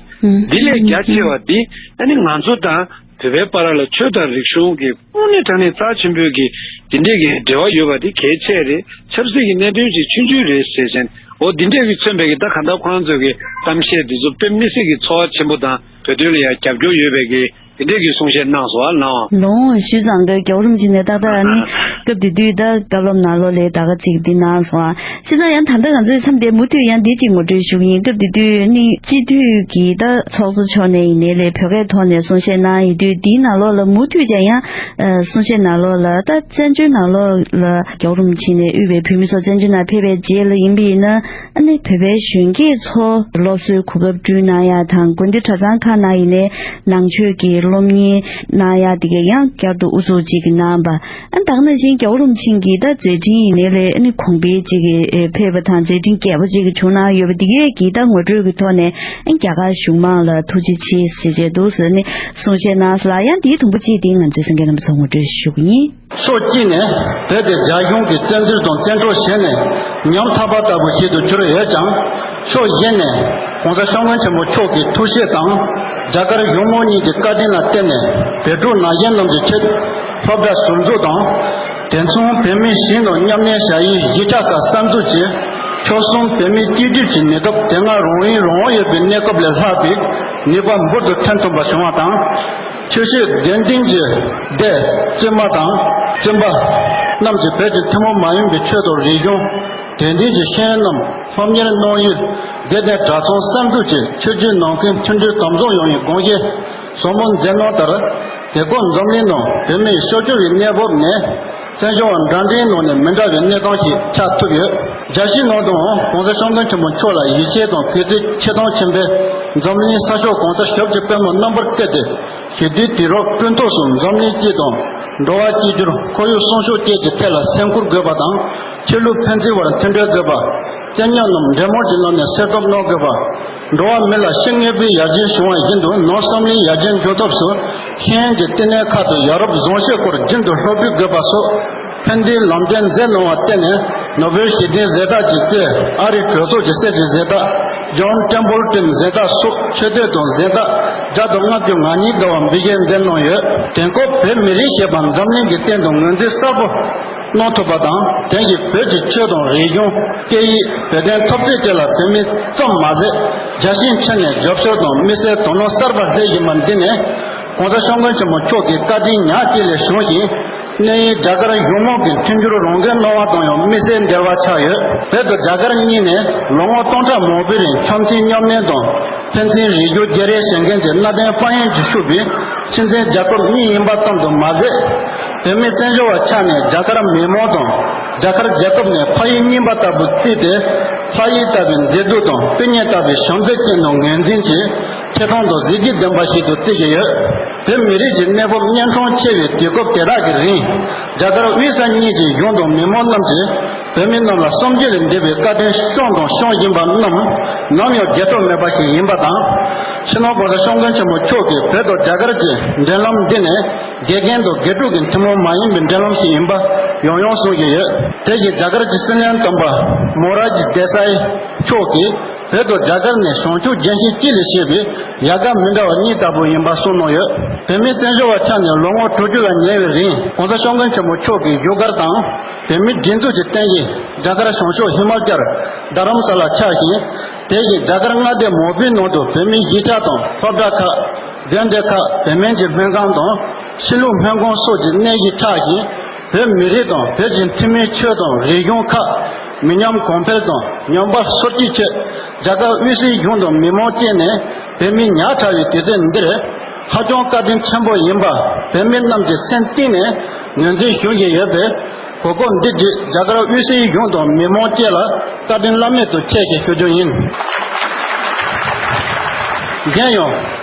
འདི་ལས་རྒྱ་ཆེ་བ་འདི་ཨ་ནི་ང་ཚོ་དང་བོད་པའི་བར་ལ་ཆོས་དང་རིག་གཞུང་གི་དངོས་གནས་དྲང་གནས་རྩ་ཆེན་པོའི་གི་འདི་འདྲས་ཀྱི་འབྲེལ་བ་ཡོད་པ་འདི་གལ་ཆེ་རེད། ཆབ་སྲིད་ཀྱི་གནད་དོན་ཅིག་ཆུང་ཆུང་རེད་ཟེར་བཞིན། འོ་འདི་འདྲས་ཀྱི་མཚོན་པའི་གི་ད་གང་ལྟར་ཁོ་རང་ཚོའི་གི་གཏམ་བཤད་འདི་ཚོ་དཔེ་མི་སྲིད་ཀྱི་ཚོར་བ་ཆེན་པོ་དང་བོད་དོན་ལ་ཡང་རྒྱབ་སྐྱོར་ཡོད་པའི་གི་འདི་འདྲས་ཀྱི་གསུང་བཤད་གནང་སོང་བ་ལགས། ལོང་། ཞུས་ཙང་གི་རྒྱལ་བ་རིན་པོ་ཆེ་ནས་ཏག་ཏག་ཨ་ནི་སྐབས་དེ་དུས་ད་བཀའ་སློབ་ནང་ལོགས་ལས་ད་ག་ཅིག་འདི་གནང་སོང་ཨ། ཅི་ཙང་ཡང་ད་ལྟ་ང་ཚོའི་མཚམས་དེ་མུ་མཐུད་ཡང་འདི་གཅིག་ངོ་སྤྲོད་ཞུ་གི་ཡིན། སྐབས་དེ་དུས་ནི་སྤྱི་འཐུས་ཀྱི་ད་ཚོགས་གཙོ་མཆོག་ནས་ཡིན་ནའི་ལས་བོད་སྐད་ཐོག་ནས་གསུང་བཤད་གནང་ཡོད་དུས། འདིའི་ནང་ལོགས་ལ་མུ་མཐུད་ཀྱང་ཡང་གསུང་བཤད་ནང་ལོགས་ལ་ད་བཙན་བྱོལ་ནང་ལོགས་ལ་རྒྱལ་བ་རིན་པོ་ཆེ་ནས་དབུས་པའི་བོད་མི་ཚོ་བཙན་བྱོལ་ནང་ཕེབས་པའི་རྗེས་ལ་ཡིན་པ་ཡིན་ན། ཨ་ནི་བོད་པའི་གཞོན་སྐྱེས་ཚོ་སློབ་གསོའི་གོ་སྐབས་བསྐྲུན་གནང་ཡ་དང་། དགོན་སྡེ་གྲྭ་ཚང་ཁག་ནང་ཡིན་ནའི་ནང་ཆོས་ཀྱི་སློབ་གཉེར་གནང་ཡ་དེ་ག་ཡང་བསྐྱར་དུ་དབུ་འཛུགས་གཅིག་གནང་བ། ཨ་ནི་ད་ག་ནང་བཞིན་རྒྱལ་བ་རིན་པོ་ཆེ་གི་ད་མཛད་འཕྲིན་ཡིན་ནའི་ལས་ཨ་ནི་གོང་འཕེལ་གཅིག་གི་ཕེབས་པ་དང་། མཛད་འཕྲིན་རྒྱས་པ་གཅིག་གི་བྱུང་གནང་ཡོད་པ་འདི་གས་ཀྱི་ད་ངོ་སྤྲོད་ཀྱི་ཐོག་ནས་ཨ་ནི་རྒྱ་གར་གཞུང་མང་ལ་ཐུགས་རྗེ་ཆེ་ཞེས་བྱས་འདུག་ཟེར་ནས་གསུང་བཤད་གནང་སོང་ལ། ཡང་དེའི་དུམ་བུ་གཅིག་དེ་ང་ཚོའི་གསན་མཁན་རྣམ་པ་ཚོར་ངོ་སྤྲོད་ཞུ་གི་ཡིན། ཕྱོགས་གཅིག་ནས་བོད་དེ་རྒྱ་གཞུང་གིས་བཙན་འཛུལ་དང་བཙན་འཕྲོག་བྱས་ནས་ཉམ་ཐག་པ་ལྟ་བུ་ཞིག་ཏུ་གྱུར་ཡོད་ཀྱང་། ཕྱོགས་གཞན་ནས་༸གོང་ས་༸སྐྱབས་མགོན་ཆེན་པོ་མཆོག་གི་ཐུགས་བཞེད་དང་རྒྱ་གར་གཞུང་མང་གཉིས་ཀྱི་བཀའ་དྲིན་ལ་བརྟེན་ནས་བོད་ཕྲུག་ནང་བཞིན་རྣམས་ཀྱི་ཆེད་སློབ་གྲྭ་ཟུར་འཛུགས་དང་། དེ་མཚུངས་བོད་མི་གཞན་དང་མཉམ་གནས་བྱ་ཡུལ་གཞིས་ཆགས་ཁག་གསར་འཛུགས་ཀྱིས་ཆོལ་གསུམ་བོད་མིའི་སྐྱིད་སྡུག་གི་གནས་སྐབས་དེ་སྔ་རང་ཡུལ་རང་དབང་ཡོད་པའི་གནས་སྐབས་ལས་ལྷག་པའི་ནུས་པ་འབུར་དུ་ཐོན་ཐུབ་པ་བྱུང་བ་དང་། ཆོས་སྲིད་དགེ་འདུན་གྱི་སྡེ་བཙུན་མ་དང་བཙུན་པ་རྣམས་ཀྱིས་བོད་ཀྱི་ཐུན་མོང་མ་ཡིན་པའི་ཆོས་དང་རིག་གཞུང་། དད་འདུན་གྱི་ཤེས་ཡོན་རྣམས་སློབ་གཉེར་གནང་ཡུལ་དགེ་ལྡན་གྲྭ་ཚང་གསར་འཛུགས་ཀྱི་ཆོས་བརྒྱུད་ནང་ཁུལ་མཐུན་སྒྲིལ་དམ་བཟུང་ཡོང་བའི་དགོངས་བཞེས་ཟབ་མོ་མཛད་གནང་ལྟར། དེ་སྐོར་འཛམ་གླིང་ནང་བོད་མིའི་སྲོག་སྐྱོབ་ཀྱི་གནས་བབ་ནི་བཙན་བྱོལ་བ་འདྲ་འདྲའི་ནང་ནས་མི་འདྲ་བའི་གནས་སྟངས་ཤིག་ཆགས་ཐུབ་ཡོད། རྒྱལ་སྤྱིའི་ནང་དུའང་༸གོང་ས་༸སྐྱབས་མགོན་ཆེན་པོ་མཆོག་ལ་ཡིད་ཆེས་དང་གུས་བརྩི་ཆེ་མཐོང་ཆེན་པོས་འཛམ་གླིང་ས་ཕྱོགས་གང་སར་ཞབས་ཀྱི་པད་མོ་རྣམ་པར་བཀོད་དེ། ཞི་བདེའི་དུས་རབས་བསྐྲུན་ཐབས་སུ་འཛམ་གླིང་སྤྱི་དང་འགྲོ་བ་གཅིག་གྱུར་ཁོར་ཡུག་སྲུང་སྐྱོབ་བཅས་ཀྱི་ཐད་ལ་སེམས་ཁུར་དགོས་པ་དང་། ཆོས་ལུགས་ཕན་ཚུན་བར་མཐུན་སྒྲིལ་དགོས་པ། རྩོད་རྙོག་རྣམས་འབྲེལ་མོལ་གྱི་ལམ་ནས་སེལ་ཐབས་གནང་དགོས་པ། འགྲོ་བ་མི་ལ་ཤི་ངེས་པའི་ཡར་རྒྱས་བྱུང་བ་བཞིན་དུ་ནང་བསམ་བློའི་ཡར་རྒྱས་འབྱུང་ཐབས་སུ་ཤེས་ཡོན་གྱི་བསྟི་གནས་ཁག་ཏུ་ཡ་རབས་བཟང་ཤོས་སྐོར་རྒྱུན་དུ་སློབ་ཁྲིད་དགོས་པ་སོགས་ཕན་བདེའི་ལམ་སྟོན་མཛད་གནང་བར་བརྟེན་ནས། ནོ་བེལ་ཞི་བདེའི་གཟེངས་རྟགས་ཀྱི་རྩེ། ཨ་རིའི་གྲོས་ཚོགས་ཀྱི་གསེར་གྱི་གཟེངས་རྟགས། ཇོན་ཊེམ་པལ་ཊོན་གཟེངས་རྟགས་སོགས་ཆེ་བསྟོད་དང་གཟེངས་རྟགས་བརྒྱ་དང་ལྔ་བཅུ་ང་གཉིས་འགའ་བ་འབུལ་བཞེས་མཛད་གནང་ཡོད། དེང་སྐབས་བོད་མི་རིགས་ཞེས་པ་འཛམ་གླིང་གི་སྟེང་དུ་ངོས་འཛིན་གསལ་པོ་གནང་ཐུབ་པ་དང་། དེང་གི་བོད་ཀྱི་ཆོས་དང་རིག་གཞུང་། སྐད་ཡིག། བོད་དོན་འཐབ་རྩོད་བཅས་ལ་བོད་མི་ཙམ་མ་ཟད། རྒྱལ་སྤྱིའི་ཁྲོད་ནས་རྒྱབ་སྐྱོར་དང་དམིགས་བསལ་དོ་སྣང་གསར་པ་སླེབས་བཞིན་པ་འདི་ནི། ༸གོང་ས་༸སྐྱབས་མགོན་ཆེན་པོ་མཆོག་གི་བཀའ་དྲིན་ཉག་གཅིག་ལས་བྱུང་ཞིང་། གནས་ཡུལ་རྒྱ་གར་ཡུལ་མོ་གི་མཐུན་འགྱུར་རང་འགུལ་གནང་བ་དང་ཡང་དམིགས་བསལ་འབྲེལ་བ་ཆགས་ཡོད། བོད་དང་རྒྱ་གར་གཉིས་ནས་ལོ་ངོ་སྟོང་ཕྲག་མང་པོའི་རིང་འཆམ་མཐུན་མཉམ་གནས་དང་ཕན་ཚུན་རིག་རྒྱུད་བརྗེ་རེས་བྱེད་མཁན་གྱི་གནའ་དེང་དཔལ་ཡོན་གྱིས་ཕྱུག་པའི་ཁྱིམ་མཚེས་རྒྱལ་ཁབ་གཉིས་ཡིན་པ་ཙམ་དུ་མ་ཟད། བོད་མི་བཙན་བྱོལ་བ་ཆགས་ནས་རྒྱ་གར་མི་མང་དང་རྒྱ་གར་རྒྱལ་ཁབ་ནས་ཕ་ཡུལ་རྙིང་པ་ལྟ་བུར་བརྩིས་ཏེ། ཕ་ཡུལ་ལྟ་བུའི་མཛེས་སྡུག་དང་སྤུན་ཉེ་ལྟ་བུའི་བྱམས་བརྩེ་ཅན་དུ་ངོས་འཛིན་གྱིས། ཆེ་མཐོང་དང་གཟི་བརྗིད་ལྡན་པ་ཞིག་ཏུ་བརྩི་བཞིན་ཡོད། བོད་མི་རིགས་ཀྱི་གནས་བབ་གཉན་འཕྲང་ཆེ་བའི་དུས་སྐབས་དེ་དག་གི་རིང་། རྒྱ་གར་དབུས་ས་གཉིས་ཀྱི་གཞུང་དང་མི་མང་རྣམས་ཀྱིས་བོད་མི་རྣམས་ལ་བསམ་རྒྱུ་ལས་འདས་པའི་བཀའ་དྲིན་བསྐྱངས་དང་སྐྱོང་བཞིན་པ་རྣམས་ནམ་ཡང་བརྗེད་ཐབས་མེད་པ་ཞིག་ཡིན་པ་དང་། སྤྱི་ནོར་༸གོང་ས་༸སྐྱབས་མགོན་ཆེན་པོ་མཆོག་གིས་བོད་དང་རྒྱ་གར་གྱི་འབྲེལ་ལམ་འདི་ནི་དགེ་རྒན་དང་དགེ་ཕྲུག་གི་ཐུན་མོང་མ་ཡིན་པའི་འབྲེལ་ལམ་ཞིག་ཡིན་པ་ཡང་ཡང་གསུང་གི་ཡོད། དེ་བཞིན་རྒྱ་གར་གྱི་སྲིད་བློན་དམ་པ་མོ་ར་ཇི་དེ་སའི་མཆོག་གིས། བོད་དང་རྒྱ་གར་ནི་བྱང་ཆུབ་རྒྱལ་སྲས་གཅིག་ལས་སྐྱེས་པའི་ཡལ་ག་མི་འདྲ་བ་གཉིས་ལྟ་བུ་ཡིན་པ་གསུངས་གནང་ཡོད། བོད་མི་བཙན་བྱོལ་བ་ཆགས་ནས་ལོ་ངོ་དྲུག་ཅུ་ལ་ཉེ་བའི་རིང་༸གོང་ས་༸སྐྱབས་མགོན་ཆེན་པོ་མཆོག་གིས་བཞུགས་སྒར་དང་བོད་མིའི་སྒྲིག་འཛུགས་ཀྱི་རྟེན་གཞི་རྒྱ་གར་བྱང་ཕྱོགས་ཧི་མ་ཅལ་རྡ་རམ་ས་ལ་ཆགས་ཤིང་། དེ་བཞིན་རྒྱ་གར་མངའ་སྡེ་མང་པོའི་ནང་དུ་བོད་མིའི་གཞིས་ཆགས་དང་སློབ་གྲྭ་ཁག་དགོན་སྡེ་ཁག་བོད་སྨན་གྱི་སྨན་ཁང་དང་ཕྱི་ལུགས་སྨན་ཁང་སོགས་ཀྱི་གནས་གཞི་ཆགས་ཤིང་། བོད་མི་རིགས་དང་བོད་ཀྱི་ཐུན་མིན་ཆོས་དང་རིག་གཞུང་ཁག་མི་ཉམས་གོང་འཕེལ་དང་ཉམས་པ་སོར་ཆུད་ཆེད་རྒྱ་གར་དབུས་སའི་གཞུང་དང་མི་མང་བཅས་ནས་བོད་མི་ཉག་ཕྲ་བའི་དུས་ཚོད་འདིར་ཧ་ཅང་བཀའ་དྲིན་ཆེན་པོ་ཡིན་པ་བོད་མི་རྣམས་ཀྱིས་སེམས་གཏིང་ནས་ངོས་འཛིན་ཞུ་བཞིན་ཡོད་པས། གོ་སྐབས་འདི་བརྒྱུད་རྒྱ་གར་དབུས་སའི་གཞུང་དང་མི་མང་བཅས་ལ་བཀའ་དྲིན་བླ་མེད་དུ་ཆེ་ཞེས་ཞུ་རྒྱུ་ཡིན། གཞན་ཡང་།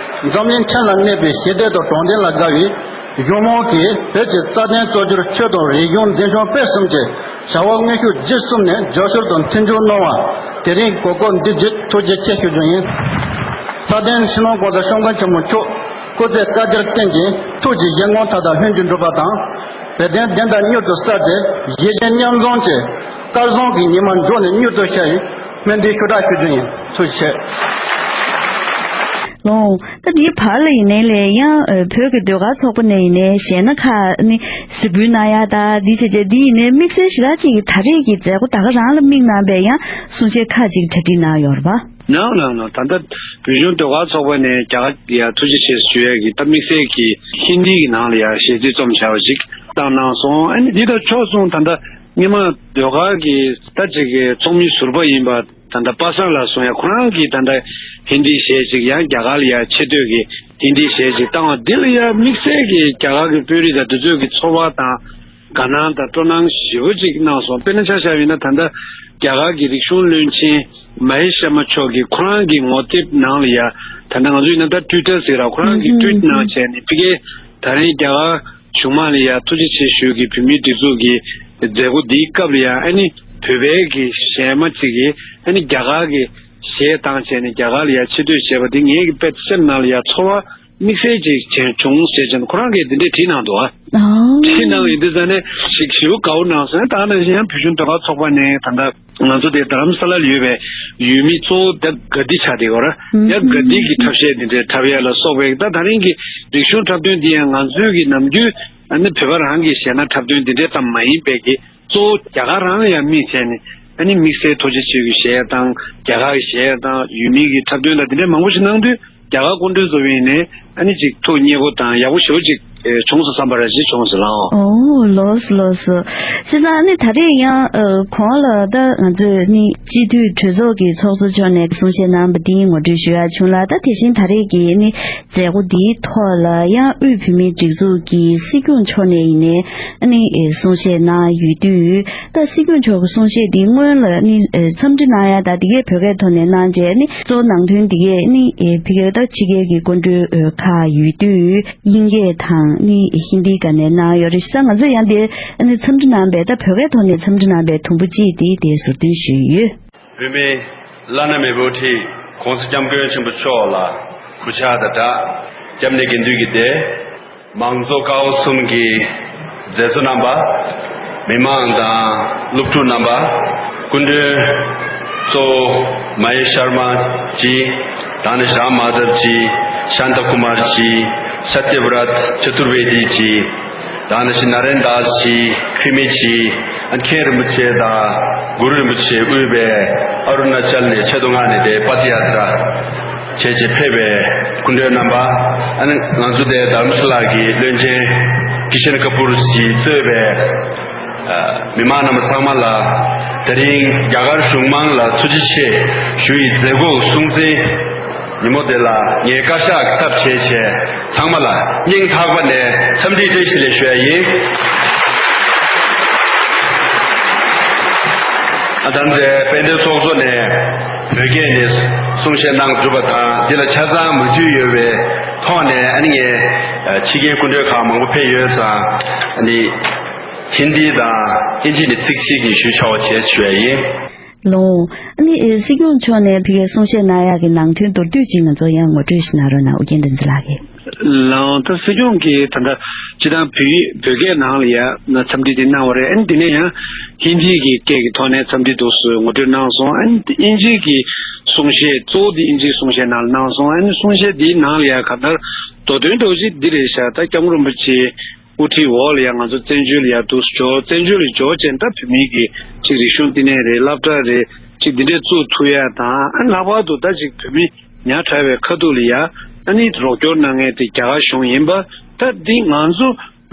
འཛམ་གླིང་ཕྲན་ལ་གནས་པའི་ཞི་བདེ་དང་དྲང་བདེན་ལ་དགའ་བའི་གཞུང་མང་གིས་བོད་ཀྱི་རྩ་དོན་གཙོ་གྱུར་ཆོས་དང་རིག་གཞུང་འཛིན་སྐྱོང་སྤེལ་གསུམ་གྱི་བྱ་བ་དངོས་ཤུགས་བརྒྱུད་གསུམ་ནས་རྒྱབ་སྐྱོར་དང་མཐུན་འགྱུར་གནང་བ། དེ་རིང་གོ་སྐབས་འདི་བརྒྱུད་ཐུགས་རྗེ་ཆེ་ཞུ་རྒྱུ་ཡིན། མཐའ་དོན་སྤྱི་ནོར་༸གོང་ས་༸སྐྱབས་མགོན་ཆེན་པོ་མཆོག་སྐུ་ཚེ་བསྐལ་བརྒྱར་བརྟན་ཅིང་ཐུགས་ཀྱི་བཞེད་དགོངས་མཐའ་དག་ལྷུན་གྱིས་འགྲུབ་པ་དང་། བོད་དོན་བདེན་མཐའ་མྱུར་དུ་གསལ་ཏེ་གཞིས་བྱེས་མཉམ་འཛོམས་ཀྱི་སྐལ་བཟང་གི་ཉི་མ་མགྱོགས་ནས་མྱུར་དུ་ཤར་བའི་སྨོན་འདུན་ཞུ་དག་ཞུ་རྒྱུ་ཡིན། ཐུགས་རྗེ་ཆེ། ལོ། ད་འདིའི་བར་ལ་ཡིན་ནའི་ལས་ཡང་ཨ་བོད་ཀྱི་ཟློས་གར་ཚོགས་པ་ནས་ཡིན་ནའི་གཞས་སྣ་ཁག་ནི་གཟིགས་འབུལ་གནང་ཡག་ད་འདི་བྱས་རྗེས་འདི་ཡིན་ནའི་དམིགས་བསལ་ཞེ་དྲག་ཅིག་གི་ད་རེས་ཀྱི་མཛད་སྒོ་ད་ག་རང་ལ་དམིགས་གནང་བའི་ཡང་གསུང་བཤད་ཁག་ཅིག་གྲ་སྒྲིག་གནང་ཡོད་རེད་པ། གནང་གནང་གནང་། ད་ལྟ་བོད་གཞུང་ཟློས་གར་ཚོགས་པ་ནས་རྒྱ་གར་ཡ་ཐུགས་རྗེ་ཆེ་ཞུ་ཡས་ཀྱི་ད་དམིགས་བསལ་གྱི་ཧིན་དི་གི་ནང་ལ་ཡ་གཞས་ཚིག་རྩོམ་བྱ་བ་ཞིག་བཏང་གནང་སོང་། ཨ་ནི་འདི་དང་ཕྱོགས་མཚུངས་ད་ལྟ་སྔོན་མ་ཟློས་གར་གྱི་ད་ཅིག་གི་ཚོགས་མི་ཟུར་པ་ཡིན་པ་ད་ལྟ་པ་སངས་ལགས་གསུང་ཡ་ཁོ་རང་གིས་ད་ལྟ་ཧིན་དི་གཞས་ཅིག་ཡང་རྒྱ་གར་ལ་ཡ་ཆེ་བསྟོད་ཀྱི་ཧིན་དི་གཞས་ཅིག་བཏང་བ་འདི་ལ་ཡ་དམིགས་བསལ་གྱི་རྒྱ་གར་གྱི་དཔོན་རིགས་དང་དེ་ཚོས་ཀྱི་ཚོར་བ་དང་དགའ་སྣང་དང་སྤྲོ་སྣང་ཞེ་པོ་ཅིག་གནང་སོང་། དཔེར་ན་ཆ་བཞག་པ་ཡིན་ན་ད་ལྟ་རྒྱ་གར་གྱི་རིག་གཞུང་བློན་ཆེན་མ་ཧེ་ཤར་མ་མཆོག་གིས་ཁོ་རང་གི་ངོ་དེབ་ནང་ལ་ཡ་ད་ལྟ་ང་ཚོ་ཡིན་ན་ད་ཊུའི་ཊར་ཟེར་ར་ཁོ་རང་གིས་ཊུའིཊ་གནང་བྱས་ནས་ཕ་གིའི་ད་རིང་རྒྱ་གར་གཞུང་མང་ལ་ཡ་ཐུགས་རྗེ་ཆེ་ཞུ་གི་བོད་མིའི་སྒྲིག་འཛུགས་ཀྱི་མཛད་སྒོ་འདིའི་སྐབས་ལ་ཡ་ཨ་ནི་བོད་པའི་གི་གཞས་མ་ཅིག་གིས་ཨ་ནི་རྒྱ་གར་གྱི་གཞས་བཏང་བྱས་ནས་རྒྱ་གར་ལ་ཡ་ཆེ་བསྟོད་བྱས་པ་དེ་ངེད་ཀྱི་དཔེ་སེམས་ནང་ལ་ཡ་ཚོར་བ་དམིགས་བསལ་ཅིག་བྱུང་ཟེར་བྱས་ནས་ཁོ་རང་གིས་འདི་འདྲས་བྲིས་གནང་འདུག་ཨ། ཨོ། བྲིས་གནང་ཡིན་དུས་ཙང་ནས་ཞིག་ཞེ་པོ་དགའ་པོ་གནང་སོང་། ད་ནང་བཞིན་ཡང་བོད་གཞུང་ཟློས་གར་ཚོགས་པ་ནས་ད་ལྟ་ང་ཚོ་དེ་རྡ་རམ་ས་ལ་ལ་ཡོད་པའི་ཡུལ་མི་གཙོ་བོ་ད་དགའ་སྡིག་ཆགས་བསྡད་ཡོད་ར། ཡང་དགའ་སྡིག་གི་འཁྲབ་གཞས་འདི་འདྲའི་འཁྲབ་ཡ་ལ་སོགས་པའི་ད་ད་རིང་གི་རིག་གཞུང་འཁྲབ་སྟོན་འདི་ཡང་ང་ཚོའི་གི་ནམ་རྒྱུན་ཨ་ནི་བོད་པ་རང་གི་གཞས་སྣ་འཁྲབ་སྟོན་འདི་འདྲའི་ཙམ་མ་ཡིན་པའི་གི་གཙོ་བོ་རྒྱ་གར་རང་ལ་ཡང་དམིགས་བྱས་ནས་ཨ་ནི་དམིགས་བསལ་ཐུགས་རྗེ་ཆེ་གི་གཞས་དང་རྒྱ་གར་གི་གཞས་དང་ཡུལ་མི་གི་འཁྲབ་སྟོན་དང་འདི་འདྲའི་མང་པོ་ཞིག་གནང་དུས། རྒྱ་གར་སྐུ་མགྲོན་ཚོ་བས་ནས་ཨ་ནི་ཅིག་ཐུགས་མཉེས་པོ་དང་ཡག་པོ་ཞེ་པོ་ཅིག་བྱུང་སོང་བསམ་པ་ར་ཅིག་བྱུང་སོང་ལགས། ཨོ་ལགས་སོ་ལགས་སོ། བྱས་ཙང་ཨ་ནི་ད་རེས་ཡང་གོང་ལ་ད་ང་ཚོས་ནི་སྤྱི་འཐུས་གྲོས་ཚོགས་ཀྱི་ཚོགས་གཙོ་མཆོག་ནས་གསུང་བཤད་གནང་བ་འདི་ངོ་སྤྲོད་ཞུ་ཡག་བྱུང་ལ། ད་དེ་བཞིན་ད་རེས་ཀྱི་ནི་མཛད་སྒོ་འདིའི་ཐོག་ལ་ཡང་དབུས་བོད་མིའི་སྒྲིག་འཛུགས་ཀྱི་སྲིད་སྐྱོང་མཆོག་ནས་ཡིན་ནའི་ཨ་ནི་གསུང་བཤད་གནང་ཡོད་དུས། ད་སྲིད་སྐྱོང་མཆོག་གི་གསུང་བཤད་འདི་སྔོན་ལ་ནི་ཨེ་འཚམས་འདྲི་གནང་ཡ་ད་འདི་གའི་བོད་སྐད་ཐོག་ནས་གནང་རྗེས་ནི་གཙོ་བོ་ནང་དོན་འདི་གའི་ནི་ཨེ་ཕ་གིའི་ད་ཕྱི་རྒྱལ་གྱི་སྐུ་མགྲོན་ཨེ་ཁག་ཡོད་དུས་དབྱིན་སྐད་དང་ནི་ཧིན་དིའི་སྒང་ནས་གནང་ཡོད་རེད། བྱས་ཙང་ང་ཚོ་ཡང་འདི་ནི་འཚམས་འདྲི་གནང་བའི་ད་བོད་སྐད་ཐོག་ནས་འཚམས་འདྲི་གནང་བའི་དུམ་བུ་གཅིག་དེ་དེ་ཟུར་འདོན་ཞུས་ཡོད། བོད་མིའི་བླ་ན་མེད་པའི་དབུ་ཁྲིད་༸གོང་ས་༸སྐྱབས་མགོན་ཆེན་པོ་མཆོག་ལ་གུས་ཕྱག་དང་སྦྲགས་སྐྱབས་གནས་དགེ་འདུན་གྱི་སྡེ། མང་གཙོ་ཀའོ་གསུམ་གྱི་མཛད་གཙོ་རྣམ་པ། མི་མང་དང་སློབ་ཕྲུག་རྣམ་པ། སྐུ་མགྲོན་གཙོ་བོ་མ་ཧེ་ཤར་མ་ཇི། ད་ནི་རམ་མ་དབ་ཇི། ཤཱནྟ་ཀུ་མར་ཇི། ཤ་ཏྱ་བི་རཏ་ཅ་ཏུར་ཝེ་དི་ཇི། ད་ནི་ནཱ་རེན་དཱས་ཇི། ཁི་མི་ཇི། ཨ་མཁན་རིན་པོ་ཆེ་དང་གུ་རུ་རིན་པོ་ཆེ་དབུས་པའི་ཨ་རུ་ན་ཅལ་ནས་ཆེད་དུ་མངགས་ནས་དེ་པ་ཏི་ཡ་ཏྲ། བྱས་རྗེས་ཕེབས་པའི་སྐུ་མགྲོན་རྣམ་པ། ཨ་ནི་ང་ཚོ་དེ་རྡ་རམ་ས་ལ་གི་བློན་ཆེན་ཀི་ཤན་ཀ་པུར་གྱིས་གཙོས་པའི་ཨ་མི་མང་རྣམ་པ་ཚང་མ་ལ། དེ་རིང་རྒྱ་གར་གཞུང་མང་ལ་ཐུགས་རྗེ་ཆེ་ཞུ་ཡི་མཛད་སྒོ་སྲུང་བརྩིའི་ཉིན་མོ་དེ་ལ་ངའི་བཀའ་ཤག་ཚབ་བྱས་བྱས་ཚང་མ་ལ་སྙིང་ཐག་པ་ནས་འཚམས་འདྲི་བཀྲ་ཤིས་བདེ་ལེགས་ཞུ་ཡ་ཡིན། ཨ་ད་ནི་དཔལ་ལྡན་ཚོགས་གཙོ་ནས་བོད་སྐད་ནས་གསུང་བཤད་གནང་གྲུབ་པ་དང་། འདི་ལ་ཆ་ཚང་མ་འཇུས་ཡོད་པའི་ཐོག་ནས། ཨ་ནི་ངས་ཕྱི་རྒྱལ་སྐུ་མགྲོན་ཁག་མང་པོ་ཕེབས་ཡོད་ཙང་། ཨ་ནི་ཧིན་དི་དང་ཨིན་ཇི་ནས་ཚིག་གཅིག་གཉིས་ཞུ་ཆོག་པ་བྱས་ཞུ་ཡ་ཡིན། ལགས། ཨ་ནི་ཨེ་སྲིད་སྐྱོང་མཆོག་ནས་ཕ་གིར་གསུང་བཤད་གནང་ཡག་གི་ནང་དོན་མདོར་བསྡུས་ཅིག་ང་ཚོ་ཡང་ངོ་སྤྲོད་ཞིག་གནང་རོགས་གནང་། ཨོ་རྒྱན་བསྟན་འཛིན་ལགས་ཀྱིས། ལགས། ད་སྲིད་སྐྱོང་གིས་ད་ལྟ་སྤྱིར་བཏང་བོད་ཡིག་བོད་སྐད་ནང་ལ་ཡ་ན་འཚམས་འདྲི་དེ་གནང་བ་རེད། ཨ་ནི་དེ་ནས་ཡང་ཧིན་དི་གི་སྐད་ཀྱི་ཐོག་ནས་འཚམས་འདྲི་འདུག་སེ་ངོ་སྤྲོད་གནང་སོང་། ཨ་ནི་དབྱིན་ཇི་གི་གསུང་བཤད་གཙོ་བོ་དེ་དབྱིན་ཇིའི་གསུང་བཤད་ནང་ལ་གནང་སོང་། ཨ་ནི་གསུང་བཤད་དེའི་ནང་ལ་ཡ་ག་ལྟར་མདོ་དོན་འདྲ་བོ་ཅིག་འདི་རེད་ཤག་ད་སྐྱབས་མགོན་རིན་པོ་ཆེ་དབུ་ཁྲིད་འོག་ལ་ཡང་ང་ཚོ་བཙན་བྱོལ་ལ་ཡང་འདུག་སེ་འབྱོར། བཙན་བྱོལ་ལ་འབྱོར་བྱས་ད་བོད་མིའི་གི་ཅིག་རིག་གཞུང་བསྟི་གནས་རེད། སློབ་གྲྭ་རེད། ཅིག་འདི་འདྲས་བཙུགས་ཐུབ་ཡ་དང་། ཨ་ལྷག་པར་དུ་ད་ཅིག་བོད་མི་ཉག་ཕྲ་བའི་ཁ་ཐུག་ལ་ཡ་ཨ་ནི་རོགས་སྐྱོར་གནང་མཁན་དེ་རྒྱ་གར་གཞུང་ཡིན་པ། ད་འདི་ང་ཚོ་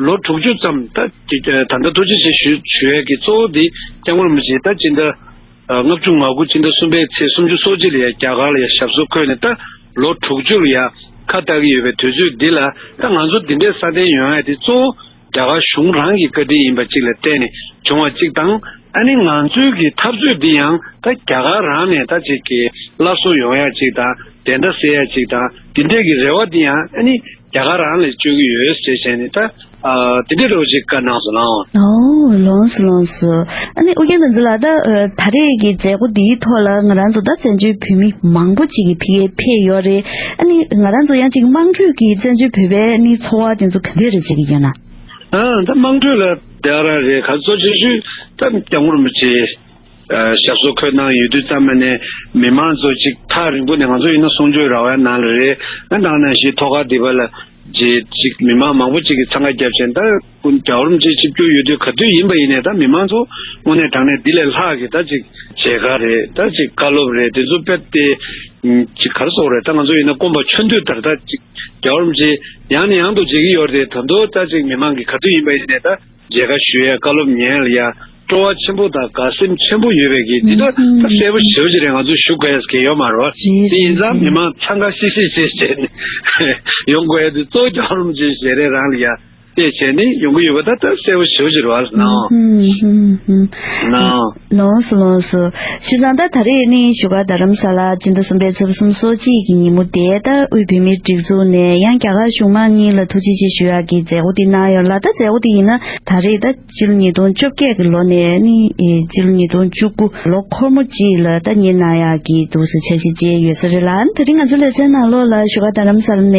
ལོ་དྲུག་ཅུ་ཙམ་ད་ཅིག་ད་ལྟ་ཐུགས་རྗེ་ཆེ་ཞུ་ཞུ་ཡ་གི་གཙོ་བོ་འདི་སྐྱབས་མགོན་རིན་པོ་ཆེ་ད་སྤྱི་ཟླ་ལྔ་བཅུ་ང་དགུ་སྤྱི་ཟླ་གསུམ་པའི་ཚེས་སུམ་ཅུ་སོ་གཅིག་ལ་ཡ་རྒྱ་གར་ལ་ཡ་ཞབས་སོར་འཁོད་ནས་ད་ལོ་དྲུག་ཅུ་ལ་ཡ་ཁ་བཏགས་ཀྱི་ཡོད་པའི་དུས་ཚོད་འདི་ལ། ད་ང་ཚོ་འདི་འདྲའི་སྲ་བརྟན་ཡོང་ཡ་དེ་གཙོ་བོ་རྒྱ་གར་གཞུང་རང་གི་བཀའ་དྲིན་ཡིན་པ་གཅིག་ལ་བརྟེན་ནས་བྱུང་བ་གཅིག་དང་། ཨ་ནི་ང་ཚོའི་གི་འཐབ་རྩོད་འདི་ཡང་ད་རྒྱ་གར་རང་ནས་ད་ཅིག་གི་སླར་གསོ་ཡོང་ཡ་གཅིག་དང་། བདེན་མཐའ་གསལ་ཡ་གཅིག་དང་། འདི་འདྲའི་གི་རེ་བ་འདི་ཡང་ཨ་ནི་རྒྱ་གར་རང་ལ་བཅོལ་གྱི་ཡོད་ཟེར་བྱས་ནས་ད་ཨ་དེ་འདྲའི་རོགས་ཅིག་བཀའ་གནང་སོང་ལགས། ཨོ་ལགས་སོ་ལགས་སོ། ཨ་ནི་ཨོ་རྒྱན་བསྟན་འཛིན་ལགས། ད་ཨ་ད་རེས་ཀྱི་མཛད་སྒོ་འདིའི་ཐོག་ལ་ང་རང་ཚོ་ད་བཙན་བྱོལ་བོད་མི་མང་པོ་ཅིག་གིས་ཕ་གིར་ཕེབས་ཡོད་རེད། ཨ་ནི་ང་རང་ཚོ་ཡང་ཅིག་དམངས་ཁྲོད་ཀྱི་བཙན་བྱོལ་བོད་པའི་ཨ་ནི་ཚོར་བ་དེ་ཚོ་ག་འདྲས་རེད་ཅིག་ཡོད་ན། ཨ་ད་དམངས་ཁྲོད་ལ་དེ་ག་རང་རེད། ག་ཚོད་ཆེ་ཤོས་ད་སྐྱབས་མགོན་རིན་པོ་ཆེ་ཨ་ཞབས་སོར་འཁོད་གནང་ཡོད་དུས་ཙམ་པ་ནས་མི་མང་ཚོ་ཅིག་ཐག་རིང་པོ་ནས། ང་ཚོ་ཡིན་ན་གསུང་ཆོས་ར་བའི་ནང་ལ་རེད། ཨ་ནང་ནང་བཞིན་ཐོག་ཁ་འདི་པ་ལ་རྗེས་ཅིག་མི་མང་མང་པོ་ཅིག་གིས་འཚང་ཁ་བརྒྱབ་བྱས། ད་སྐུ་རྒྱལ་བ་རིན་པོ་ཆེ་ཆིབས་བསྒྱུར་ཡོད་དུས་ག་དུས་ཡིན་པ་ཡིན་ནའི་ད་མི་མང་ཚོ་དངོས་གནས་དྲང་གནས་འདི་ལས་ལྷག་གི་ད་ཅིག་མཇལ་ཁ་རེད། ད་ཅིག་བཀའ་སློབ་རེད། དེ་ཚོ་དཔེ་དེ་ཅིག་ག་རེ་ཟེར་དགོས་རེད། ད་ང་ཚོ་ཡིན་ན་སྐོམ་པ་ཆུ་འདོད་ལྟར་ད་ཅིག་རྒྱལ་བ་རིན་པོ་ཆེ་ཡང་ནས་ཡང་དུ་མཇལ་གྱི་ཡོད་རེད། ད་དུང་ད་ཅིག་མི་མང་གིས་ག་དུས་ཡིན་པ་ཡིན་ནའི་ད་མཇལ་ཁ་ཞུ་ཡ། བཀའ་སློབ་ཉན་ཡ་སྤྲོ་བ་ཆེན་པོ་དང་དགའ་སེམས་ཆེན་པོ་ཡོད་པའི་གི་འདི་ད་ད་གསལ་པོ་ཞེ་པོ་ཅིག་རེད། ང་ཚོས་ཞུ་དགོས་ཡ་གང་ཡོད་མ་རེད་བ། རེད། དེ་ཡིན་ཙང་རེད། མི་མང་འཚང་ཁ་ཤིག་ཤིག་བྱས་བྱས་ནས་ཡོང་དགོས་ཡ་དེ་གཙོ་བོ་རྒྱལ་བ་རིན་པོ་ཆེའི་ཞལ་རས་རང་ལ་ཡ་བལྟས་བྱས་ནས་ཡོང་གི་ཡོད་པ་ད་ད་གསལ་པོ་ཞེ་པོ་ཅིག་རེད་བ། ལགས་སོ། ལགས་སོ། ལགས་སོ། བྱས་ཙང་ད་ད་རེས་ནི་བཞུགས་སྒར་རྡ་རམ་ས་ལ་སྤྱི་ཟླ་གསུམ་པའི་ཚེས་པ་སོ་གཅིག་གི་ཉིན་མོ་དེ་ད་དབུས་བོད་མིའི་སྒྲིག་འཛུགས་ནས་ཡང་རྒྱ་གར་གཞུང་མང་གཉིས་ལ་ཐུགས་རྗེ་ཆེ་ཞུ་ཡག་གི་མཛད་སྒོ་དེ་གནང་ཡོད་ལ། ད་མཛད་སྒོ་དེ་ཡིན་ན་ད་རེས་ད་སྤྱི་ལོ་ཉིས་སྟོང་བཅོ་བརྒྱད་ཀྱི་ལོ་ནས་ནི་ཨེ་སྤྱི་ལོ་ཉིས་སྟོང་བཅུ་དགུ་ལོ་འཁོར་མོ་གཅིག་ལ་ད་གཉེར་གནང་ཡག་གི་འདུག་སེ་འཆར་གཞི་བཅས་ཡོད་ས་རེད་ལ། ད་རིང་ང་ཚོའི་ལེ་ཚན་ནང་ལོགས་ལ་བཞུགས་སྒར་རྡ་རམ་ས་ལ་ནས་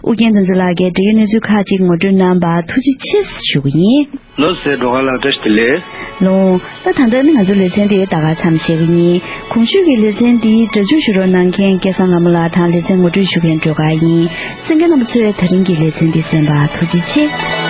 ཨོ་རྒྱན་བསྟན་འཛིན་ལགས་ཀྱིས་འབྲེལ་ཡོད་གནས་ཚུལ་ཁག་ཅིག་ངོ་སྤྲོད་གནང་བར་ཐུགས་རྗེ་ཆེ་ཞུ་གི་ཡིན། ལགས་སོ། སྒྲོལ་དཀར་ལགས་བཀྲ་ཤིས་བདེ་ལེགས། ལགས། ད་ད་ལྟ་ནི་ང་ཚོའི་ལེ་ཚན་དེ་ད་ག་མཚམས་བཞག་གི་ཡིན། གོང་ཞུས་ཀྱི་ལེ་ཚན་འདི་སྒྲ་འཇུག་ཞུ་རོགས་གནང་མཁན་སྐལ་བཟང་ལྷ་མོ་ལགས་དང་ལེ་ཚན་ངོ་སྤྲོད་ཞུ་མཁན་སྒྲོལ་དཀར་ཡིན། གསན་མཁན་རྣམ་པ་ཚོས་ད་རིང་གི་ལེ་ཚན་འདི་གསན་པར་ཐུགས་རྗེ་ཆེ།